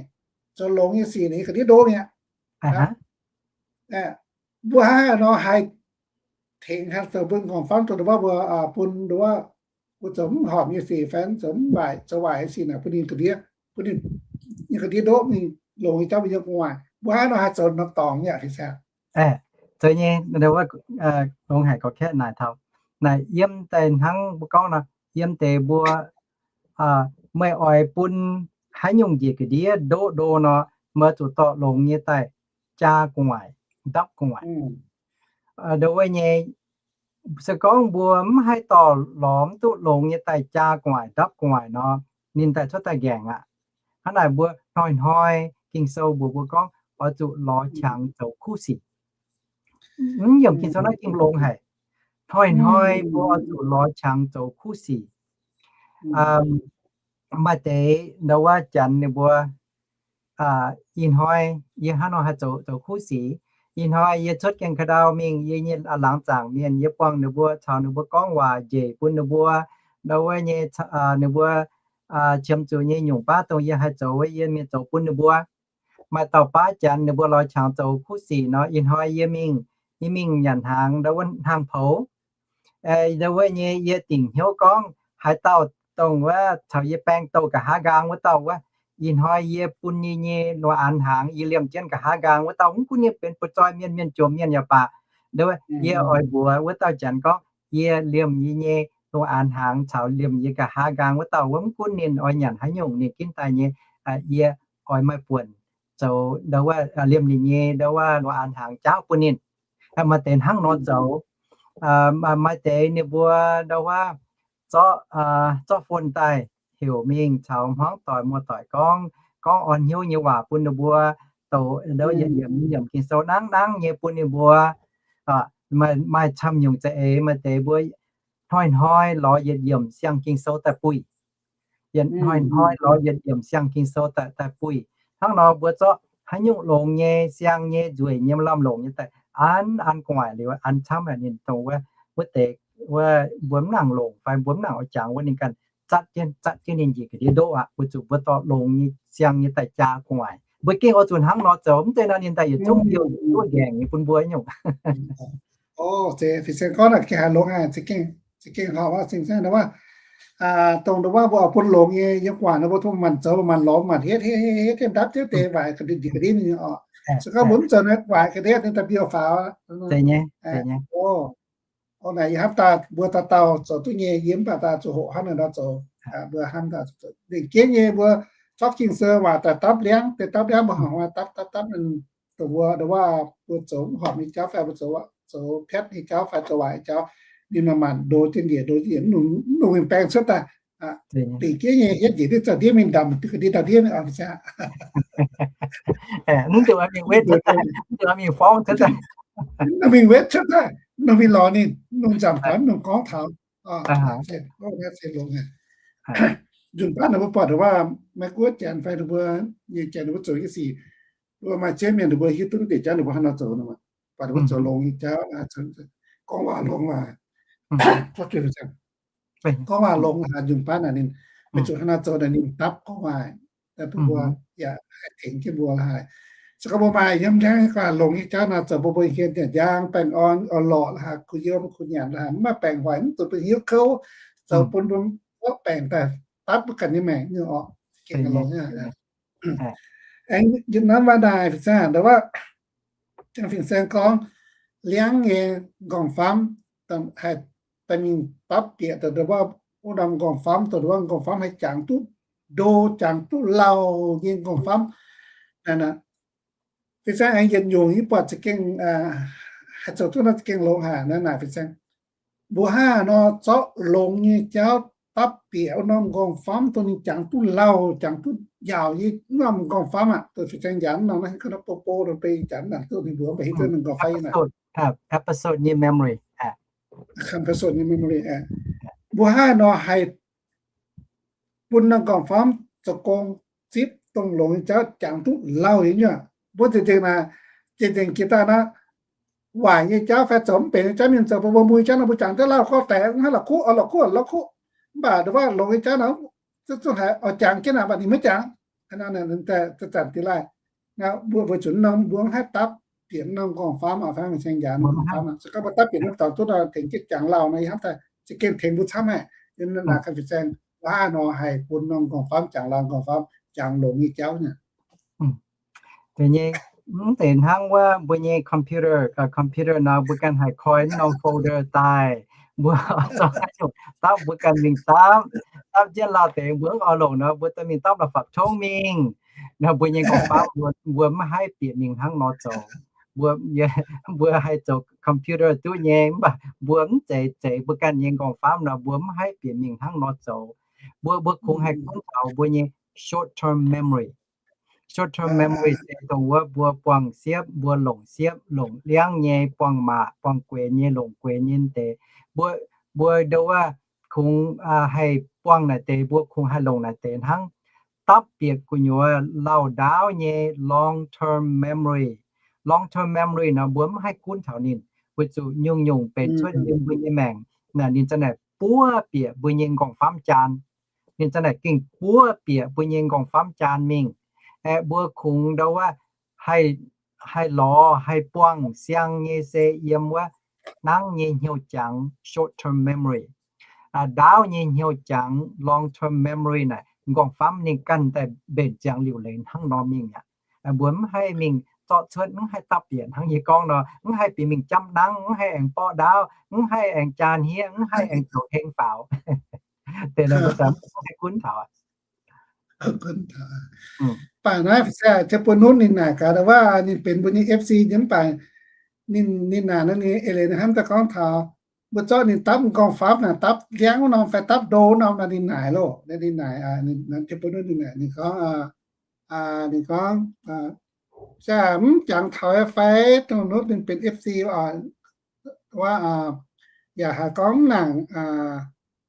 zoux longx nyei sic ninh ga'ndiev ndo mi'aqv. Mbuo hnangv haaix nor haih tengx haaix zoux bun nqorngv famv dongh nduov waac mbuo bun nduov waac mbuo zoux mv horpc nyei sic fai zoux mv waaic, zoux waaic nyei sic naaic bun ninh ga'ndiev, bun ninh, ninh ga'ndiev ndoqv mingh longx nyei jauv mbuo yiem gu'nguaaic. Mbuo hnangv haaix nor haih zoux norm dorngx nyei, fin-saeng? Zoux nyei, longx haic, gorqv-kaeqv naaic taux naaic yiem daaih hnangv mbuo gorngv nor, yiem deix mbuo meih oix bun haaix nyungc njiec ga'ndiev ndoqv ndo nor, meih zuqc dorh longx nyei daaih jaa gu'nguaaic, ndapv gu'nguaaic. Nduov wuov nyei, se gorngv mbuo mv haih dorh lorz mv duqv longx nyei daaih jaa gu'nguaaic, ndapv gu'nguaaic nor, ninh daaih cuotv daaih nqaengc aqv. Hnangv naaic mbuo hnoi-hnoi Ging-Sou mbuox mbuo gorngv oix zuqc lorz qangx zoux kuv sic. Mv yiemc Ging-Sou naaiv gengh longx haic. Hnoi-hnoi mbuo oix zuqc lorz qangx zoux kuv sic. Maaih deix nduov waac janx ninh mbuo, ih hnoi yie hnangv nor haih zoux, zoux kuv sic. Ih hnoi yie cuotv Gaeng Ka'ndau mingh, yie nyei laangz zaangc mienh, yie buangh ninh mbuo, caux ninh mbuo gorngv waac, njiec bun ninh mbuo, nduov wuov nyei, ninh mbuo qiemx zuqc nyei nyungc baav dongh yie haih zoux wuov, yie mingh zoux bun ninh mbuo. Maaih dauh baav janx ninh mbuo lorz qangx zoux kuv sic nor, ih hnoi yie mingh, yie mingh nyanc hnaangx nduov wuov hnaangx-poux. Nduov wuov nyei yie dingc hnyouv gorngv haaix dauh dongh wuov caux yie baeng douh nqa'haav nqaang wuov dauh wuov, ih hnoi yie bun yie nyei lungh aanx hnaangx yie liemh jienv nqa'haav nqaang wuov dauh. Mv gunv ninh benx butv-zoih mienh, mienh jomc mienh yaac baac, nduov wuov yie oix mbuox wuov dauh janx gorngv yie liemh yie nyei lungh aanx hnaangx caux liemh yie nqa'haav nqaang wuov dauh wuov. Mv gunv ninh oix nyanc haaix nyungc ninh ginv daaih nyei, yie oix maaih buonc zoux nduov wuov, liemh ninh nyei nduov wuov lungh aanx hnaangx jaauv bun ninh. Maaih deix hnangv nor zoux. Maaih deix ninh mbuo nduov wuov zorqv, zorqv phone daaih heuc mingh caux hmuangv doic muoz-doic gorngv, gorngv orn hnyouv nyei waac bun ninh mbuo, douc nduov yietc yiemc yiemc Ging-Sou nangv nangv nyei bun ninh mbuo. Maaih, maaih camv nyungc za'eix maaih deix mbuo hnoi-hnoi lorz yietc yiemc siang Ging-Sou daaih buih. Yietc hnoi-hnoi lorz yietc yiemc siang Ging-Sou daaih, daaih buih. Hnangv nor mbuo zorqv haaix nyungc longx nyei, siang nyei, nzueic nyei, lamh longc nyei daaih an, an gu'nguaaic liuz an camv ninh dongh wuov, wuov deix wuov mbuo mv nangc longc fai mbuo mv nangc oix jangx wuov ninh ganh zatv jienv, zatv jienv ninh njiec ga'ndiev ndoqv aqv. Weic zuqc mbuo dorh longx nyei siang nyei daaih jaa gu'nguaaic. Mbuo gengh oix zuqc hnangv nor zoux, mv zeiz nor ninh daaih yietc zungv biouv duqv nqaengc nyei bun mbuo nyungc. Ov, se fin-saeng gorngv naaic gengh haiz longx haic, za'gengh horpc aqv, fin-saeng nor wuov, dongh nduov waac mbuo oix bun longx nyei yiem gu'nguaaic nor mbuo dongh manc zoux, manc lorz, manc hietv, hietv, hietv, hietv jienv ndapv jienv deix waaic ga'ndiev, ga'ndiev ninh oc. Se gorngv mbuo mv zoux naaiv waaic ga'ndiev ninh daaih biouv faaux. Ov, naaic yie hnamv daaih mbuo dauh dauh zoux duqv nyei, yie mv baac daaih zuqc hoqc hnangv naaic nor zoux. Mbuo hnamv daaih lengc jeiv nyei mbuo zorqv Ging-Sou waac daaih dapv liangv, deix dapv liangv mbuo horpc dapv, dapv, dapv, dongh mbuo nduov waac mbuo zoux mv horpc nyei jauv fai mbuo zoux, zoux piatv nyei jauv fai zoux waaic nyei jauv, ninh manc-manc ndo jienv njiec, ndo jienv njiec, mv longc mingh baeng cuotv daaih. Lengc jeiv nyei hietv njiec ndiev zauh ndiev mingh ndamc ga'ndiev ndau ndiev mingh oc, mv duqv mingh wetv cuotv daaih, mv duqv mingh forv cuotv daaih, mv duqv mingh wetv cuotv daaih, mv duqv mingh lorz ninh, mv duqv nzamc taux, mv duqv gorngv taux. Nzunc baav ninh mbuo buatc waac Meiv Guoqv janx fai ninh mbuo nyei janx ninh mbuo zoux nyei sic, mbuo maaih ziex mienh ninh mbuo hiuv duqv deix jauv ninh mbuo hnangv nor zoux nor, buatc ninh mbuo zoux longx nyei jauv, gorngv waac longx waac, gorngv waac longx haic. Nzunc baav naaic ninh, weic zuqc hnangv nor zoux naaic ninh dapv gorngv waac, bun mbuo yaac haih tengx jienv mbuo la'haaix. Se gorngv mbuo maaih yiem njang gorngv waac longx nyei jauv nor, zoux bun mbuo hienx ziepc njaang, baengh orn, orn-lorqc la'haaix, kuh yiem kuh nyanc la'haaix, mv maaih baengc hoic, mv zuqc bun hnyouv kouv, zoux bun mbuo zorqv baengc daaih dapv mbuo ganh nyei maengc nyei orqc. Gengh longx nyei. Aengx yiem naaiv waac naaic fin-saeng nduov waac, fin-saeng gorngv liangv nyei nqorngv-famv haih daaih mingh dapv bieqc dongh nduov waac, wuov norm nqorngv-famv, dongh nduov waac nqorngv-famv haih jangx duqv ndo, jangx duqv lauh nyei nqorngv-famv. Naaic, fin-saeng aengx yietc nyungc yie buatc za'gengh haih zoux duqv nor za'gengh longx haic naaic, fin-saeng. Mbuo hnangv haaix nor zorqv longx nyei jauv dapv bieqc wuov norm nqorngv-famv dongh ninh jangx duqv lauh, jangx duqv njaaux nyei wuov norm nqorngv-famv aqv. Dongh fin-saeng njaaux norm naaiv, ga'naaiv bou bou dongh beiv janx naaic duqv ninh mbuo mv baac hiuv duqv ninh nqorngv-famv naaic. episode nyei memory. Episode nyei memory. Mbuo hnangv nor haih bun norm gorngv-famv zoux gong zipv dongh longx nyei jauv jangx duqv lauh nyei nyuoqc. Mbuo zinh nzengc naaic, zinh nzengc jiex daaih naaic, waaic nyei jauv fai zoux mv benx nyei jauv mienh zoux bun mbuo muic jauv nor, mbuo jangx duqv lauh gorngv deix, hnangv la'kuqv, la'kuqv, la'kuqv. Mv baac ndongc wuov longx nyei jauv nor, zungv haiz oix jangx jienv naaic, mv baac ninh maiv jangx. Zanc dingh laaih, mbuo weic zuqc norm mbuo mv haih dapv bieqc norm gorngv-famv, fai ceng njaaux norm gorngv-famv. Se gorngv mbuo dapv bieqc norm dorngx duqv nor, tengx jienv jangx lauh nor, ih hnamv daaih za'gengh tengx mbuo camv haic. Naaiv kan fih saeng waac nor haih bun norm gorngv-famv jangx lauh, gorngv-famv jangx longx nyei jauv nyei. Deix nyei, mv deix hnangv wuov mbuo nyei computer, computer nor mbuo ganh haih koi norm folder daaih, mbuo zorqv nyungc dapv mbuo ganh mingh dapv, dapv jienv lauh deix mbuo mv oix longc nor, mbuo dorh mingh dapv la'fapc tongv mingh. Nor mbuo nyei gorngv-famv mbuo mv haih bieqc mingh hnangv nor zoux. Mbuo, mbuo haih zoux computer duqv nyei, mv baac mbuo mv zeiz, zeiz mbuo ganh nyei gorngv-famv nor, mbuo mv haih bieqc mingh hnangv nor zoux. Mbuo, mbuo kungx haih gunv taux mbuo nyei short term memory. Short term memory se dongh wuov mbuo buangh siepv, mbuo longc siepv, longc liangv nyei buangh maac, buangh gueix nyei, longc gueix nyei deix. Mbuo, mbuo ndongc wuov kungx haih buangh naaic deix, mbuo kungx haih longc naaic deix hnangv dapv bieqc gu'nyuoz lauh ndaauv nyei long term memory. Long term memory nor mbuo mv haih gunv taux ninh, weic zuqc nyungc-nyungc benx cuotv yiem mbuo nyei maengc naaic, ninh za'naaic buov bieqc mbuo nyei m'nqorngv-famv jaan. Ninh za'naaic gengh buov bieqc mbuo nyei m'nqorngv-famv jaan mingh. Aeqv, mbuo kungx ndau wuov haih, haih lorz haih buangh siang nyei se yiem wuov nangv nyei hnyouv jangx, short term memory. Ndaauv nyei hnyouv jangx, long term memory naaic, m'nqorngv-famv ninh ganh daaih mbenc ziangx liuc leiz hnangv nor mingh aqv. Mbuo mv haih mingh zorqv cuotv, mv haih dapv bieqc hnangv yie gorngv nor, mv haih bieqc mingh jamv nangv, mv haih aengx borqv ndaauv, mv haih aengx jaan hniev, mv haih aengx zoux heng faaux. Deix nor mbuo mv haih gunv taux. Baac naaiv se Jaa-Bun-Nutv ninh naaic gaax, waac ninh benx mbuo nyei F C nyei, mv baac ninh, ninh naaic nor ninh eix leiz ninh hnamv daaih gorngv taux mbuo zorqv ninh dapv m'nqorngv-famv naaic, dapv liangv wuov norm fai dapv ndo wuov norm nor ninh naaic loh. Ninh naaic, Jaa-Bun-Nutv ninh naaic, ninh gorngv, ninh gorngv, se mv jangx taux fai, dongh nutv ninh benx F C oc, waac yaac haiz gorngv mv nangc,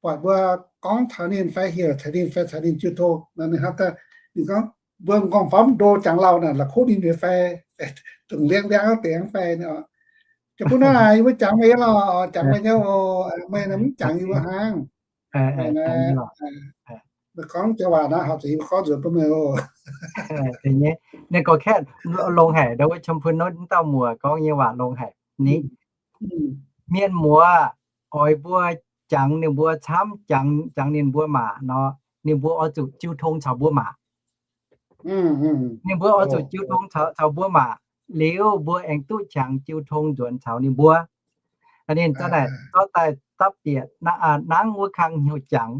buatc mbuo gorngv taux ninh fai heuc taux ninh fai caux ninh jiu tong nor, ninh hnamv daaih, ninh gorngv mbuo m'nqorngv-famv ndo jangx lauh naaic, la'kuqv ninh nyei fai, dongh liangv liangv deix fai. Jaa-Bun-Nutv naaic, yie mbuo jangx meih nyei lorqc, jangx meih nyei oc, meih mv jangx yie mbuo hnangv. Meih gorngv jaa waac naaiv, horpc zuqc yie mbuo gorngv nzuonx bun meih oc. Ninh gorngv kaeqv longx haic, ndau wuov Jaa-Bun-Nutv dauh muoc gorngv nyei waac longx haic. Ninh, mienh muoz oix mbuo jangx ninh mbuo camv, jangx, jangx ninh mbuo maac nor, ninh mbuo oix zuqc jiu tong caux mbuo maac. Ninh mbuo oix zuqc jiu tong caux, caux mbuo maac, liuz mbuo aengx duqv qangx jiu tong nzuonx caux ninh mbuo. Ninh za'naaic zorqv daaih dapv bieqc nangv wuov kang hnyouv jangx.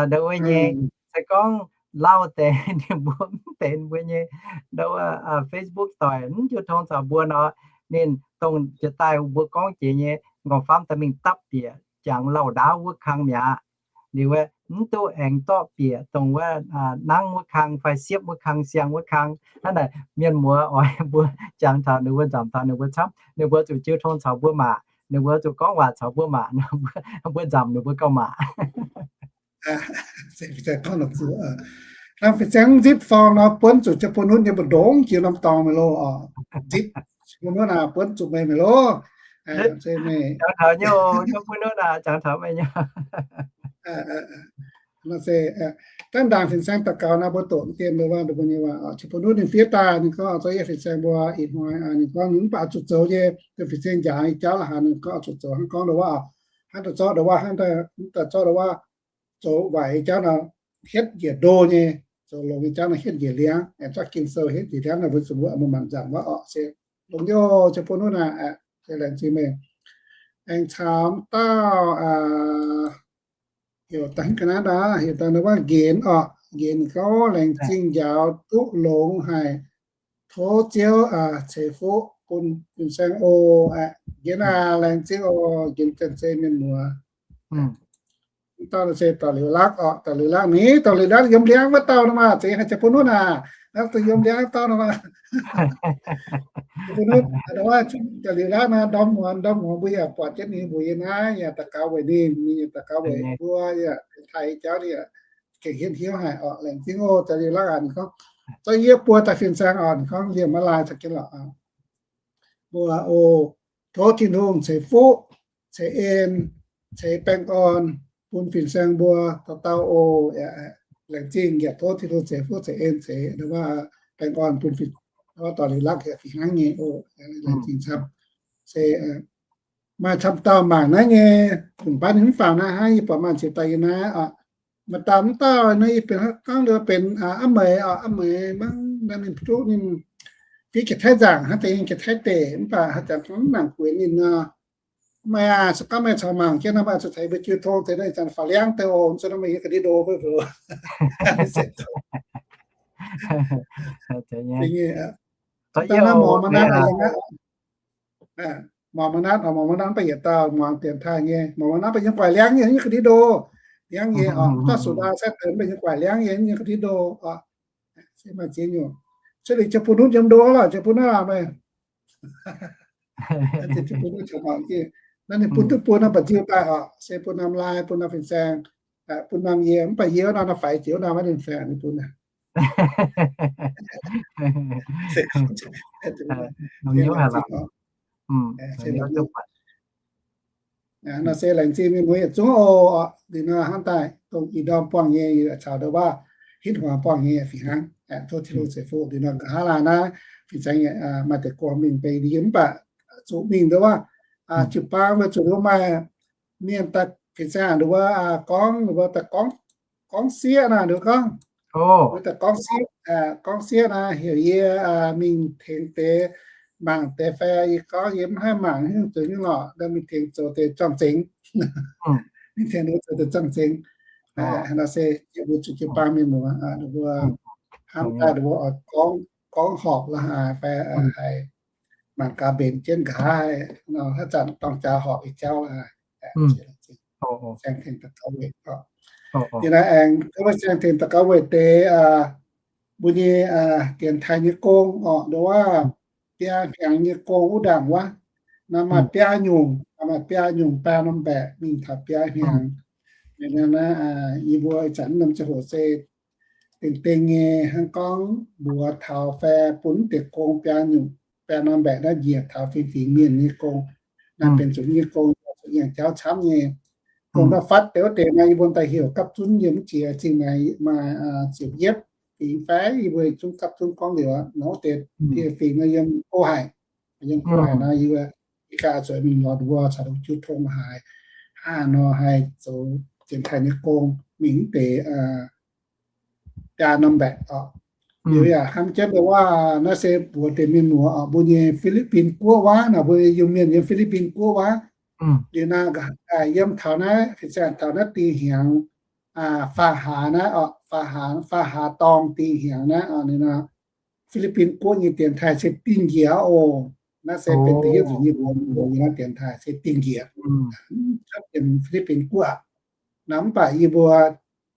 Ndau wuov nyei, se gorngv lauh deix ninh mbuo mv benx mbuo nyei ndau wuov Facebook doic, mv jiu tong caux mbuo nor, ninh dongh jiex daaih mbuo gorngv jiex nyei m'nqorngv-famv daaih mingh dapv bieqc jangx lauh ndaauv wuov kang mi'aqv. Liuz mv duqv aengx dorqv bieqc dongh wuov nangv wuov kang fai siepv wuov kang, siang wuov kang. Hnangv naaic mienh muoz oix mbuo jangx taux ninh mbuo, nzamc taux ninh mbuo camv, ninh mbuo zuqc jiu tong caux mbuo maac, ninh mbuo zuqc gorngv waac caux mbuo maac, mbuo nzamc ninh mbuo gauh maac. Hnangv fin-saeng gorngv nzipv forng nor, buonv zuqc Jaa-Bun-Nutv nyei mbu'ndongx jiex norm dorngx meih loh oc. Nzipv Jaa-Bun-Nutv naaic, buonv zuqc meih, meih loh. Jangx taux nyei, Jaa-Bun-Nutv naaic, jangx taux meih nyei. Dangh ndaangc fin-saeng daux gaux naaiv, mbuo doqc dien mbuo waac, mbuo nyei waac, Jaa-Bun-Nutv ninh fiev daaih, ninh gorngv zorqv yie fin-saeng mbuo ih hnoi, ninh gorngv ninh mv baac oix zuqc zoux nyei, dongh fin-saeng njaaux nyei jauv la'haaix, ninh gorngv oix zuqc zoux, hnangv gorngv ndau wuov, hnangv daaih zorqv ndau wuov, hnangv daaih zorqv ndau wuov, zoux waaic nyei jauv nor, hietv njiec ndo nyei, zoux longx nyei jauv nor, hietv njiec liangv, aengx zorqv Ging-Sou hietv njiec liangv nor, mbuo zuqc mbuo muangx nzangc wuov oc. Se longx nyei, Jaa-Bun-Nutv naaic, se laengz zingh meih. Aengx caux dauh, heuc daaih ga'naaiv nor, heuc daaih nor wuov Nqenx oc. Nqenx gorngv, laengz zingh njaaux duqv longx haic. Tov Ziouv ceix fuqv bun fin-saeng oc. Nqenx aac, laengz zingh oc. Nqenx Janx-Zei mienh muoz. Dauh se Dauh Liuz Lakv oc. Dauh Liuz Lakv ni, Dauh Liuz Lakv yiem liangv wuov dauh nor maah, zeiz haaix Jaa-Bun-Nutv naaic. Hnangv da'yiem liangv dauh nor maah. Jiex bun wuov, jaax liuz laangv naaiv ndorm muonz, ndorm muonz mbuo yaac buatc jienv ninh mbuo yiem naaiv, yaac daux gaux weic ninh, ninh yaac daux gaux weic mbuo, yaac taaih jauv ninh yaac gengh hietv hnyouv haic oc. Laengz zingh oc. Jaax liuz laangv aac ninh gorngv, zorqv yie buo daaih fin-saeng oc, ninh gorngv liemh maiv lai caux jienv lorqc. Mbuo oc, tov Tin-Hungh ceix fuqv, ceix en, ceix baengh orn bun fin-saeng mbuo dauh dauh oc. Laengz zingh yaac tov Tin-Hungh ceix fuqv ceix en ceix ndau wuov baengh orn bun fin, ndau wuov dorh liuz lakv yaac fih hnangv nyei oc. Laengz zingh camv. Se maaih camv dauh mangc naaiv nyei, fungx baav ninh mv faaux naaiv hnangv, yie buatc maaih ziex dauh yiem naaiv oc. Maaih dauh mv dauh naaiv yie benx hnangv gorngv liuz benx aav meix oc, aav meix mangc naaiv ninh duqv ninh fiev Janx-Taiv nzaangc hnangv, deix Janx-Taiv deic, mv baac haaix zanc mv nangc gueix ninh nor. Meih aah, se gorngv meih caux mangc jienv nor, meih zuqc tengx mbuo jiu tong deix naaiv zanc faaux liangv deix oc, zuqc nor meih yiem ga'ndiev ndo mbuo oc. Da'nyeic, da'nyeic, morc maiv naanv, morc maiv naanv, morc maiv naanv baac yietc dauh muangx dienx taaih nyei, morc maiv naanv baac yiem guaix liangv nyei, yiem ga'ndiev ndo. Liangv nyei oc, mv dauh sux ndau sai deix baac yiem guaix liangv nyei, yiem ga'ndiev ndo oc. Se maaih ziex nyungc. Se liuz jiex bun hnutv yiem ndo lorqc, jiex bun naaiv lorqc meih. Naaiv ninh bun duqv bun norm mba'nziu daaih oc, se bun norm lai, bun norm fin-saeng, bun norm yie, mv baac yie wuov norm naaiv faix jiex wuov norm maiv ninh faix ninh bun. Nor se laengz zingh mienh muoz yietc zungv oc. Liuz nor hnangv daaih dongh ih ndorm buangh nyei caux ndau wuov hitv hmuangx buangh nyei fih hnangv. Tov Tin-Hungh ceix fuqv. Liuz nor nqa'haav laanh naaiv fin-saeng maaih deix gorngv mingh beiv yie mv baac zuqc mingh ndau wuov jiu-baang mbuo zuqc ndau wuov maaih mienh daaih fin-saeng ndau wuov gorngv, ndau wuov daaih gorngv sieqv naaic, ndau wuov gorngv, ndau wuov daaih gorngv sieqv, gorngv sieqv naaic heuc yie mingh tengx deix mangc deix fai yie gorngv yie mv haih mangc haaix nyungc zoux nyungc lorqc, ndau mingh tengx zoux deix zorng-zengx. Mingh tengx ndau zoux deix zorng-zengx. Nor se yie mbuo zuqc jiu-baang mienh muoz, ndau wuov hnamv daaih ndau wuov gorngv, gorngv horpc la'haaix fai haiz mangc gaax mbenc jienv nqa'haav nor, haaix zanc dorng jaax horpc ih jauv la'haaix. Saeng tengx daux gaux weic. Yie naaiv aengx gorngv saeng tengx daux gaux weic deix mbuo nyei dienx taaih nyei gong oc, ndau wuov biaa hnyangx nyei gong wuov ndaangc wuov. Naaiv maaih biaa nyungc, maaih biaa nyungc, biaa norm mbaeqc mingh taux biaa hnyangx. Naaiv yie mbuo ih zanc norm ziangh hoc se dengh dengh nyei hnangv gorngv mbuox taux fai bun deix gong biaa nyungc, biaa norm mbaeqc naaiv njiec taux fingx fingx mienh nyei gong. Naaiv benx zuqc nyei gong, zuqc nyaanh jauv camv nyei. Gong naaiv fatv deix wuov deix naaiv yie mbuo daaih heuc gapv zunv yiem mv jiex zingh naaic maaih ziepc yietv fingx fai yie mbuo zungv gapv zunv gorngv liuz aqv. Nor wuov deix dieh fingx nor yiem go haic, yiem go haic nor yie mbuo ih gaax zueiz mingh lorz mbuo caux jiu tong haic, hnangv nor haih zoux dienx taaih nyei gong mingh mv deix biaa norm mbaeqc oc. Liuz yaac hnamv jienv ndau wuov naaiv se mbuox deix mienh muoz oc, mbuo nyei Fi^li^bin Guoqv wuov naaic, mbuo Iu-Mienh yiem Fi^li^bin Guoqv wuov. Liuz naaiv yiem taux naaiv fin-saeng taux naaiv dingh hnyangx, faam hlaax naaiv oc, faam hlaax, faam hlaax dorngh dingh hnyangx naaiv oc, ninh nor Fi^li^bin Guoqv nyei dienx taaih se dingh njiec oc. Naaiv se benx da'yietv nzunc nyei mbuox mbuo nyei naaiv dienx taaih se dingh njiec. Cuotv yiem Fi^li^bin Guoqv. Naaiv mv baac yie mbuo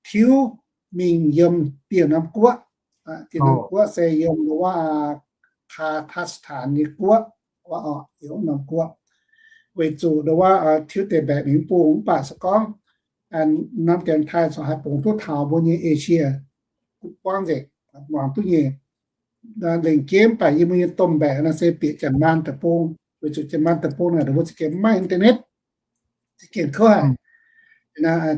tiuv mingh yiem dieh norm guoqv. Dieh norm guoqv se yiem wuov Kazakhstan nyei guoqv, wuov oc, yiem wuov norm guoqv. Weic zuqc ndau wuov tiuv deix mbaeqc mingh mv bung, mv baac se gorngv norm dienx taaih corc haih bungx duqv taux mbuo nyei Asia guoqv nzengc, muangx duqv nyei. Lengc jeiv mv baac yie mbuo nyei domh mbaeqc naaiv se bieqc Janx-Maanh deic-bung, weic zuqc Janx-Maanh deic-bung naaic ndau wuov za'gengh mv maaih internet, za'gengh kouv haic.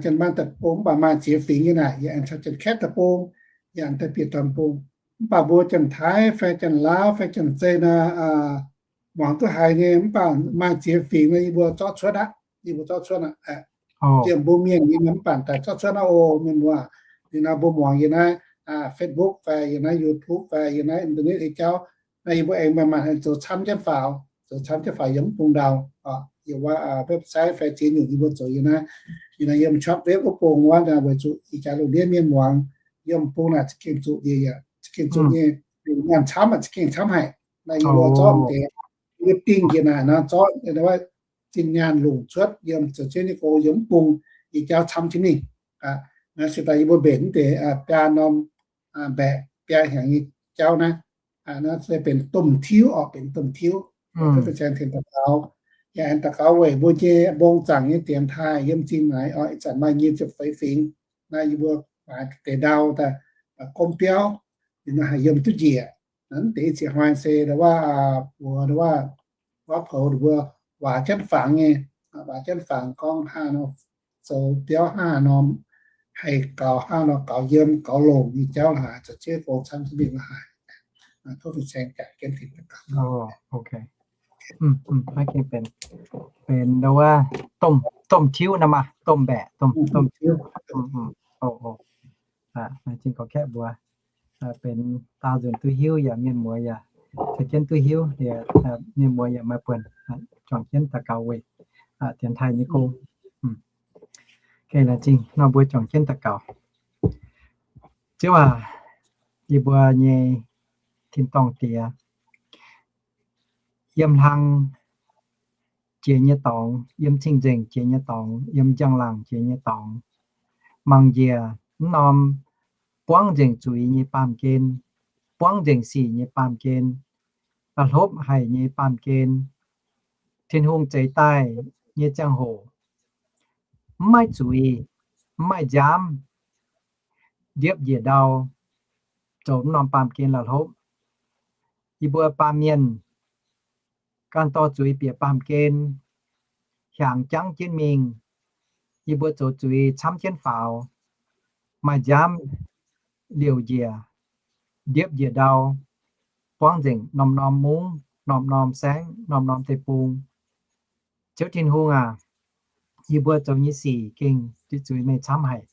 Janx-Maanh deic-bung mv baac maaih ziex fingx nyei naaic, yaac aengx caux Janx-Kaeqv deic-bung, yaac aengx daaih bieqc Janx-Bung. Mv baac mbuo Janx-Taiv fai Janx-Laauv fai Janx-Zei naaic, muangx duqv haiz nyei, mv baac maaih ziex fingx nor yie mbuo zorqv cuotv aqv, yie mbuo zorqv cuotv aqv. Liemh mbuo mienh nyei mv baac daaih zorqv cuotv aqv oc, mienh muoz. Liuz nor mbuo muangx yie naaiv Facebook fai yie naaiv YouTube fai yie naaiv internet nyei jauv, naaiv yie mbuo aengx maaih maanc zoux camv jienv faaux, zoux camv jienv faaux yiem mv bung ndau, yiem wuov website fai ziex nyungc yie mbuo zoux yie naaiv, yie naaiv yiem shortwave wuov bung wuov, weic zuqc ih jaax lungh ndiev mienh muangx yiem mv bung naaic za'gengh zuqc nyei, za'gengh zuqc nyei, nyaanh camv aqv, za'gengh camv haic. Naaiv yie mbuo zorqv deix, yie dingh njiec naaic nor zorqv zinh nyaanh longc cuotv yiem zoux jienv nyei gong yiem mv bung, yie jauv camv jienv mingh. Naaiv se daaih yie mbuo mbenc deix biaa norm mbaeqc, biaa hnyangx nyei jauv naaiv. Naaiv se benx domh tiuv oc, benx domh tiuv. Tov fin-saeng tengx daux gaux. Yaac aengx daux gaux weic mbuo nyei mbong zaangc nyei dienx taaih yiem zingh naaiv oc, ih zanc maaih nyic ziepc feix fingx. Naaiv yie mbuo maaih deix ndau daaih gomv biauv, ninh haih yiem duqv njiec. Naaiv deix ziex hnoi se ndau wuov, mbuo ndau wuov, wuov poux ninh mbuo waac jienv fangx nyei, waac jienv fangx gorngv hnangv nor, zoux biauv hnangv nor, haih gaux hnangv nor gaux yiem gaux longc nyei jauv la'haaix, zoux jienv gong camv mingh la'haaix. Tov fin-saeng jangx jienv tengx daux gaux. Maiv gengh benx, benx ndau wuov domh tiuv nor maah, domh mbaeqc, domh tiuv. Zingh gorx-kaeqv mbuox, benx daauh nzunc duqv hiuv yaac mienh muoz yaac caux jienv duqv hiuv, mienh muoz yaac maaih buonc juangc jienv daux gaux weic dienx taaih nyei gong. Laengz zingh nor mbuo juangc jienv daux gaux. Ziouv aac, yie mbuo nyei tin-dorngh Diex, yiem hlang jiex nyei dorngx, yiem cing-nzengc jiex nyei dorngx, yiem njang-laangc jiex nyei dorngx, mangc njiec mv norm buangv nzengc zuiz nyei baamh gen, buangv nzengc sic nyei baamh gen, la'hlopv haic nyei baamh gen, Tin-Hungh zeix daaih nyei ziangh hoc, mv maaih zuiz, mv maaih nziaamv, ndiepv njiec ndau, zoux mv norm baamh gen la'hlopv. Yie mbuo baamh mienh ganh dorh zuiz bieqc baamh gen, hiaangx jangv jienv mingh. Yie mbuo zoux zuiz camv jienv faaux, maaih nziaamv liouc njiec, ndiepv njiec ndau, buangv nzengc norm-norm mungv, norm-norm saengv, norm-norm deic-bung. Ziouv Tin-Hungh aac, yie mbuo zoux nyei sic gengh zuiz meih camv haic.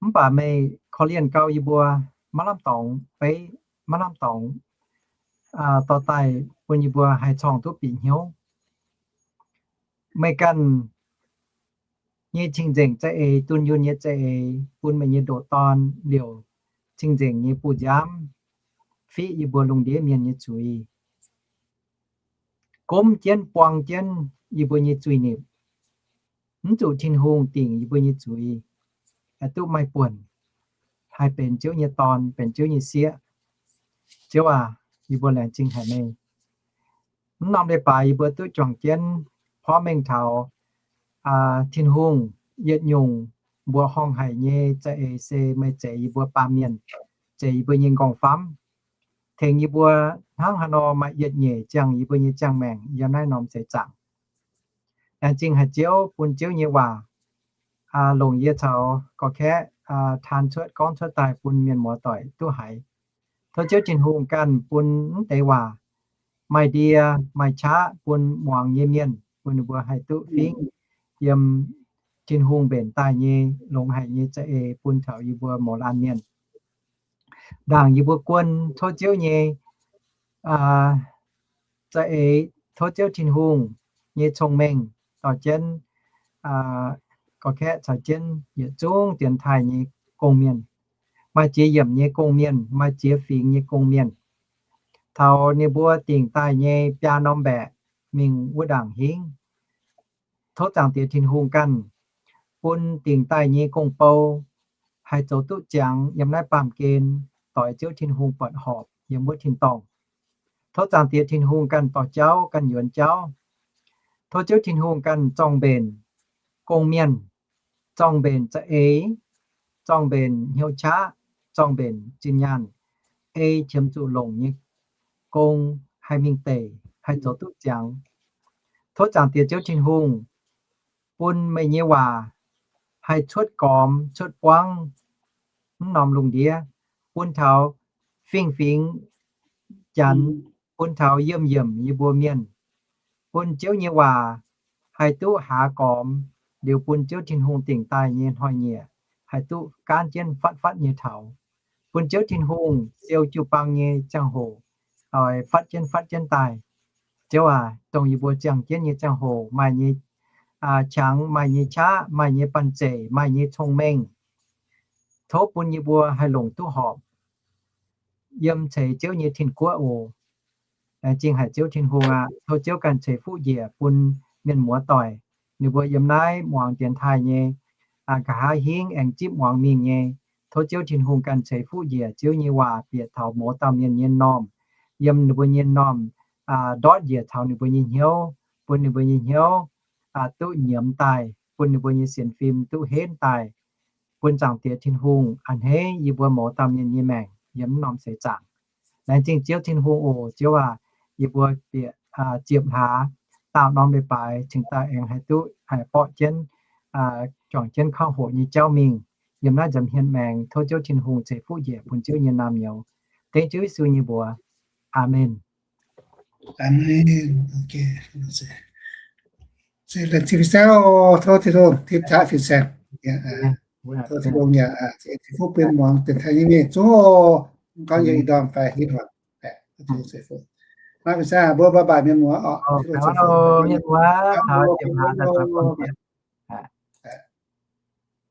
Mv baac meih korv-lienh gau yie mbuo, maiv lamh dorngx beiv, maiv lamh dorngx dorh daaih bun yie mbuo haih corngh duqv bieqc hnyouv. Meih ganh nyei cing-nzengc za'eix, dunh yunh nyei za'eix, bun meih nyei ndoqc Dorn liouc cing-nzengc nyei buoz-nziaamv fiqv yie mbuo lungh ndiev mienh nyei zuiz, gomv jienv buang jienv yie mbuo nyei zuiz-nipc, mv zuqc Tin-Hungh dingc yie mbuo nyei zuiz, haih duqv maaih buonc, haih benx Ziouv nyei dorn, benx Ziouv nyei sieqv. Ziouv aac, yie mbuo laengz zingh haic meih. Mv norm leiz-baaix yie mbuo duqv juangc jienv porv mengh taux Tin-Hungh yietc nyungc mbuoqc horngh haic nyei za'eix se meih zeix yie mbuo baamh mienh, zeix yie mbuo nyei nqorngv-famv, tengx yie mbuo hnangv haaix nor maaih yietc nyeic ziangh yie mbuo nyei ziangh maengc yiem naaiv norm seix zaangc. Laengz zingh haic Ziouv bun Ziouv nyei waac longc yie caux gorx-kaeqv taan cuotv gorngv cuotv daaih bun mienh muoz-doic duqv haiz. Tov Ziouv Tin-Hungh ganh bun mv deix waac maaih ndie maaih qaqv bun muangx nyei mienh, bun ninh mbuo haih duqv fingv yiem Tin-Hungh mbenc daaih nyei longx haic nyei za'eix bun taux yie mbuo mouz laanh mienh. Ndaangc yie mbuo guon tov Ziouv nyei za'eix, tov Ziouv Tin-Hungh nyei cong-mengh dorh jienv gorx-kaeqv caux jienv yietc zungv dienx taaih nyei gong-mienh, maaih ziex yiemc nyei gong-mienh, maaih ziex fingx nyei gong-mienh, taux ninh mbuo dingc daaih nyei biaa norm mbaeqc mingh wuov ndaangc hingv. Tov Zaangc Diex Tin-Hungh ganh bun dingc daaih nyei gong-bou haih zoux duqv ziangx yiem naaiv baamh gen, doix Ziouv Tin-Hungh buatc horpc yiem wuov tin-dorngh. Tov Zaangc Diex Tin-Hungh ganh dorh jauv, ganh yuonx jauv. Tov Ziouv Tin-Hungh ganh zorng-mbenc gong-mienh, zorng-mbenc za'eix, zorng-mbenc hnyouv qaqv, zorng-mbenc zinh nyaanh, ei qiemx zuqc longc nyei gong haih mingh deic, haih zoux duqv ziangx. Tov Zaangc Diex Ziouv Tin-Hungh bun meih nyei waac haih cuotv gormx cuotv buangv mv norm lungh ndiev, bun taux fingx-fingx Janx, bun taux yiemh yiemc yie mbuo mienh, bun Ziouv nyei waac haih duqv haaz gormx liuz bun Ziouv Tin-Hungh dingc daaih nyei hnoi-nyieqc haih duqv gaanv jienv fatv fatv nyei taux, bun Ziouv Tin-Hungh siou jiu-baang nyei ziangh hoc oix fatv jienv fatv jienv daaih. Ziouv aac, dongh yie mbuo ziangh jienv nyei ziangh hoc maaih nyei qangx, maaih nyei qaqv, maaih nyei banh zeic, maaih nyei cong-mengh, tov bun yie mbuo haih longc duqv horpc yiem ceix Ziouv nyei tin-guoqv oc. Laengz zingh haic Ziouv Tin-Hungh aac, tov Ziouv ganh ceix fuqv njiec bun mienh muoz-doic, ninh mbuo yiem naaiv muangx dienx taaih nyei, aa, nqa'haav hingv aengx zipv muangx mingh nyei. Tov Ziouv Tin-Hungh ganh ceix fuqv njiec Ziouv nyei waac bieqc taux mouz dauh mienh nyei m'normh, yiem ninh mbuo nyei m'normh ndortv njiec taux ninh mbuo nyei hnyouv, bun ninh mbuo nyei hnyouv duqv nyiemz daaih, bun ninh mbuo nyei sienx fim duqv henv daaih, bun Zaangc Diex Tin-Hungh a'hneiv yie mbuo mouz dauh mienh nyei maengc yiem m'normh seix zaangc. Laengz zingh Ziouv Tin-Hungh oc. Ziouv aac, yie mbuo bieqc ziepc hlaax daauh norm leiz-baaix cingx daaih aengx haih duqv haih borqv jienv, juangc jienv kouv hoqc nyei jauv mingh yiem naaiv nza'hmien hnyouv maengx. Tov Ziouv Tin-Hungh ceix fuqv njiec bun Ziouv nyei naamh nyouz. Dengv Ziouv Yesu nyei mbuox. Aamen. Tov Tin-Hungh, tov Tin-Hungh, tov Tin-Hungh yaac ceix fuqv bun muangx dienx taaih nyei mienh zungv oc. Gorngv yie ih ndorm fai hitv hmuangx. Naaiv fin-saeng mbuo bye bye mienh muoz oc.